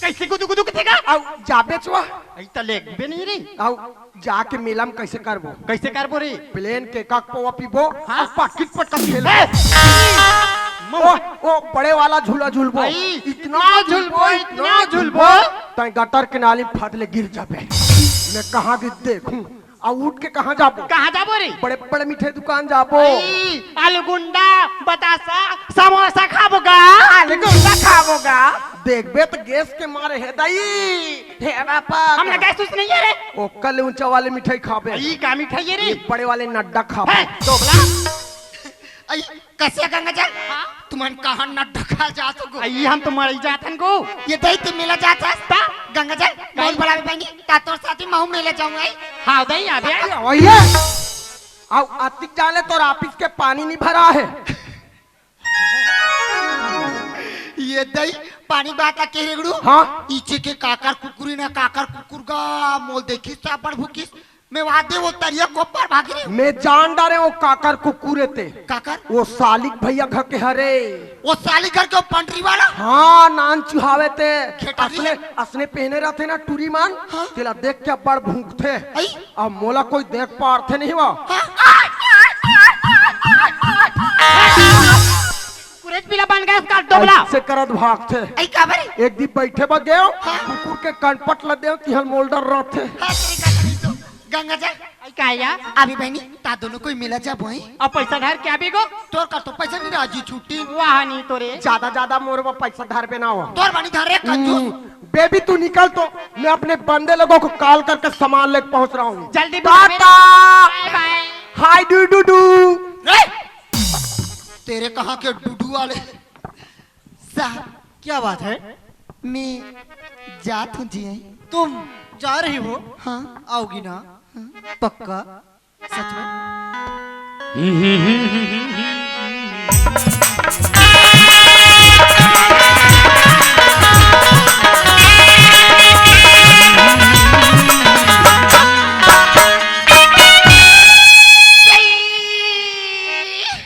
कैसे गुदु गुदु कथे का? आउ जाबे चुआ। आई त लेगबे नहीं रे। आउ जाके मेला में कैसे करबो? कैसे करबो रे? प्लेन के काक पवा पीबो, हाँ? और पाकिट पटक खेलबो। ए! ओ, ओ बड़े वाला झूला झूलबो। आई, इतना इतना झूलबो, झूलबो, इतना इतना झूलबो। झूलबो। तै गटर किनारे फट ले गिर जाबे। मैं कहाँ गिर देखूं? आ उठ के कहाँ जाबो? कहाँ जाबो रे? बड़े बड़े मिठाई दुकान जाबो। आई, आलू गुंडा, बतासा, समोसा खाबो गा। आलू गुंडा खाबो गा। देखबे त गैस के मारे हे दाई। हे बापा। हमला गैस उस नहीं है रे। ओकर ले ऊंचा वाले मिठाई खाबे। ई का मिठाई है रे? ये बड़े वाले नड्डा खाबे। है, दोगला। आई, कसे गंगा जल? हाँ? तुमन कहाँ नड्डा खा जात हो गो? आई, हम तो मरई जात हन गो। ये दई ते मेला जात हस? ता? गंगा जल, कई? मोल बड़ा बनी, ता तोर साथी महू मेला जाऊं आई। हाँ, दई, आ बे। अरे, वही है। आओ, अतिक जाले तोर ऑफिस के पानी नहीं भरा है। ये दई, पानी बात के रेगड़ू? हाँ? इचे के काकर कुकुरी ना काकर कुकुर गा, मोल देखिस ता बड़ भूकिस। मैं वहां दे वो तरिया को पार भाग रही। मैं जान डारे वो काकर कुकुरे ते। काकर? वो सालिक भैया घर के हरे। वो सालिक घर के वो पंडरी वाला? हाँ, नान चुहावे ते। खेटा असने, असने पहने रहते ना टूरी मान। हाँ। तेला देख के बड़ भूंकथे। आई? अब मोला कोई देख पारथे नहीं हुआ। हाँ? कुकुरे पीला बन गया इसका डोबला। ऐसे करत भागथे। आई का बरे? एक दिन बैठे बा गयो, हाँ। कुकुर के कनपट ल देव, तिहल मोल डर रहथे। हाँ, तेरे का नहीं तो। गंगा जल। आई का या? अभी बहनी, ता दोनों कोई मिला जा बोई। अब पैसा धर के आबी गो? तोर का तो पैसा नहीं राजी छुट्टी। वाह नहीं तोरे। ज्यादा, ज्यादा मोर बा पैसा धर बे ना हो। तोर बनी धर रे कंजूस। हम्म, बेबी तू निकल तो, मैं अपने बंदे लोगों को कॉल करके सामान लेके पहुंच रहा हूँ। जल्दी टाटा। बाय बाय। हाय डू डू डू। रे! तेरे कहाँ के डुडू वाले? साहब, क्या बात है? मैं जात हूँ जी। तुम जा रही हो? हाँ। आओगी ना? हाँ। पक्का? सच में?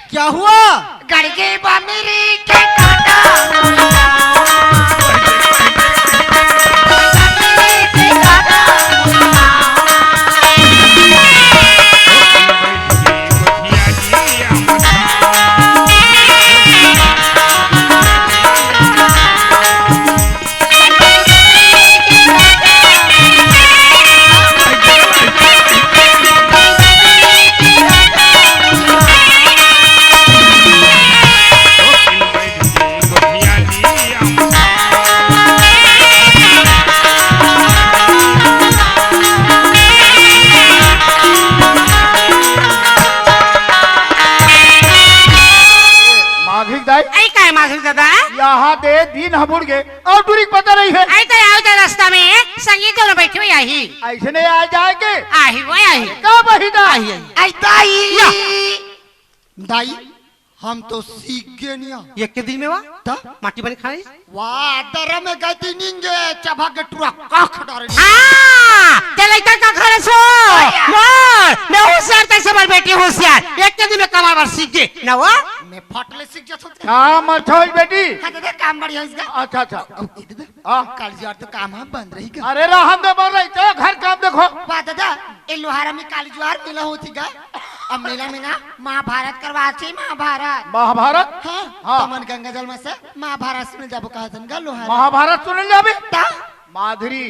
क्या हुआ? गड़गे बा मेरी के काटा। माघिक दाई। आई काय माघिक दादा? यहाँ दे दिन हबुड़ गे और दूरी के पता नहीं है। आई तो आओ तो रास्ता में संगीत दोनों बैठे हुए आही। ऐसे नहीं आ जाएंगे। आही वो आही। का बहिदा? आही, आही। आई दाई। या। दाई, हम तो सीख गे निया। एक के दिन में वा? त? माटी बनी खाई? वाह, दरा में गई थी निंगे, चबा के टुरा काख डारे। हाँ, ते लइका का घर सो। अरे! मोर, मैं होशियार तैसे मोर बेटी होशियार। एक के दिन में कमा बर सीख गे। ना वा? मैं फटले सीख जा सोच। काम अच्छा होई बेटी। हाँ, दादा, काम बढ़िया होई इसका। अच्छा, अच्छा। अब, अब, हाँ। काली जुआर तो काम हम बंद रही का? अरे रहन दे, बंद रही, चलो घर काम देखो। वाह दादा, ए लोहारा में काली जुआर मेला होती का? अब मेला में ना महाभारत करवा थे, महाभारत। महाभारत? हाँ, हाँ। तमन गंगा जल में से महाभारत सुने जाबो कहा थन का लोहारा। महाभारत सुने जाबे? ता? माधुरी,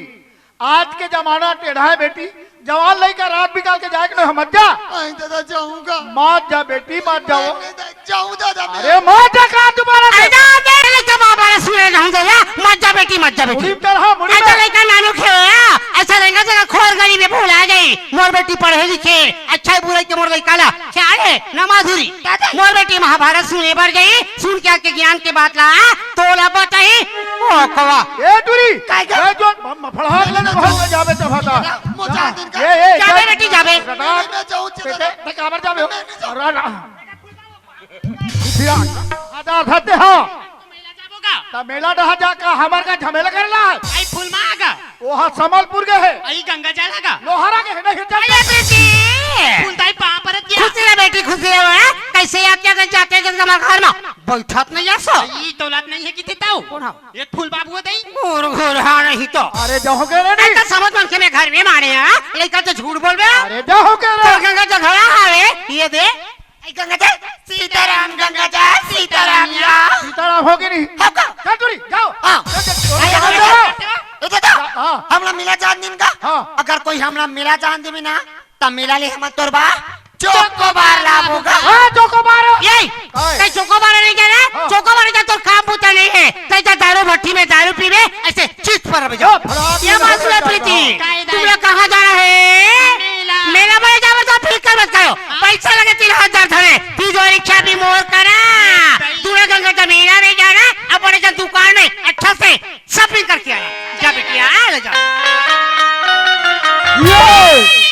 आज के जमाना टेढ़ा है बेटी, जवान लइका रात बिकाल के जाए के नहीं, मत जा। आई दादा, जाऊंगा। मत जा बेटी, मत जाओ। नहीं, नहीं, जाऊं दादा मैं। अरे मत जा, कहा दोबारा से। अरे ना, मेरे लिए जमा बारह सुने नहीं दे, या? मत जा बेटी, मत जा बेटी। मुड़ी में चढ़ा, मुड़ी में। ऐसा लइका नानू खेले, या? ऐसा रहेगा जगह खोर गली में भूला गई। मोर बेटी पढ़े लिखे, अच्छा है बुराई के मोर लइका ला। क्या है? नमाजुरी। दादा। मोर बेटी महाभारत सुने बर गई, सुन के आके ज्ञान के बात ला, तोला बताई, ओ कवा। ए टुरी, काय का? ए जो म-, म-, फड़हाक ले, नहीं, नहीं, बहुत नहीं। जाबे चबा था। मुझे दिन का। ए, ए, जाबे जा-, बेटी, जाबे। रटा। मैं जाऊं, बेटे, दादा। ते काबर जाबे हो? मैं नहीं जाऊं। रटा। फिर आ, आधा धरते हो। मेला जाबो का? त मेला डहा जा का, हमर का झमेला करला है? आई फूल मा आगा। ओहा संबलपुर के है। आई गंगा जल आगा। लोहारा के है, नहीं, चल। अरे बेटी। फूल दाई पाँव परत गया। खुशी रह बेटी, खुशी रह, हैं? कैसे याद किया गया जाते गंगा माँ घर में? बैठत नहीं ऐसा। ई दौलत नहीं है किथे ताऊ। कौन है? ये फूल बाबू है दई। घूर घूर हाँ नहीं तो। अरे जाओ के रे नहीं। ऐसा समझ मन के मैं घर में मारे हैं, हाँ? लइका तो झूठ बोल बे। अरे जाओ के रे। तो गंगा जल हरा हवे, ये दे। ए गंगा जल, सीताराम गंगा जल, सीताराम या। सीताराम हो गई नहीं। हो का? चल टुरी, जाओ। हाँ। चल, चल, ए, चल, ए, चल। ए, ए, ए, हाँ। हमला मेला जान दिन का? हाँ। अगर कोई हमला मेला जान देवे ना, त मेला ले हम तोर बा चोकोबार लाबो का। हाँ, चोकोबार। यही। हाँ। कहीं चोकोबार नहीं जाना? हाँ। चोकोबार का तोर काम बूता नहीं है। कहीं जा दारू भट्टी में दारू पीवे, ऐसे चित पर रह जाओ। ओ, फड़ाक ये से मासूम है बजा प्रीति। जाओ। तुम लोग कहाँ जा रहे हैं? मेला। मेला में जाओ तो फिक्र मत करो। हाँ। पैसा लगे तीन हजार धरे। तू जो रिक्शा भी मोर करा। सही। तू लोग गंगा जमीना नहीं जा रहा। अपने जन दुकान में अच्छा से shopping करके आया। जा बेटी, आ ले जा। ये।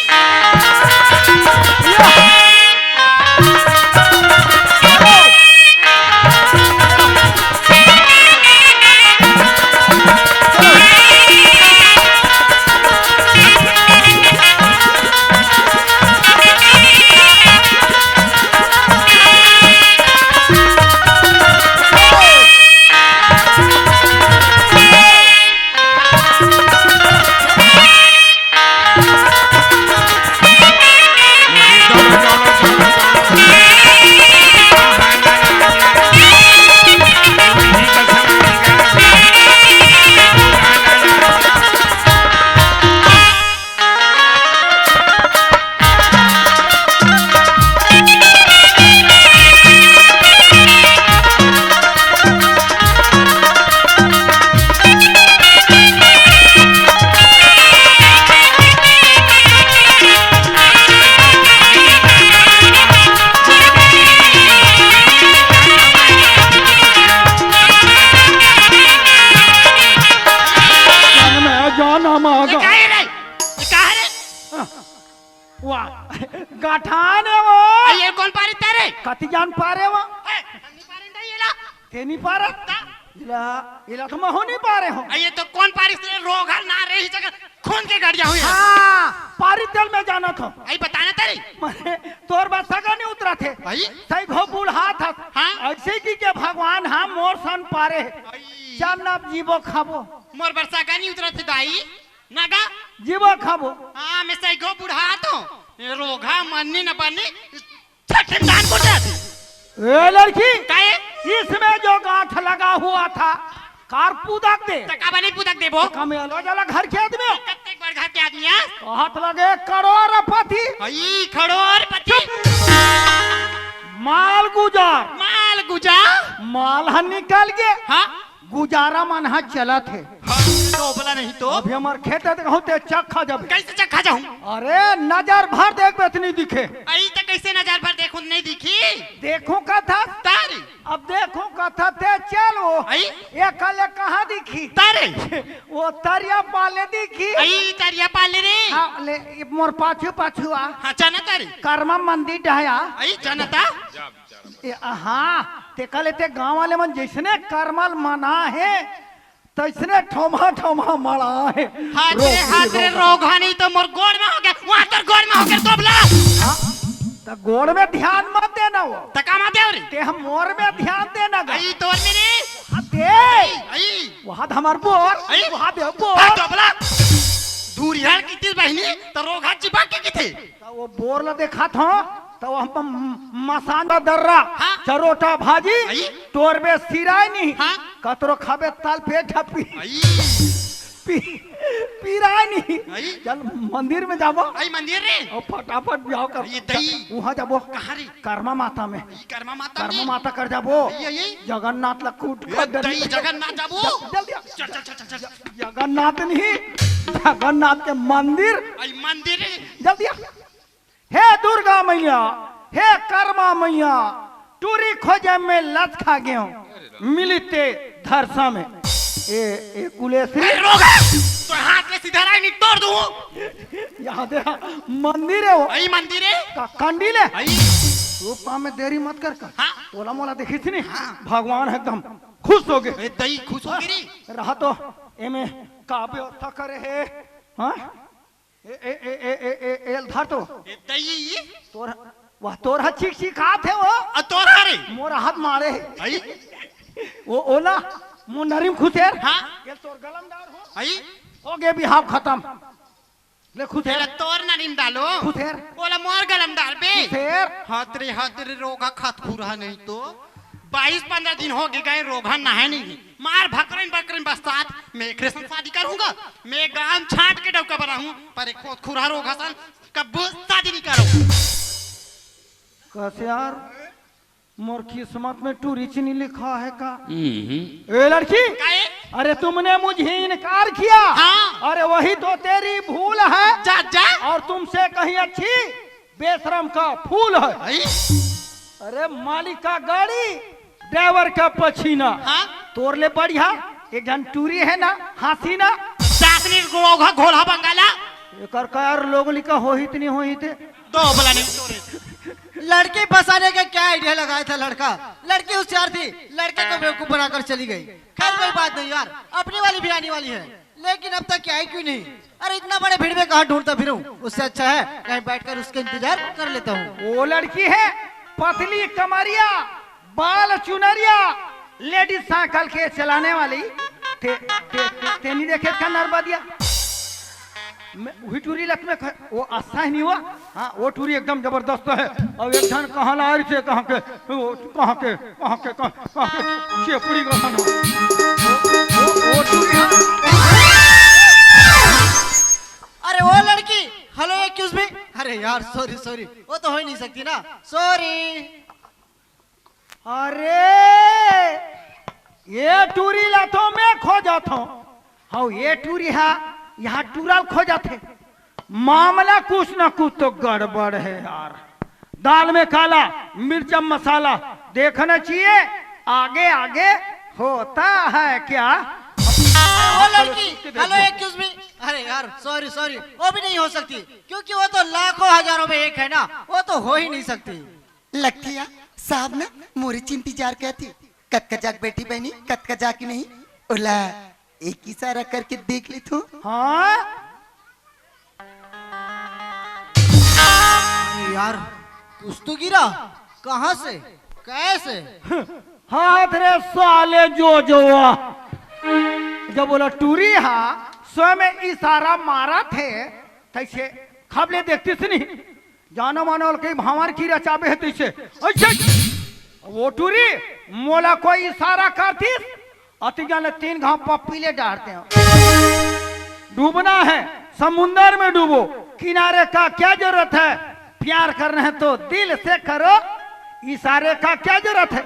जान में जान हम ये आगा। का है रे? ये का है रे? वाह, गठान है वो। आ, ये कौन पारी तेरे? कति जान पारे वो? ए, हम नहीं पारे नहीं ये ला। ते नहीं पारे? ता? इला, इला तो महू नहीं पारे हो। आ, ये तो कौन पारी से रोग हर ना रही जगह खून के गाड़ियां हुई है। हाँ, पारी तेल में जाना था। आई बताना तेरी। माने, तोर बस सगा नहीं उतरा थे। आई? सही घो बूढ़ा था। हाँ? ऐसे की के भगवान हम मोर सन पारे। आई। चल ना अब जीबो खाबो। मोर बरसा का नहीं उतरा थे दाई। नागा? जीवा खाबो। हाँ, मैं सही गो बुढ़ा तो। ये रोगा मन्नी न बन्नी, छठे में धान कोटे आती। ए लड़की, काहे? इसमें जो गांठ लगा हुआ था, कार पूदक दे। तो काबर नहीं पूदक देबो? कम आलो जाला घर के आदमी। कत्ते बड़ घर के आदमी है? हाथ लगे करोड़पति। हई, करोड़पति। चुप। माल गुजार। माल गुजार? माल ह निकल गे। हाँ? गुजारा मन ह चलत हे। हाँ। तो बोला नहीं तो। अभी हमर खेत हे, देखहूं ते चक्खा जाबे। कैसे चक्खा जाहूं? अरे नजर भर देखबे त नहीं दिखे। अई त कैसे नजर भर देखूं नहीं दिखी? देखूं का था? तारी। अब देखूं का था ते चल वो। अई? ये कल कहां दिखी? तारे। वो तरिया पाले दिखी। अई तरिया पाले रे। हाँ, ले, ये मोर पाछू पाछू आ। हाँ, चना तारे। कर्मा मंदिर डहया। अई चना ता। ए, हाँ, ते कल ते गांव वाले मन जैसने करमल मना हे, तैसने ठोमा ठोमा मड़ा हे। हाथ रे, रोगी हाथ रे, रोगा। रोगा नहीं तो मोर गोड़ में हो गया, वहां तोर गोड़ में हो गया, तो बोला। हाँ, त गोड़ में ध्यान मत देना वो। त का मत देव रे? ते हम मोर में ध्यान देना गा। अई तोर में रे। हाँ, दे। अई। वहां त हमार बोर, अई। वहां दे बोर। हाँ, तो बोला। दूरियार की तिल बहिनी, तो रोगा चिपक के किथे। त वो बोर ला देखत हों, त वो हम म-, मसान का दर्रा, हाँ। चरोटा भाजी, अई। तोर बे सिराय नहीं, हाँ। कतरो खाबे तल पे ठपी। अई। पी-, पिराय नहीं। अई। चल मंदिर में जाबो। अई मंदिर रे। और फटाफट ब्याह कर। ये दई। वहां जाबो। कहाँ रे? कर्मा माता में। ई कर्मा माता कर्मा में। माता कर जाबो। अई, अई। जगन्नाथ ला कूट ये कर दई डर। जगन्नाथ जाबो। जल्दी आ। चल, चल, चल, चल, चल। जगन्नाथ नहीं, जगन्नाथ के मंदिर। अई मंदिर रे। जल्दी आ। हे दुर्गा मैया, हे कर्मा मैया, टूरी खोजे में लचका गेंव, मिली ते धरसा में। ए, ए कुलेश्री। अरे रोगा, तो हाथ में सीधा राय नहीं तोड़ दूं। यहाँ दे, मंदिर हे वो। अई मंदिर हे। का कंडी ले। अई। तू पाँव में देरी मत कर कर। हाँ। तोला मोला देखिस नहीं। हाँ। भगवान एकदम खुश हो गे। ए, दई खुश हो गे रे। रहा तो एमे का व्यवस्था करे हे। हाँ? ए, ए, ए, ए, ए, ए, एल धर तो। ए, दई। तोर, वह तोर हा चीख चीखात हे वो। आ, तोर हा रे। मोर हाथ मारे हे। अई? वो, ओला, मुंडरी में खुसेर। हाँ। एल तोर गलम डार हो। अई? हो गे बिहाव खतम। ले खुसेर। एला तोर नरी में डालो। खुसेर। ओला मोर गलम डार बे। खुसेर। हाथ रे, हाथ रे, रोगा खात खुरहा नहीं तो। बाईस पन्द्रह दिन हो गे गए, रोगहा नहाए नहीं। मार भकरन बकरन बस्तात, मैं एकरे सन शादी करूंगा। मैं गांव छांट के डौका बनाहूं, पर एक खुरहा रोगहा सन कब्बो शादी नहीं करूं। कस यार, मोर किस्मत में टूरी च नहीं लिखा है का? हम्म। ए लड़की, काहे? अरे तुमने मुझे इनकार किया। हाँ। अरे वही तो तेरी भूल है। जा, जा। और तुमसे कहीं अच्छी बेशरम का फूल है। आई। अरे मालिक का गाड़ी, ड्राइवर का पसीना। हाँ। तोर ले बढ़िया एक झन टूरी है ना, हसीना। सासनी रोगहा घोड़ा बंगाला। एकर कार लोग लिखा होहित नहीं होहित। दो बला नहीं तोरे। लड़की फंसाने का क्या आइडिया लगाया था लड़का? लड़की होशियार थी, लड़के को बेवकूफ बनाकर चली गई। खैर कोई बात नहीं यार, अपनी वाली भी आने वाली है। लेकिन अब तक क्या है क्यों नहीं? अरे इतना बड़े भीड़ में कहाँ ढूंढता फिरूं? उससे अच्छा है कहीं बैठकर उसका इंतजार कर लेता हूँ। वो लड़की है पतली कमरिया, बाल चुनरिया, लेडीज साइकिल के चलाने वाली। ते, ते, ते, ते नहीं देखे का नरबदिया? मैं वही टूरी लत में ख-, वो अच्छा ही नहीं हुआ। हाँ, वो टूरी एकदम जबरदस्त है। अब एक झन कहाँ ला रही थे, कहाँ के, वो, कहाँ के, कहाँ के, कहाँ, कहाँ के, चेपड़ी का खाना। वो, वो, वो टूरी, हाँ। अरे वो लड़की, हेलो, एक्सक्यूज मी। अरे यार, सॉरी, सॉरी, वो तो हो ही नहीं सकती ना, सॉरी। अरे, ये टूरी ला तो मैं खोजत हूँ। हौ, ये टूरी हा, यहाँ टूरा ल खोजत हे। मामला कुछ न कुछ तो गड़बड़ है यार। दाल में काला, मिर्चा मसाला, देखना चाहिए, आगे आगे होता है क्या? वो लड़की, हेलो, एक्सक्यूज मी। अरे यार, सॉरी, सॉरी, वो भी नहीं हो सकती, क्योंकि वो तो लाखों हजारों में एक है ना, वो तो हो ही नहीं सकती। लखिया, साहब ना मोरे च इंतजार करत हे। कतका जाके बैठी बहनी, कतका जाके नहीं। ओला एक इशारा करके देख ले तू। हाँ? यार, कुछ तो गिरा। कहाँ से? कैसे? हाथ रे साले जो जोवा। जब ओला टूरी हा, स्वयं इशारा मारत हे, तैसे खबले देखती से नहीं। जानो मानो के भांवर की रचाबे हे तैसे। ऐसे। वो टूरी, मोला कोई इशारा करतीस, अति जाने तीन घाव पप्पी ले डारते हैं। डूबना है, समुंदर में डूबो, किनारे का क्या जरूरत है? प्यार करना है तो दिल से करो, इशारे का क्या जरूरत है?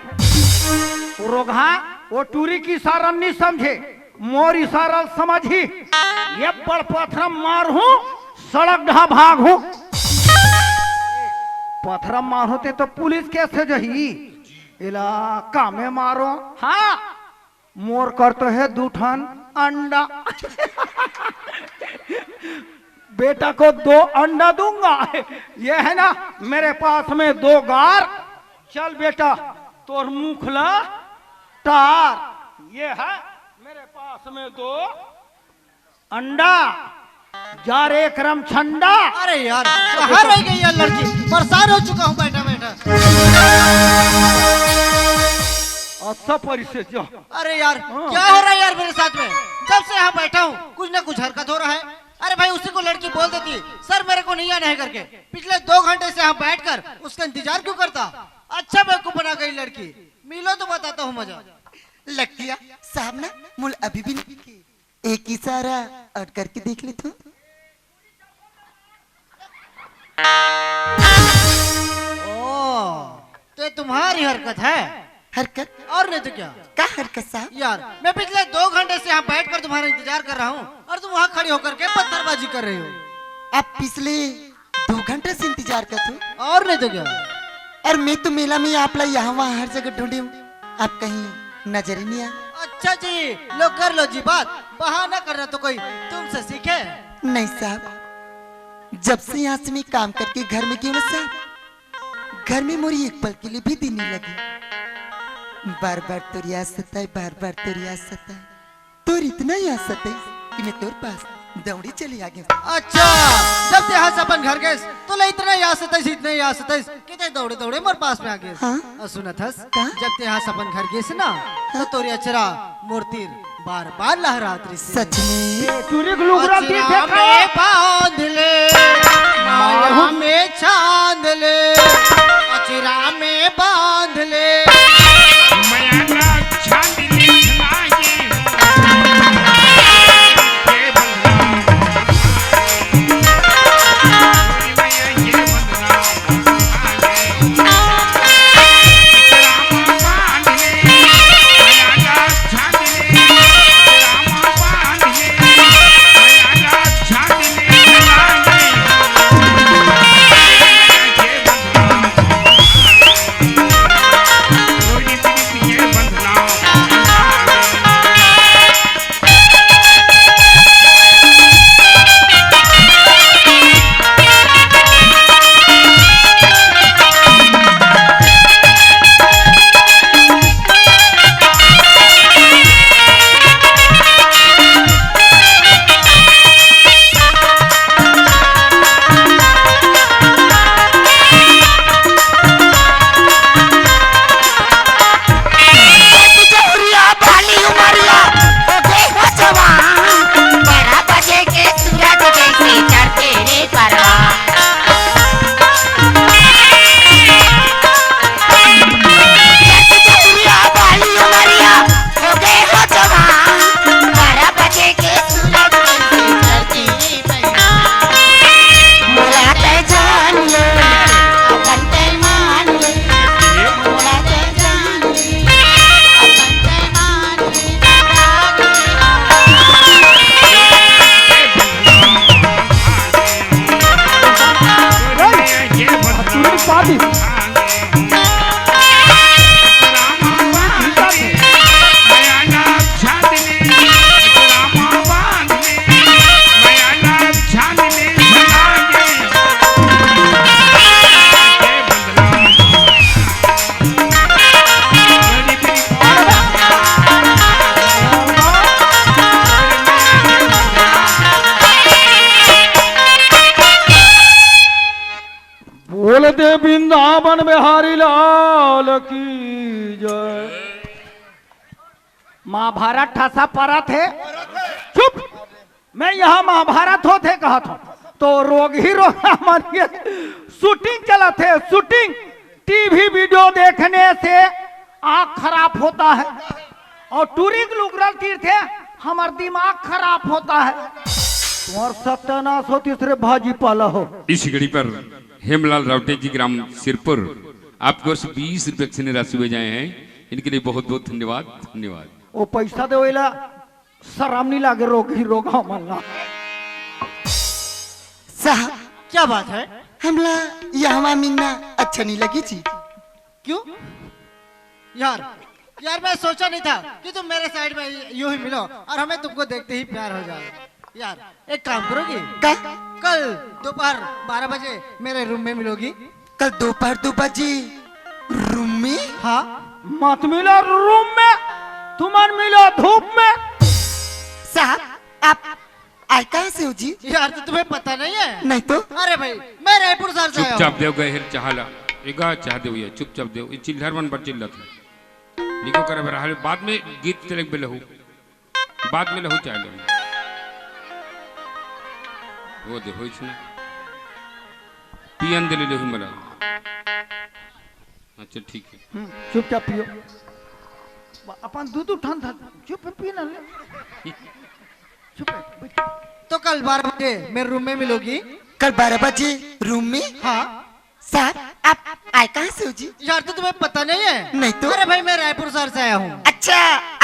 वो रोगहा, वो टूरी की इशारा नहीं समझे। मोर इशारा ल समझही, ये बड़ पथरा मारहूं, सड़क डहा भागहूं। पथरा मारहूं ते तो पुलिस केस हो जही। एला कामे मारो। हाँ, मोर कर तो है दू ठन अंडा। बेटा को दो अंडा दूंगा। ये है ना मेरे पास में दो गार। चल बेटा, तोर मुख ला टार। ये है मेरे पास में दो अंडा। जा रे करम छंडा। अरे यार, कहाँ रह गई यार लड़की? परेशान हो चुका हूँ बैठा बैठा। अच्छा परिचय जो। अरे यार, हाँ। क्या हो रहा है यार मेरे साथ में? जब से यहाँ बैठा हूँ, कुछ ना कुछ हरकत हो रहा है। अरे भाई, उसी को लड़की बोल देती, "सर, मेरे को नहीं आना है" करके। पिछले दो घंटे से यहाँ बैठकर उसका इंतजार क्यों करता? अच्छा बेवकूफ बना गई लड़की। मिलो तो बताता हूँ मजा। लगती है साहब ना, मुल अभी भी नहीं। एक इशारा और करके देख ले तू। ओ, तो ये तुम्हारी हरकत है? हरकत? और नहीं तो क्या? का हरकत साहब? यार, मैं पिछले दो घंटे से यहाँ बैठकर तुम्हारा इंतजार कर रहा हूँ और तुम वहाँ खड़ी होकर के पत्थरबाजी कर रही हो। आप पिछले दो घंटे से इंतजार करत हूँ। और नहीं तो क्या? और मैं तो मेला में आप ला यहाँ वहाँ हर जगह ढूंढी हूँ, आप कहीं नजर ही नहीं आए। अच्छा जी, लो कर लो जी बात, बहाना करना तो कोई तुमसे सीखे। नहीं साहब, जब से यहाँ से मैं काम करके घर में गई हूँ ना साहब, घर में मोरी एक पल के लिए भी दिल नहीं लगी। बार बार तोर याद सताए, बार बार तोर याद सताए। तोर इतना याद सताए कि मैं तोर पास दौड़ी चली आ गई। अच्छा, जब ते यहाँ से अपन घर गए, तो ले इतना याद सताइस, इतना याद सताइस कि ते दौड़े दौड़े मोर पास में आ गए। हाँ? और सुनत हस, का? जब ते यहाँ से अपन घर गए ना, तो हाँ? तोर अचरा मोर तीर बार बार लहरात रही। सच में? टूरी के लुगरा तीर अचरा देखा। में बांध ले, माया में छांद ले, अचरा में बांध ले। बोल दे वृंदावन बिहारी लाल की जय। महाभारत ठसा परत हे। चुप। मैं यहाँ महाभारत होत हे कहत हूँ, तो रोग ही रोग मन के शूटिंग चलत हे, शूटिंग। टीवी वीडियो देखने से आँख खराब होता है और टूरी के लुगरा ल तीरथे, हमर दिमाग खराब होता है। तुम्हार सत्यानाश हो, तीसरे भाजी पाला हो। इस घड़ी पर हेमलाल रावटे जी, ग्राम सिरपुर, आपको से बीस रुपए की राशि भेज आए हैं, इनके लिए बहुत बहुत धन्यवाद। धन्यवाद। वो पैसा दे वेला शरम नहीं लागे, रोग ही रोग हमन ला। साहब, क्या बात है? हमला यहाँ मिलना अच्छा नहीं लगी जी। क्यों? यार, यार, मैं सोचा नहीं था कि तुम मेरे साइड में यूं ही मिलो और हमें तुमको देखते ही प्यार हो जाए। यार, एक काम करोगी? का? कल दोपहर बारह बजे मेरे रूम में मिलोगी? कल दोपहर दो बजे रूम में? हाँ। मत मिलो रूम में, तुमन मिलो धूप में। साहब, आप आए कहाँ से हो जी? यार, तो तुम्हें पता नहीं है? नहीं तो। अरे भाई, मैं रायपुर शहर से आया हूँ। चुपचाप देव गए हेर चाह ला। एगा चाह देव ये, चुपचाप देव। ये चिल्हर मन बर चिल्लत है। निको करे बर हाल, बाद में गीत चले बेलहू। बाद में लहू चाय लहू। वो दे, होइस ना। पियन दे ले लहू मला। अच्छा, ठीक है। हम्म, चुपचाप पियो। ब-, अपन दू दू ठन था, चुप पी ना ले। चुप है, बैठ। तो कल बारह बजे मेरे रूम में मिलोगी? कल बारह बजे रूम में? हाँ। सर, आप आए कहाँ से हो जी? यार, तो तुम्हें पता नहीं है? नहीं तो। अरे भाई, मैं रायपुर शहर से आया हूँ। अच्छा,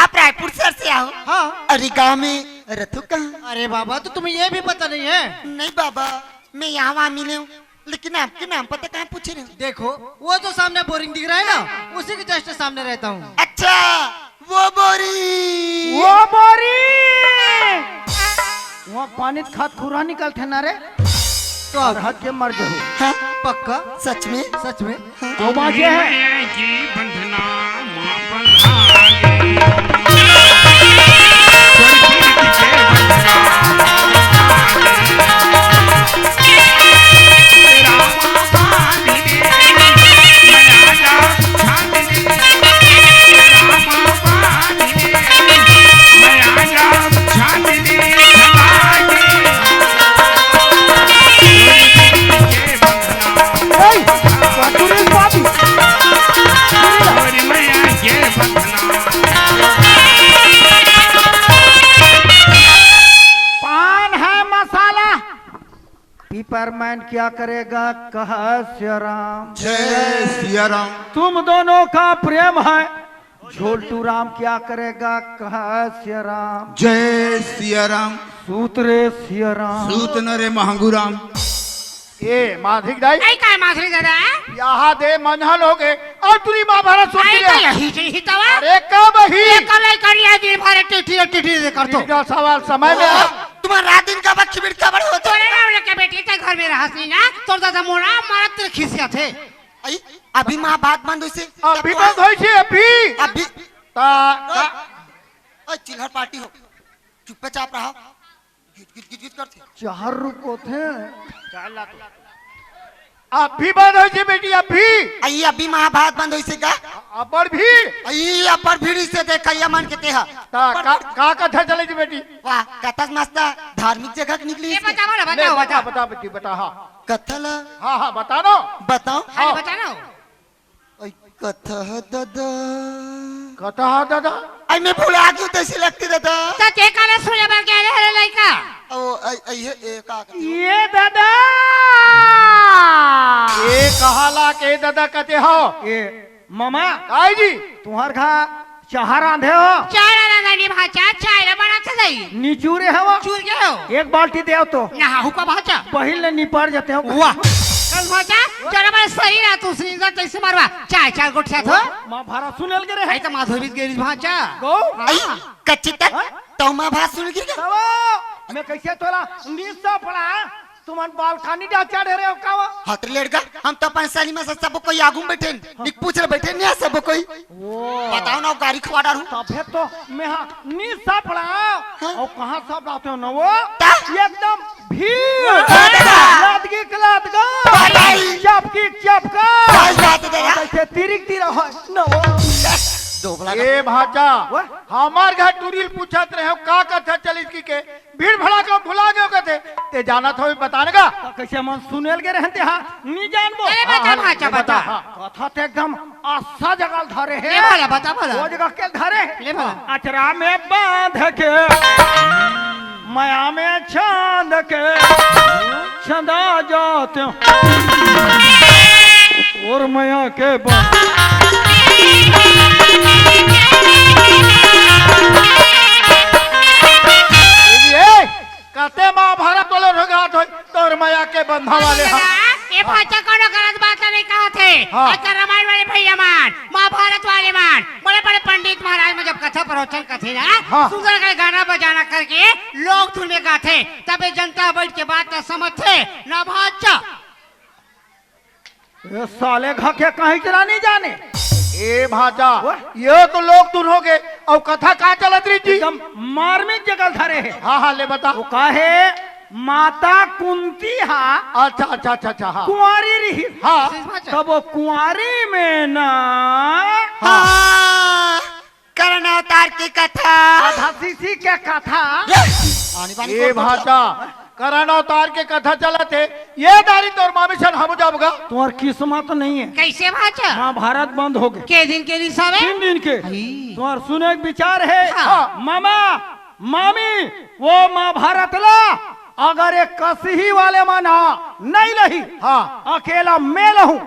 आप रायपुर शहर से आओ? हाँ। अरे, गाँव में रथो कहाँ? अरे बाबा, तो तुम्हें ये भी पता नहीं है? नहीं बाबा, मैं यहाँ वहाँ मिले हूँ, लेकिन आपके नाम पता कहाँ पूछ रहे हो? देखो, वो जो सामने बोरिंग दिख रहा है ना, उसी के जस्ट सामने रहता हूँ। अच्छा, वो बोरी। वो बोरी। वहाँ पानी खात खुरा निकलथे ना रे। तो अब हद के मर जाओ। हाँ? पक्का? सच में? सच में? हाँ। तो बाजे है। पान है मसाला। पिपरमैन क्या करेगा, कहा सिया राम। जय सिया राम। तुम दोनों का प्रेम है, झोलटू राम क्या करेगा, कहा सिया राम। जय सिया राम। सूत रे सिया राम। सूत न रे महंगू राम। ए, माधुरी दाई। ऐ काय माधुरी दादा? यहाँ दे मंझन हो गए। अउ तुरी महाभारत सुन ऐ के तो यही से ही तवा। अरे कब ही? ये कब लाई करिया दिन भर टिठी टिठी से कर तो। इनका सवाल समय में आ। तुम्हारा रात दिन का बच्ची बिड़ खबर होता। तोरे ना उनके बेटी ते घर में रहस नहीं ना, तोर दादा मोरा मारत तेरे खिसिया थे। आई, अभी माँ बात बंद होइसे। अभी बंद होइसे, अभी। अभी। ता, ता। ओए, चिल्हर पार्टी हो। चुपचाप रहो। गिट, गिट, गिट, गिट करथे। चार रुक होथे। अभी बंद होइसे बेटी, अभी। आई, अभी माँ बात बंद होइसे का? अब्बड़ भीड़। आई, अब्बड़ भीड़ इसे देखइया मन के तेहा। ता, का, का कथा चले जी बेटी? वाह, कथा मस्त धार्मिक जगह के निकली ये इसके। बता, बता, ले, बता, बता, बता। बता बेटी, बता, हाँ। कथा ला। हाँ, हाँ, बता ना। बताओ। हाँ। अरे, बता ना। आई, कथा ह दादा। कथा ह दादा। आई, मैं भुला गयो तैसे लगती दादा। त ते काला सुने बर गया रे, रे लइका? ओ, आई, आई, ये, ये का कथे हो? ये दादा। ये कहाला के दादा कथे हो? ये मामा। आई जी। तुहर घा चाह रांधे हो? चाह रांधा नहीं भाचा, चाय ला बनाथे दई। निचूरे हवा। चूर के हो? एक बाल्टी देव तो। नहाहू का भाचा। बहिल ले निपर जाते हो। वाह। कल भाचा, जरा बड़ा सही रहा तू, सीधा तैसे मारवा। चाय, चाय गोठिया थो। माँ भारा सुनेल के रहे। आई तो माधुरी गेरी भाचा। गो। हाँ। आई, कच्ची तक, हाँ? तो माँ भात सुन के। तब मैं कैसे तोला निस्सा पड़ा? तुमन बालकनी डा चढ़े रहे हो का वा? हत लेड़गा, हम तो अपन सलीमा से सब कोई आगू में बैठे हैं। निक पूछ रहे बैठे नहीं है सब कोई। वो। बताओ ना, गाड़ी खवा डालूं। तबे तो मैं हाँ, नी सब रहा। हाँ? और कहाँ सब रहते हो ना वो? ता? ये एकदम भीड़। हाँ, दादा। लदगी के लदगा। भाई। चपकी चपका। सही बात है, दादा। जैसे तिरिक तिरा हो ना वो। दोगला ए भाचा, वो? हमार घर टूरिल पूछत रहे हो, का कथा चलिस की के? भीड़ भड़ाका भुला गयो कथे। ते जानत होबे बतान गा। त कैसे मन सुनेल गे रहते हा, नी जानबो। अरे बता हाँ, भाचा, बता, बता। हाँ। कथा ते एकदम आस्था जगह धरे हे। ले भला, बता भला। वो जगह के धरे हे। ले भला। अचरा में बांध के, मया में चांद के, चंदा जाते और मया के बांध। ब्रह्मा वाले, हाँ। ए भांचा कोनो गलत बात नहीं कहत हे। हाँ। अच्छा, रामायण वाले भैया मन, महाभारत वाले मन, बड़े-बड़े पंडित महाराज मन जब कथा प्रवचन करथे ना, हाँ। सुंदर के गाना बजाना करके लोक धुन में गाथे, तबे जनता बैठ के बात ला समझथे ना भांचा। ए साले घके कहीं चला नहीं जाने। ए भांचा, वाह। ये तो लोक धुन हो गे, अउ कथा का चलत रही जी? एकदम मार्मिक जगह धरे हे। हाँ, हाँ, ले बता। वो का हे, माता कुंती हा अच्छा, अच्छा, अच्छा, अच्छा, हाँ। कुंवारी रही। हाँ। तब वो कुंवारी में ना हाँ, कर्ण अवतार के कथा। आधा सीसी के कथा। आनी बानी ए कोन कोन भांचा, करण अवतार के कथा चलत हे, ये दारी तोर मामी सन हम जाबगा। तुम्हार किस्मत नहीं है। कैसे भांचा? महाभारत बंद हो गए। के दिन के रिसावे? तीन दिन के। आई। तुम्हार सुने के विचार है। हाँ। मामा, मामी, वो महाभारत ला अगर एक कसही वाले मन हा नहीं लही, हाँ। अकेला मैं लहूं,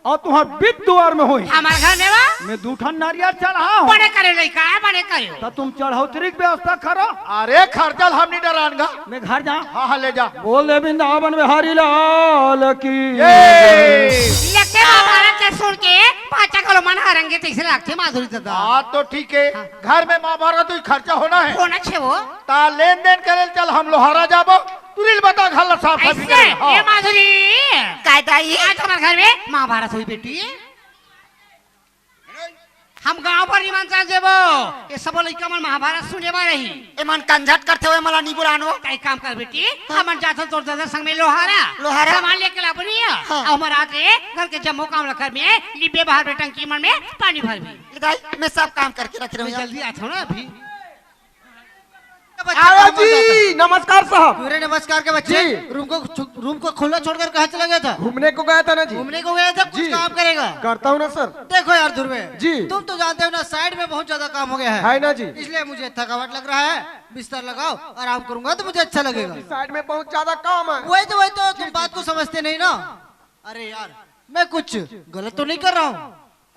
अउ तुम्हार बिद दुआर में होही। हमर घर में वा? मैं दू ठन नरियर चढ़ा हूँ। बने करे लइका, बने करे। त तुम चढ़ौतरी के व्यवस्था करो। अरे खर्चा ल हम नहीं डरान गा। मैं घर जा। हाँ, हाँ, ले जा। बोल दे वृंदावन बिहारी लाल की। ये। लेके महाभारत के सुन के पाचा घलो मन हरंगे तैसे लागथे माधुरी दादा। बात तो ठीक है। हाँ। घर में महाभारत हुई खर्चा होना है। होना छे वो। ता लेन देन करे चल हम लोहारा जाबो। तुरिल बता घर ला साफ साफ ऐसे, करे। हाँ। ये माधुरी। काय दाई? आज हमर घर में महाभारत हुई बेटी। हम गांव भर निमंत्रण देबो। ये सब लइका मन महाभारत सुने बर रही। ए मन कंझट करथे हुए मला नी बुलानो। कई काम कर बेटी, हमन जाथन तोर दादा संग में लोहारा। लोहारा? सामान लेके ला बनिया। हाँ। अउ हमर आके घर के जम्मो काम ला कर में, डिब्बे बाहर में टंकी मन में पानी भर भी। ए दाई, मैं सब काम करके रख रहा हूँ मैं यार। जल्दी आथो ना अभी। आओ जी, नमस्कार साहब। मेरे नमस्कार के बच्चे, जी। रूम को छु-, रूम को खुला छोड़कर कहाँ चला गया था? घूमने को गया था ना जी। घूमने को गया था, कुछ जी। काम करेगा? करता हूँ ना सर। देखो यार ध्रुवे, जी। तुम तो जानते हो ना, साइड में बहुत ज्यादा काम हो गया है। है ना जी। इसलिए मुझे थकावट लग रहा है, बिस्तर लगाओ, आराम करूंगा तो मुझे अच्छा लगेगा। साइड में बहुत ज्यादा काम है। वही तो, वही तो, तुम बात को समझते नहीं ना। अरे यार, मैं कुछ गलत तो नहीं कर रहा हूँ?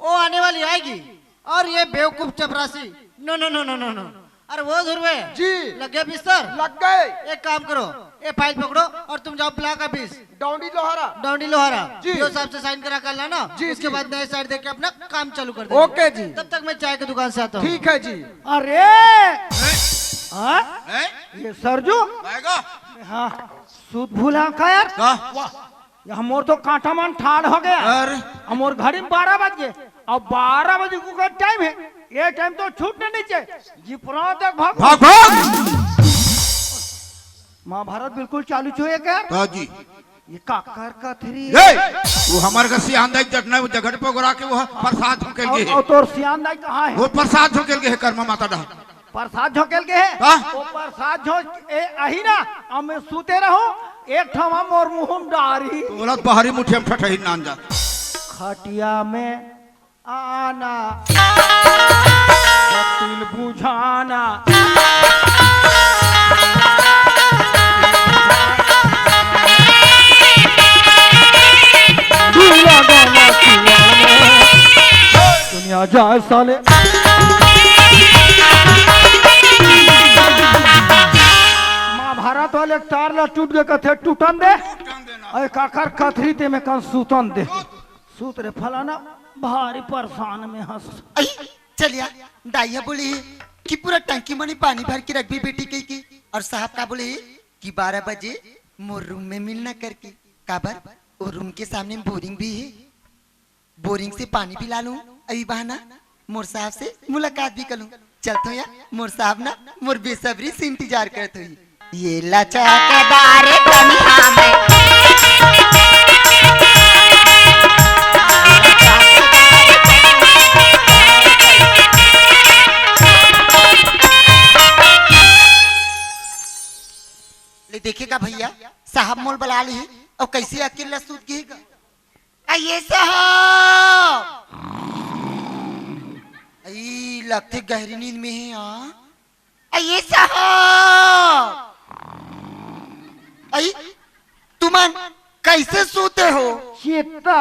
वो आने वाली आएगी। और ये बेवकूफ चपरासी, नो, नो, नो, नो, नो, नो। अरे वो ध्रुवे, जी। लग गया बिस्तर? लग गए। एक काम करो, ये फाइल पकड़ो और तुम जाओ ब्लॉक ऑफिस। डौंडी लोहारा। डौंडी लोहारा। जी। डीओ साहब से साइन करा कर लाना, जी, उसके जी। बाद नए साइड देके अपना काम चालू कर देना। ओके जी। तब तक मैं चाय की दुकान से आता हूँ। ठीक है जी। अरे! हाँ? हैं? ये सरजू? आएगा? हाँ। सूत भूला का यार? का? वाह। ये हमर तो कांटा मन ठाड़ हो गया। अरे। हमर घड़ी में बारह बज गए। अब बारह बजे को का टाइम है, ये टाइम तो छूटने नहीं चाहिए। जिपरा तक भाग। भाग, भाग। महाभारत बिल्कुल चालू छुए क्या? हाँ जी। ये काकर कथरी। ए, वो हमर का सियान दाई जटना, वो जगह पे गोरा के वो प्रसाद झोंकेल के और, है। और तोर सियान दाई कहाँ है? वो प्रसाद झोंकेल के है कर्मा माता डा। प्रसाद झोंकेल के है? हाँ। वो प्रसाद झोंक ए, अही ना, अब मैं सूते रहूं, एक ठमा मोर मुंह में डारी। तोला बाहरी मुठिया में ठठही नान जा। खटिया में आना, तिल बुझाना। दुनिया जाए साले। महाभारत वाले तार ला टूट के कथे टूटन दे। अरे काकर कथरी ते में कन सूतन दे। सूत रे फलाना, भारी परेशान में हंस। अई, चलिया, दाइया बोले हे कि पूरा टंकी मनी पानी भर के रखबे बेटी कही के। और साहब का बोले हे कि बारह बजे मोर रूम में मिलना करके। काबर? वो रूम के सामने में बोरिंग भी है, बोरिंग से पानी भी ला लूं, अभी बहाना मोर साहब से मुलाकात भी कर लूं। चलत हो या मोर साहब ना मोर बेसब्री से इंतजार करत होही। ये लचकदार कनिहा में। ले देखे का भैया, साहब मोल बला ली और कैसे अकेला सूत गए गा। आइए साहब। आई लगथे गहरी नींद में है, हाँ। आइए साहब। आई, तुमन कैसे सोते हो? चित्ता।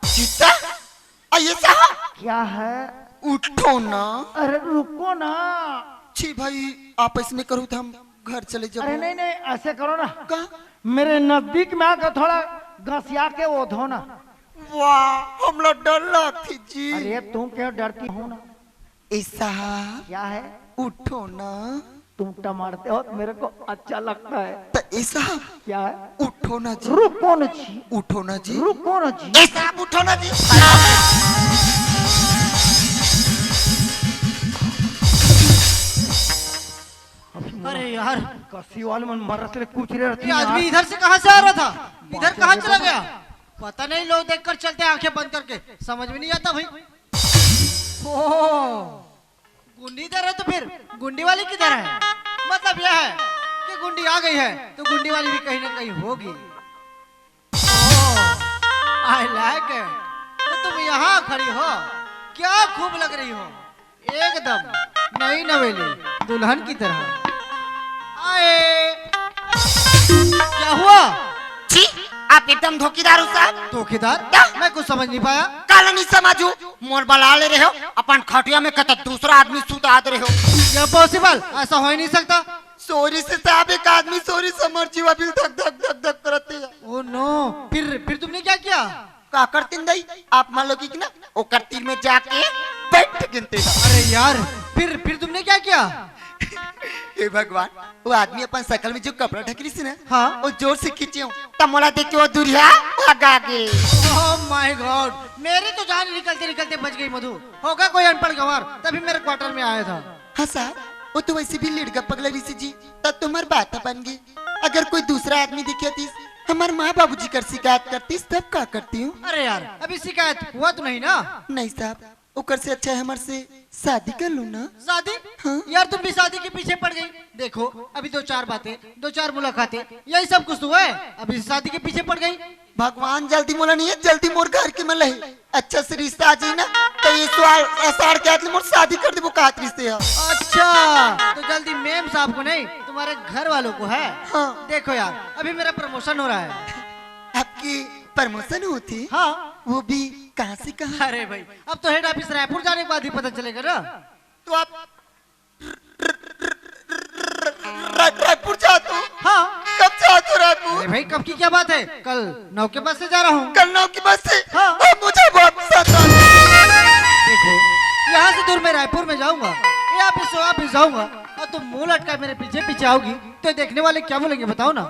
चित्ता? आइए साहब। क्या है? उठो ना। अरे रुको ना। छी भाई, आप ऐसे नहीं करो तो हम घर चले जाओ। अरे नहीं, नहीं, ऐसे करो ना। का? मेरे नजदीक में आके थोड़ा घसिया के ओढ़ो ना। वाह, हमला डर लगथे जी। अरे, तुम क्यों डरती हो ना? ए साहब, क्या है? उठो ना। तुम टमारते हो तो मेरे को अच्छा लगता है। तो ए साहब, क्या है? उठो ना जी। रुको ना जी। उठो ना जी। रुको ना जी। ए साहब, उठो ना जी। अभी अरे यार। कसी वाले मन मरत ले कुछ रे रहती ये आदमी यार। इधर से कहाँ से आ रहा था? इधर बात कहाँ है चला देखो। गया? पता नहीं, लोग देखकर चलते हैं आंखें बंद करके, समझ में नहीं आता भाई। ओह, गुंडी इधर है तो फिर गुंडी वाली किधर है? मतलब यह है कि गुंडी आ गई है तो गुंडी वाली भी कहीं ना कहीं होगी। ओह, I like it। तो तुम यहाँ खड़ी हो, क्या खूब लग रही हो, एकदम नई नवेली दुल्हन की तरह। आए, क्या हुआ? जी, आप एकदम धोखेदार हो साहब। धोखेदार? क्या? मैं कुछ समझ नहीं पाया। काला नहीं समझू, मोर बला ले रहे हो, अपन खटिया में कत दूसरा आदमी सुता दे रहे हो। ये पॉसिबल, ऐसा हो ही नहीं सकता। सॉरी से साहब, एक आदमी सॉरी से मर जीवा बिल धक धक धक धक करते हैं। ओह नो, फिर फिर तुमने क्या किया? का करतीन दई, आप मान लो कि ना ओकर तीर में जाके बैठ गिनते हैं। अरे यार, फिर फिर तुमने क्या किया? हे भगवान, वो आदमी अपन शकल में जो कपड़ा ढक रही थी ना, हाँ। वो जोर से खींचे हूँ, तब मोला देख के वो दुरिहा भागा गे। Oh my God, मेरी तो जान निकलते निकलते बच गई मधु। होगा कोई अनपढ़ गंवार, तभी मेरे क्वार्टर में आया था। हाँ साहब, वो तो वैसे भी लिड़गा पगला रही थी जी, तब तुम्हार बात बन गई। अगर कोई दूसरा आदमी दिखे तीस, हमार माँ बाबूजी कर शिकायत करतीस, तब का करती हूँ? अरे यार, अभी शिकायत हुआ तो नहीं ना? नहीं साहब, ओकर से अच्छा है हमार से शादी कर लूँ ना। शादी? हाँ। यार, तुम भी शादी के पीछे पड़ गई। देखो, अभी दो चार बातें, दो चार मुलाकातें, यही सब कुछ तो हुआ है। अभी शादी के पीछे पड़ गई। भगवान जल्दी मोला नहीं है, जल्दी मोर घर के में लही। अच्छा से रिश्ता आ जाई ना, तो ये सवाल असाड़ के आदमी मोर शादी कर देबो कहत रिश्ते है। अच्छा, तो जल्दी मेम साहब को नहीं, तुम्हारे घर वालों को है। हाँ। देखो यार, अभी मेरा प्रमोशन हो रहा है। आपकी प्रमोशन होती? हाँ। वो भी कहाँ से कहाँ? अरे भाई, अब तो हेड ऑफिस रायपुर जाने के बाद ही पता चलेगा ना। तो आप रा-, रायपुर जात हो? हाँ। कब जात हो रायपुर? अरे भाई, कब की क्या बात है, कल नौ के बस से जा रहा हूँ। कल नौ की बस से? हाँ। अब मुझे वापस आता है। देखो, यहाँ से दूर मैं रायपुर में जाऊंगा, ये ऑफिस से वापस जाऊंगा, और तुम मुंह लटका मेरे पीछे पीछे आओगी, तो देखने वाले क्या बोलेंगे, बताओ ना।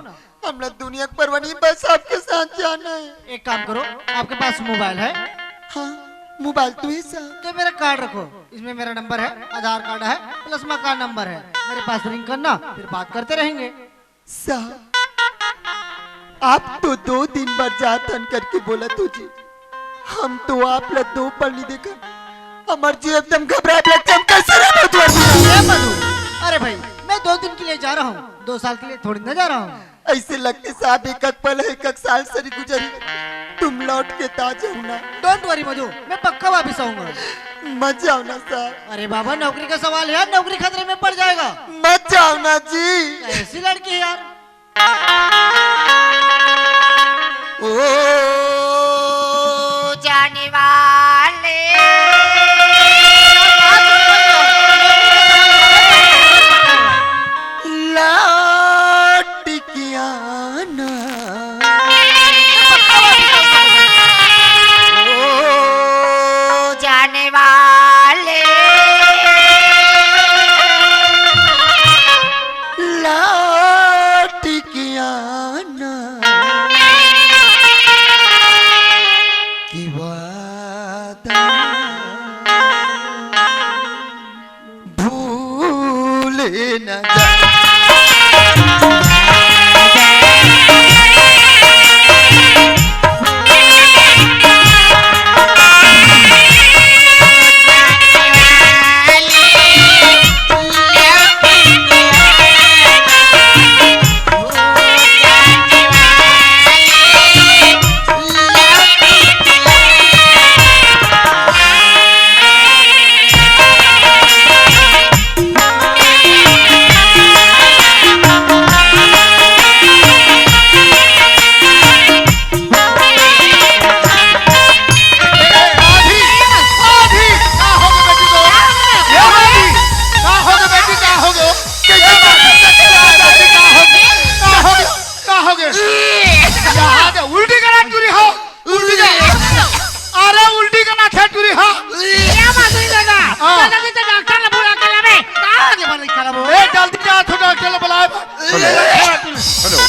हम लोग दुनिया के परवानी, बस आपके साथ जाना है। एक काम करो, आपके पास मोबाइल है? हाँ, मोबाइल तो है साहब। तो मेरा कार्ड रखो, इसमें मेरा नंबर है, आधार कार्ड है, प्लस मकान नंबर है। मेरे पास रिंग करना, फिर बात करते रहेंगे। साहब, आप तो दो दिन बर जात हन करके बोलत हो जी, हम तो आप ला दो पल नहीं देखा, हमार जी एकदम घबराए लग, हम कैसे रह मधु? अरे भाई, मैं दो दिन के लिए जा रहा हूँ, दो साल के लिए थोड़ी ना जा रहा हूँ। ऐसे लगते साहब एक एक पल एक एक साल सरी गुजरी। तुम लौट के ता जाओ ना। डोंट वरी मधु, मैं पक्का वापस आऊंगा। मत जाओ ना साहब। अरे बाबा, नौकरी का सवाल है यार, नौकरी खतरे में पड़ जाएगा। मत जाओ ना जी। ऐसी लड़की है यार। ओ जाने वाले। लौट के आना। ओ जाने वाले। लौट के आना। कि वादा भूले न जा। जल्दी जा, तो डॉक्टर ला बुलाए बा। हेलो।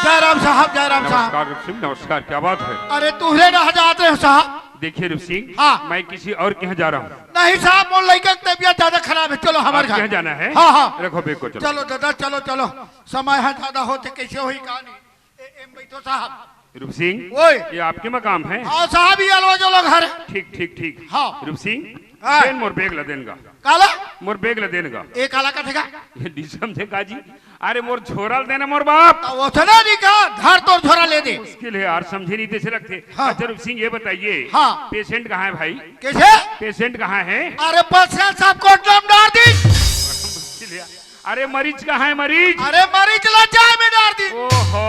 जयराम साहब, जयराम साहब। नमस्कार रूप सिंह, नमस्कार, क्या बात है? अरे, तुहरे ना जात रहे साहब। देखिए रूप सिंह, हाँ। मैं किसी और के यहाँ जा रहा हूँ। नहीं साहब, मोर लइका के तबीयत ज्यादा खराब है, चलो हमारे आपके घर। यहाँ जाना है? हाँ, हाँ। रखो बैग को, चलो। चलो दादा, चलो, चलो, समय है ज्यादा होते, कैसे होई का नहीं। ए, एम बैठो साहब। रूप सिंह, ओए। ये आपके मकाम है? हाँ साहब, ये अलवा जो लोग घर। ठीक, ठीक, ठीक। हाँ। रूप सिंह, हाँ। देन मोर बैग ला देन गा। काला? मोर बैग ला देन गा। ए काला का थे का? ये नहीं समझे का जी? अरे मोर झोरा ला देना मोर बाप। तो वो तो ना नहीं कहा, धर तोर झोरा ले दे। मुश्किल है यार, समझे नहीं तैसे लगते। हाँ। अच्छा रूप सिंह, ये बताइए, हाँ। पेशेंट कहाँ है भाई? कैसे? पेशेंट कहाँ है? अरे पेशेंट साहब कोटला में डार दी। मुश्किल है यार। अरे मरीज कहाँ है मरीज? अरे मरीज ला चाय में डार दी। ओहो,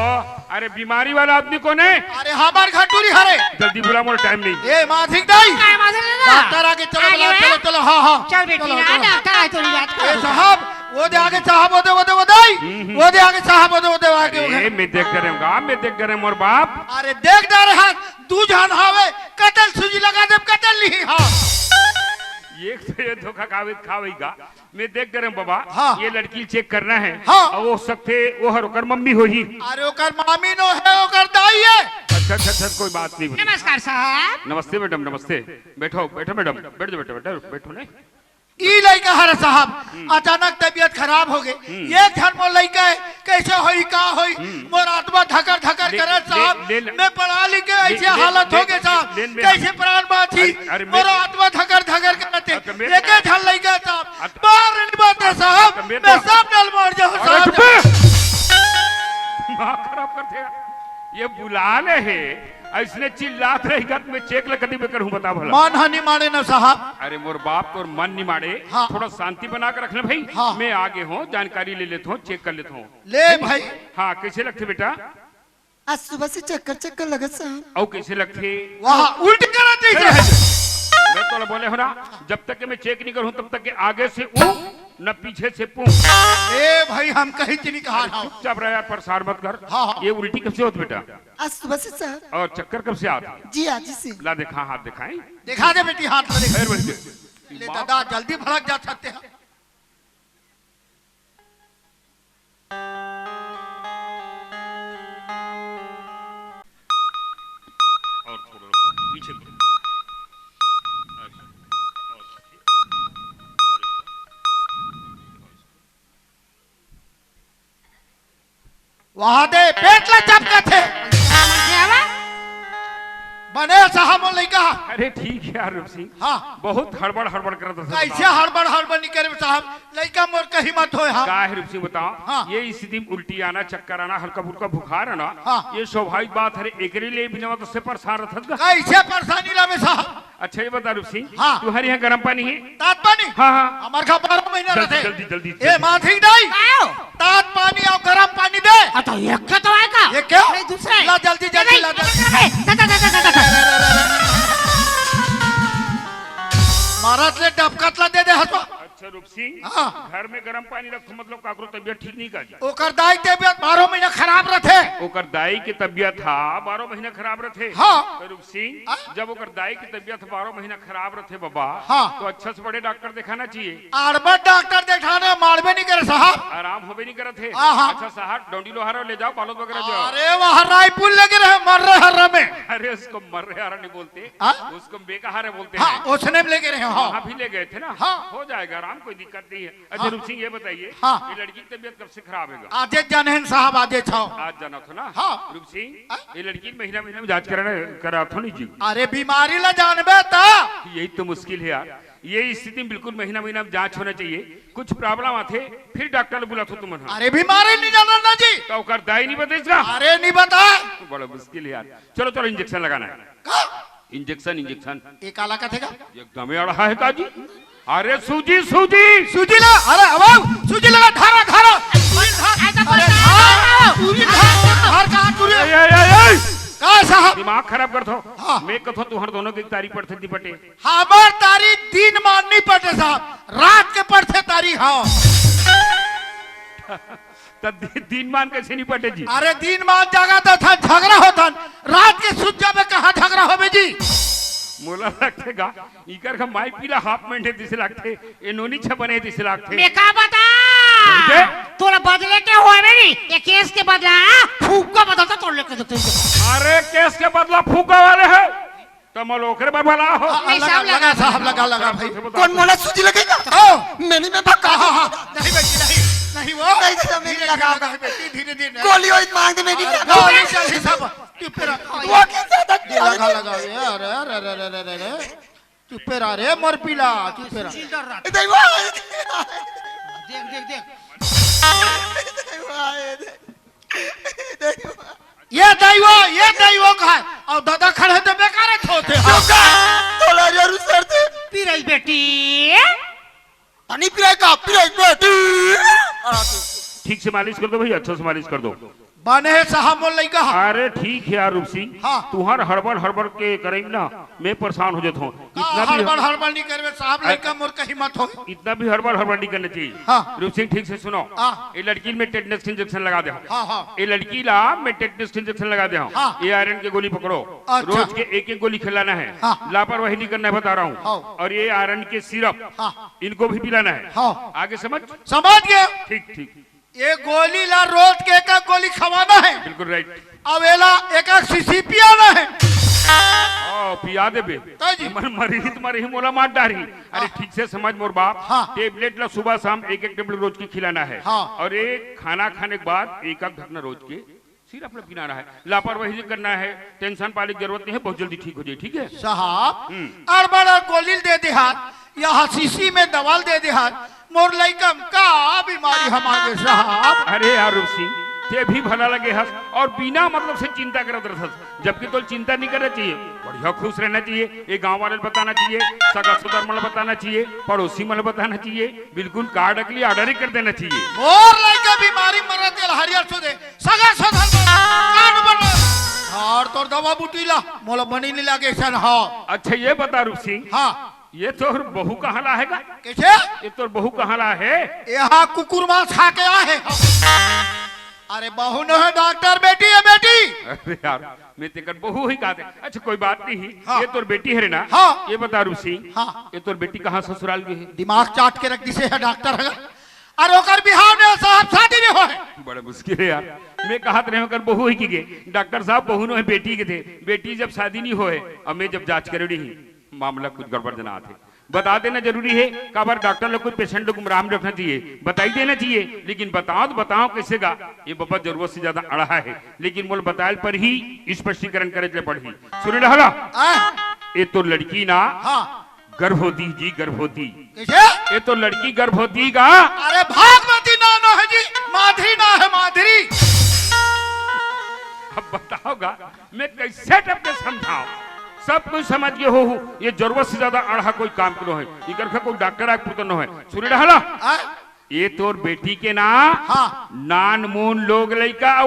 अरे बीमारी वाला आदमी कौन है? अरे हमार घर टूरी हरे। जल्दी बुला, मोर टाइम नहीं। ए माथिक दाई। काय माथिक दादा? डॉक्टर आगे, चलो आगे बुला, मैं? चलो, चलो, हाँ, हाँ। चल बेटी, चलो, ना चलो। डॉक्टर आए तो नहीं बात ए करो। साहब, वो दे आगे साहब, वो दे, वो दे, वो दे। हम्म, हम्म। वो दे आगे साहब, वो दे, वो दे, आगे, अरे वो दे। मैं देख करे हूँ, मैं देख करे मोर बाप। अरे देख डरे हाथ, दू जन हावे, कतल सूजी लगा दे, कतल नहीं हाँ। एक तो ये धोखा खावे, खावेगा। मैं देख डरे हूँ बाबा, हाँ। ये लड़की चेक करना है। हाँ। और वो सकते, वो हर ओकर मम्मी होही। अरे ओकर मामी नो है, ओकर दाई है। अच्छा, अच्छा, अच्छा, कोई बात नहीं। नमस्कार साहब। नमस्ते मैडम, नमस्ते। बैठो, बैठो मैडम, बैठ जाओ, बैठो, बैठो, बैठो ने। ई लइका हरे साहब, हम्म। अचानक तबीयत खराब हो गई। हम्म। एक झन मोर लइका है, कैसे होई, का होई? हम्म। मोर आत्मा धकर धकर ले, करे ले, साहब। ले, ले, मैं पढ़ा लिख के ले, ऐसे ले, हालत ले, हो गए साहब। ले, ले, कैसे प्राण बाची? अरे, अरे, मैं मोर आत्मा धकर धकर करते। अरे, मैं एक झन लइका है साहब। अरे, बाहर नहीं बात है साहब। अरे, मैं मैं तो सब डल मार जाऊँ अरे, साहब। चुप है। दिमाग खराब कर देगा। ये बुला ले है, ऐसने चिल्लात रही गत में चेक ल कदी में करहूं बता भला। मन ह नहीं माने ना साहब। अरे मोर बाप तोर मन नहीं माने, हाँ। थोड़ा शांति बना के रख ले भाई। हाँ। मैं आगे हूँ, जानकारी ले लेता हूँ, चेक कर लेता हूँ। ले भाई। हाँ, कैसे लगथे बेटा? आज सुबह से चक्कर चक्कर लगत साहब। अउ कैसे लगथे? वाह, उल्टी करत हे। मैं तोला बोले हो ना, जब तक के मैं चेक नहीं करूँ तब तक के आगे से ऊ न पीछे से पूं। ए भाई, हम कहीं से नहीं कहा ना। चुपचाप रह यार, परेशान मत कर। हाँ, हाँ। ये उल्टी कब से होत बेटा? आज सुबह से सर। और चक्कर कब से आत? जी आज ही से। ला देखा, हाथ दिखाएं। दिखा दे बेटी, हाथ में दिखा। खैर बन गए। ले दादा, जल्दी भड़क जा सकते हैं। और थोड़ा पीछे करो। अच्छा। और वहां दे, पेट ला चपकत हे। का मन से आवा? बने साहब, वो लइका। अरे ठीक है यार रूप सिंह। हाँ। बहुत हड़बड़ हड़बड़ करत हस कैसे साहब। हड़बड़ हड़बड़ नहीं करे साहब, लइका मोर कहीं मत होए, हाँ। का है रूप सिंह बताओ? हाँ। ये स्थिति में उल्टी आना, चक्कर आना, हल्का फुल्का बुखार आना, हाँ। ये स्वाभाविक बात है। एकरे लिए बिना तो से परेशान रहत हस का? कैसे परेशानी रहे साहब? अच्छा ये बता रूप सिंह, हाँ। तुम्हारे यहाँ गर्म पानी है? तात पानी? हाँ, हाँ। हमार का बारह महीना जल्दी, रहते। जल्दी, जल्दी, ए, जल्दी। माथिक दाई। का हो? तात पानी और गरम पानी दे। आ, तो एक के तो आए का? ये क्या? नहीं, दूसरा है। ला, जल्दी, जल्दी, नहीं, ला, जल्दी। नहीं, नहीं, नहीं, नहीं, नहीं, नहीं, नहीं, नहीं। मरत ले डबकत ला दे दे हसवा। अच्छा, रूप सिंह, हाँ। घर में गरम पानी रखो, मतलब काकरो तबीयत ठीक नहीं का जी? ओकर दाई तबीयत बारह महीना खराब रहते। ओकर दाई के तबीयत हा बारह महीना खराब रहते। हाँ। तो रूप सिंह, हाँ? जब ओकर दाई के तबीयत बारह महीना खराब रहते बाबा, हाँ। तो अच्छा से बड़े डॉक्टर दिखाना चाहिए। आड़बड़ डॉक्टर दिखाने मारबे नहीं करे साहब। आराम होबे नहीं करत हे। हाँ, हाँ। अच्छा साहब, डोंडी लोहारा ले जाओ, बालोद वगैरह जाओ। अरे वह रायपुर लेके रहे, मर रहे हर में। अरे उसको मर रहे हरा नहीं बोलते, हाँ? उसको बेकहारा बोलते हाँ, हैं। उसने भी लेके रहे, हाँ। वहाँ भी ले गए थे ना? हाँ। हो जाएगा आराम, कोई दिक्कत नहीं है। अच्छा हाँ। रूप सिंह, ये बताइए, हाँ। ये लड़की की तबीयत कब से खराब है? आजे जाने हैं साहब, आजे छाओ। आज जाना था ना? हाँ। रूप सिंह, हाँ? ये लड़की महीना महीना में जांच कराना, करा था नहीं जी? अरे बीमारी ला जानबे ता। यही तो मुश्किल है यार, ये स्थिति में बिल्कुल महीना महीना में जांच होना चाहिए। कुछ प्रॉब्लम आथे, फिर डॉक्टर ला बुलाथो तुमन हा। अरे बीमारी नहीं जाना ना जी। तो ओकर दाई नहीं बताइस का? अरे नहीं बताए। बड़ा मुश्किल है यार। चलो, चलो, इंजेक्शन लगाना है। का? Injection, injection. ये काला का थे का? एकदम ही अड़हा है का जी? अरे सूजी, सूजी। सूजी ला, अरे अबाऊ, सूजी लगा, धारा, धारा। अरे धारा, धारा, धारा का, सूजी। ए, ए, ए, ए। का साहब? दिमाग खराब करथो। हाँ। मैं कथो तुहर दोनों के तारीख पड़थे नहीं पटे। हमार तारीख दिन मान नहीं पटे साहब, रात के पड़थे तारीख। हाँ। त दि-, दिन मान कैसे नहीं पटे जी? अरे दिन मान जगा देथन, झगड़ा होथन, रात के सुत जाबे, कहाँ झगड़ा होबे जी? मोला लगथे गा, इकर का माई पीला हाफ पैंट हे जैसे लगथे, ए नोनी छपन हे जैसे लगथे। मैं का बता? केस के बदला फुग्गा बदलता तोर लेके देते हैं। अरे, केस के बदला फुग्गा वाले है, त मोला ओकरे बर बला हो। हाँ, नहीं, लगा, साहब, लगा, लगा। साहब, लगा, लगा, भाई। कौन मोला सूजी लगेगा? ओ, मैंने मैं भक्का। हाँ, हाँ, हाँ। नहीं बेटी, नहीं, नहीं वो। नहीं, नहीं, धीरे, धीरे, लगा। नहीं बेटी, धीरे, धीरे। गोली वही मांग दे, मैंने अरे, क्या गोली चल रही सब। चुप रह। वो कैसे धक्के ये लगा, लगा। लगा, ये, अरे, अरे, अरे। चुप रह रे, मोर पीला, चुप रह। चिल्लर रहा। इधर वो। देख, देख, देख। इधर वो आए, देख। इधर वो। ये दैवो, ये दैवो का है। और दादा खड़े तो बेकार है, थोते हैं। चुप कर। तोला जरूर सर दे। पिरई बेटी। पानी पिराई का, पिराई बेटी। ठीक से मालिश कर दो भैया, अच्छा से मालिश कर दो। बने हे साहब मोर लइका ह। अरे ठीक है यार रूप सिंह, हाँ। तुहर हड़बड़ हड़बड़ के करे ना, मैं परेशान हो जाता हूँ। का इतना भी हड़बड़ हड़बड़ नहीं करबे साहब, अरे लइका मोर कहीं मत हो। इतना भी हड़बड़ हड़बड़ नहीं करना चाहिए। हाँ। रूप सिंह, ठीक से सुनो। हाँ। ये लड़की में टेटनस के इंजेक्शन लगा दे। हाँ, हाँ। ये लड़की ला मैं टेटनस के इंजेक्शन लगा दे हूँ। हाँ। ये आयरन की गोली पकड़ो। अच्छा। रोज के एक एक गोली खिलाना है। हाँ। लापरवाही नहीं करना है, बता रहा हूँ। हाँ। और ये आयरन के सिरप, हाँ। इनको भी पिलाना है। हाँ। आगे समझ? समझ गए। ठीक, ठीक। ये गोली ला रोज के एक एक गोली खवाना है। बिल्कुल राइट। अब एला एक एक शीशी पियाना है। ओ, पिया देबे। तो जी। मन मरही त मरही, मोला मार डारही। अरे हाँ। ठीक से समझ मोर बाप। हाँ। टेबलेट ला सुबह शाम एक एक टेबलेट रोज की खिलाना है। हाँ। और एक खाना खाने के बाद एक आध ढकना रोज के सिरप ला पिलाना है। लापरवाही नहीं करना है, टेंशन पाले की जरूरत नहीं है, बहुत जल्दी ठीक हो जाए, ठीक है? साहब, हम्म। अड़बड़ गोली दे दे हाथ, यहाँ शीशी में दवाल दे दे हाथ, मोर लइका म का बीमारी हम आगे साहब? अरे यार रूप सिंह, ते भी भला लगे हस और बिना मतलब से चिंता करत रहस, जबकि तोल चिंता नहीं करना चाहिए। बढ़िया खुश रहना चाहिए। ये गांव वाले ल बताना चाहिए, सगा सुदर मन ल बताना चाहिए, पड़ोसी मन ल बताना चाहिए, बिल्कुल कार्ड के लिए ऑर्डर ही कर देना चाहिए। मोर लइका बीमारी मरत तेल हरियर सुदे, सगा सुदर मन कार्ड बन। धार तोर दवा बूटी ला, मोला बनी नहीं लागे सन। हाँ। अच्छा ये बता रूप सिंह, हाँ। ये तोर बहू कहाँ ला है गा? कैसे? ये तोर बहू कहाँ ला है? यहाँ कुकुर मांस खा के आए हैं। अरे बहू न है डॉक्टर, बेटी है बेटी। अरे यार, मैं तेकर बहू ही कहते। अच्छा कोई बात नहीं, हाँ। ये तोर बेटी है रे ना? हाँ। ये बता रूप सिंह, हाँ। ये तोर बेटी कहाँ ससुराल गई है? दिमाग चाट के रख दिसे है डॉक्टर है। अरे ओकर बिहाव ने साहब शादी नहीं होए। बड़ा मुश्किल है यार। मैं कहत रहे ओकर बहू ही की गे। डॉक्टर साहब बहू नो है बेटी के थे। बेटी जब शादी नहीं होए, अब मैं जब जांच करे रही, मामला कुछ गड़बड़ जना आथे। बता देना जरूरी है, काबर डॉक्टर लोग कोई पेशेंट लोग गुमराह में रखना चाहिए, बताई देना चाहिए, लेकिन बताओ तो बताओ कैसे गा, ये बाबा जरूरत से ज्यादा अड़हा है, लेकिन मोल बतायल पर ही स्पष्टीकरण करे ले पड़ही। सुने रहला? आ? ये तो लड़की ना, हाँ। गर्भवती जी, गर्भवती। कैसे? ये तो लड़की गर्भवती का। अरे भागवती ना, ना है जी, माधुरी ना है, माधुरी। अब बताओगा, मैं कैसे टप के समझाऊं? सब कुछ समझ गए हो, ये जरूरत से ज्यादा अड़हा कोई काम के नो है। इकर का कोई डॉक्टर आग पुत्र नो है। सुने रहला? आ? ये तोर बेटी के ना, हाँ। नान मून लोग लइका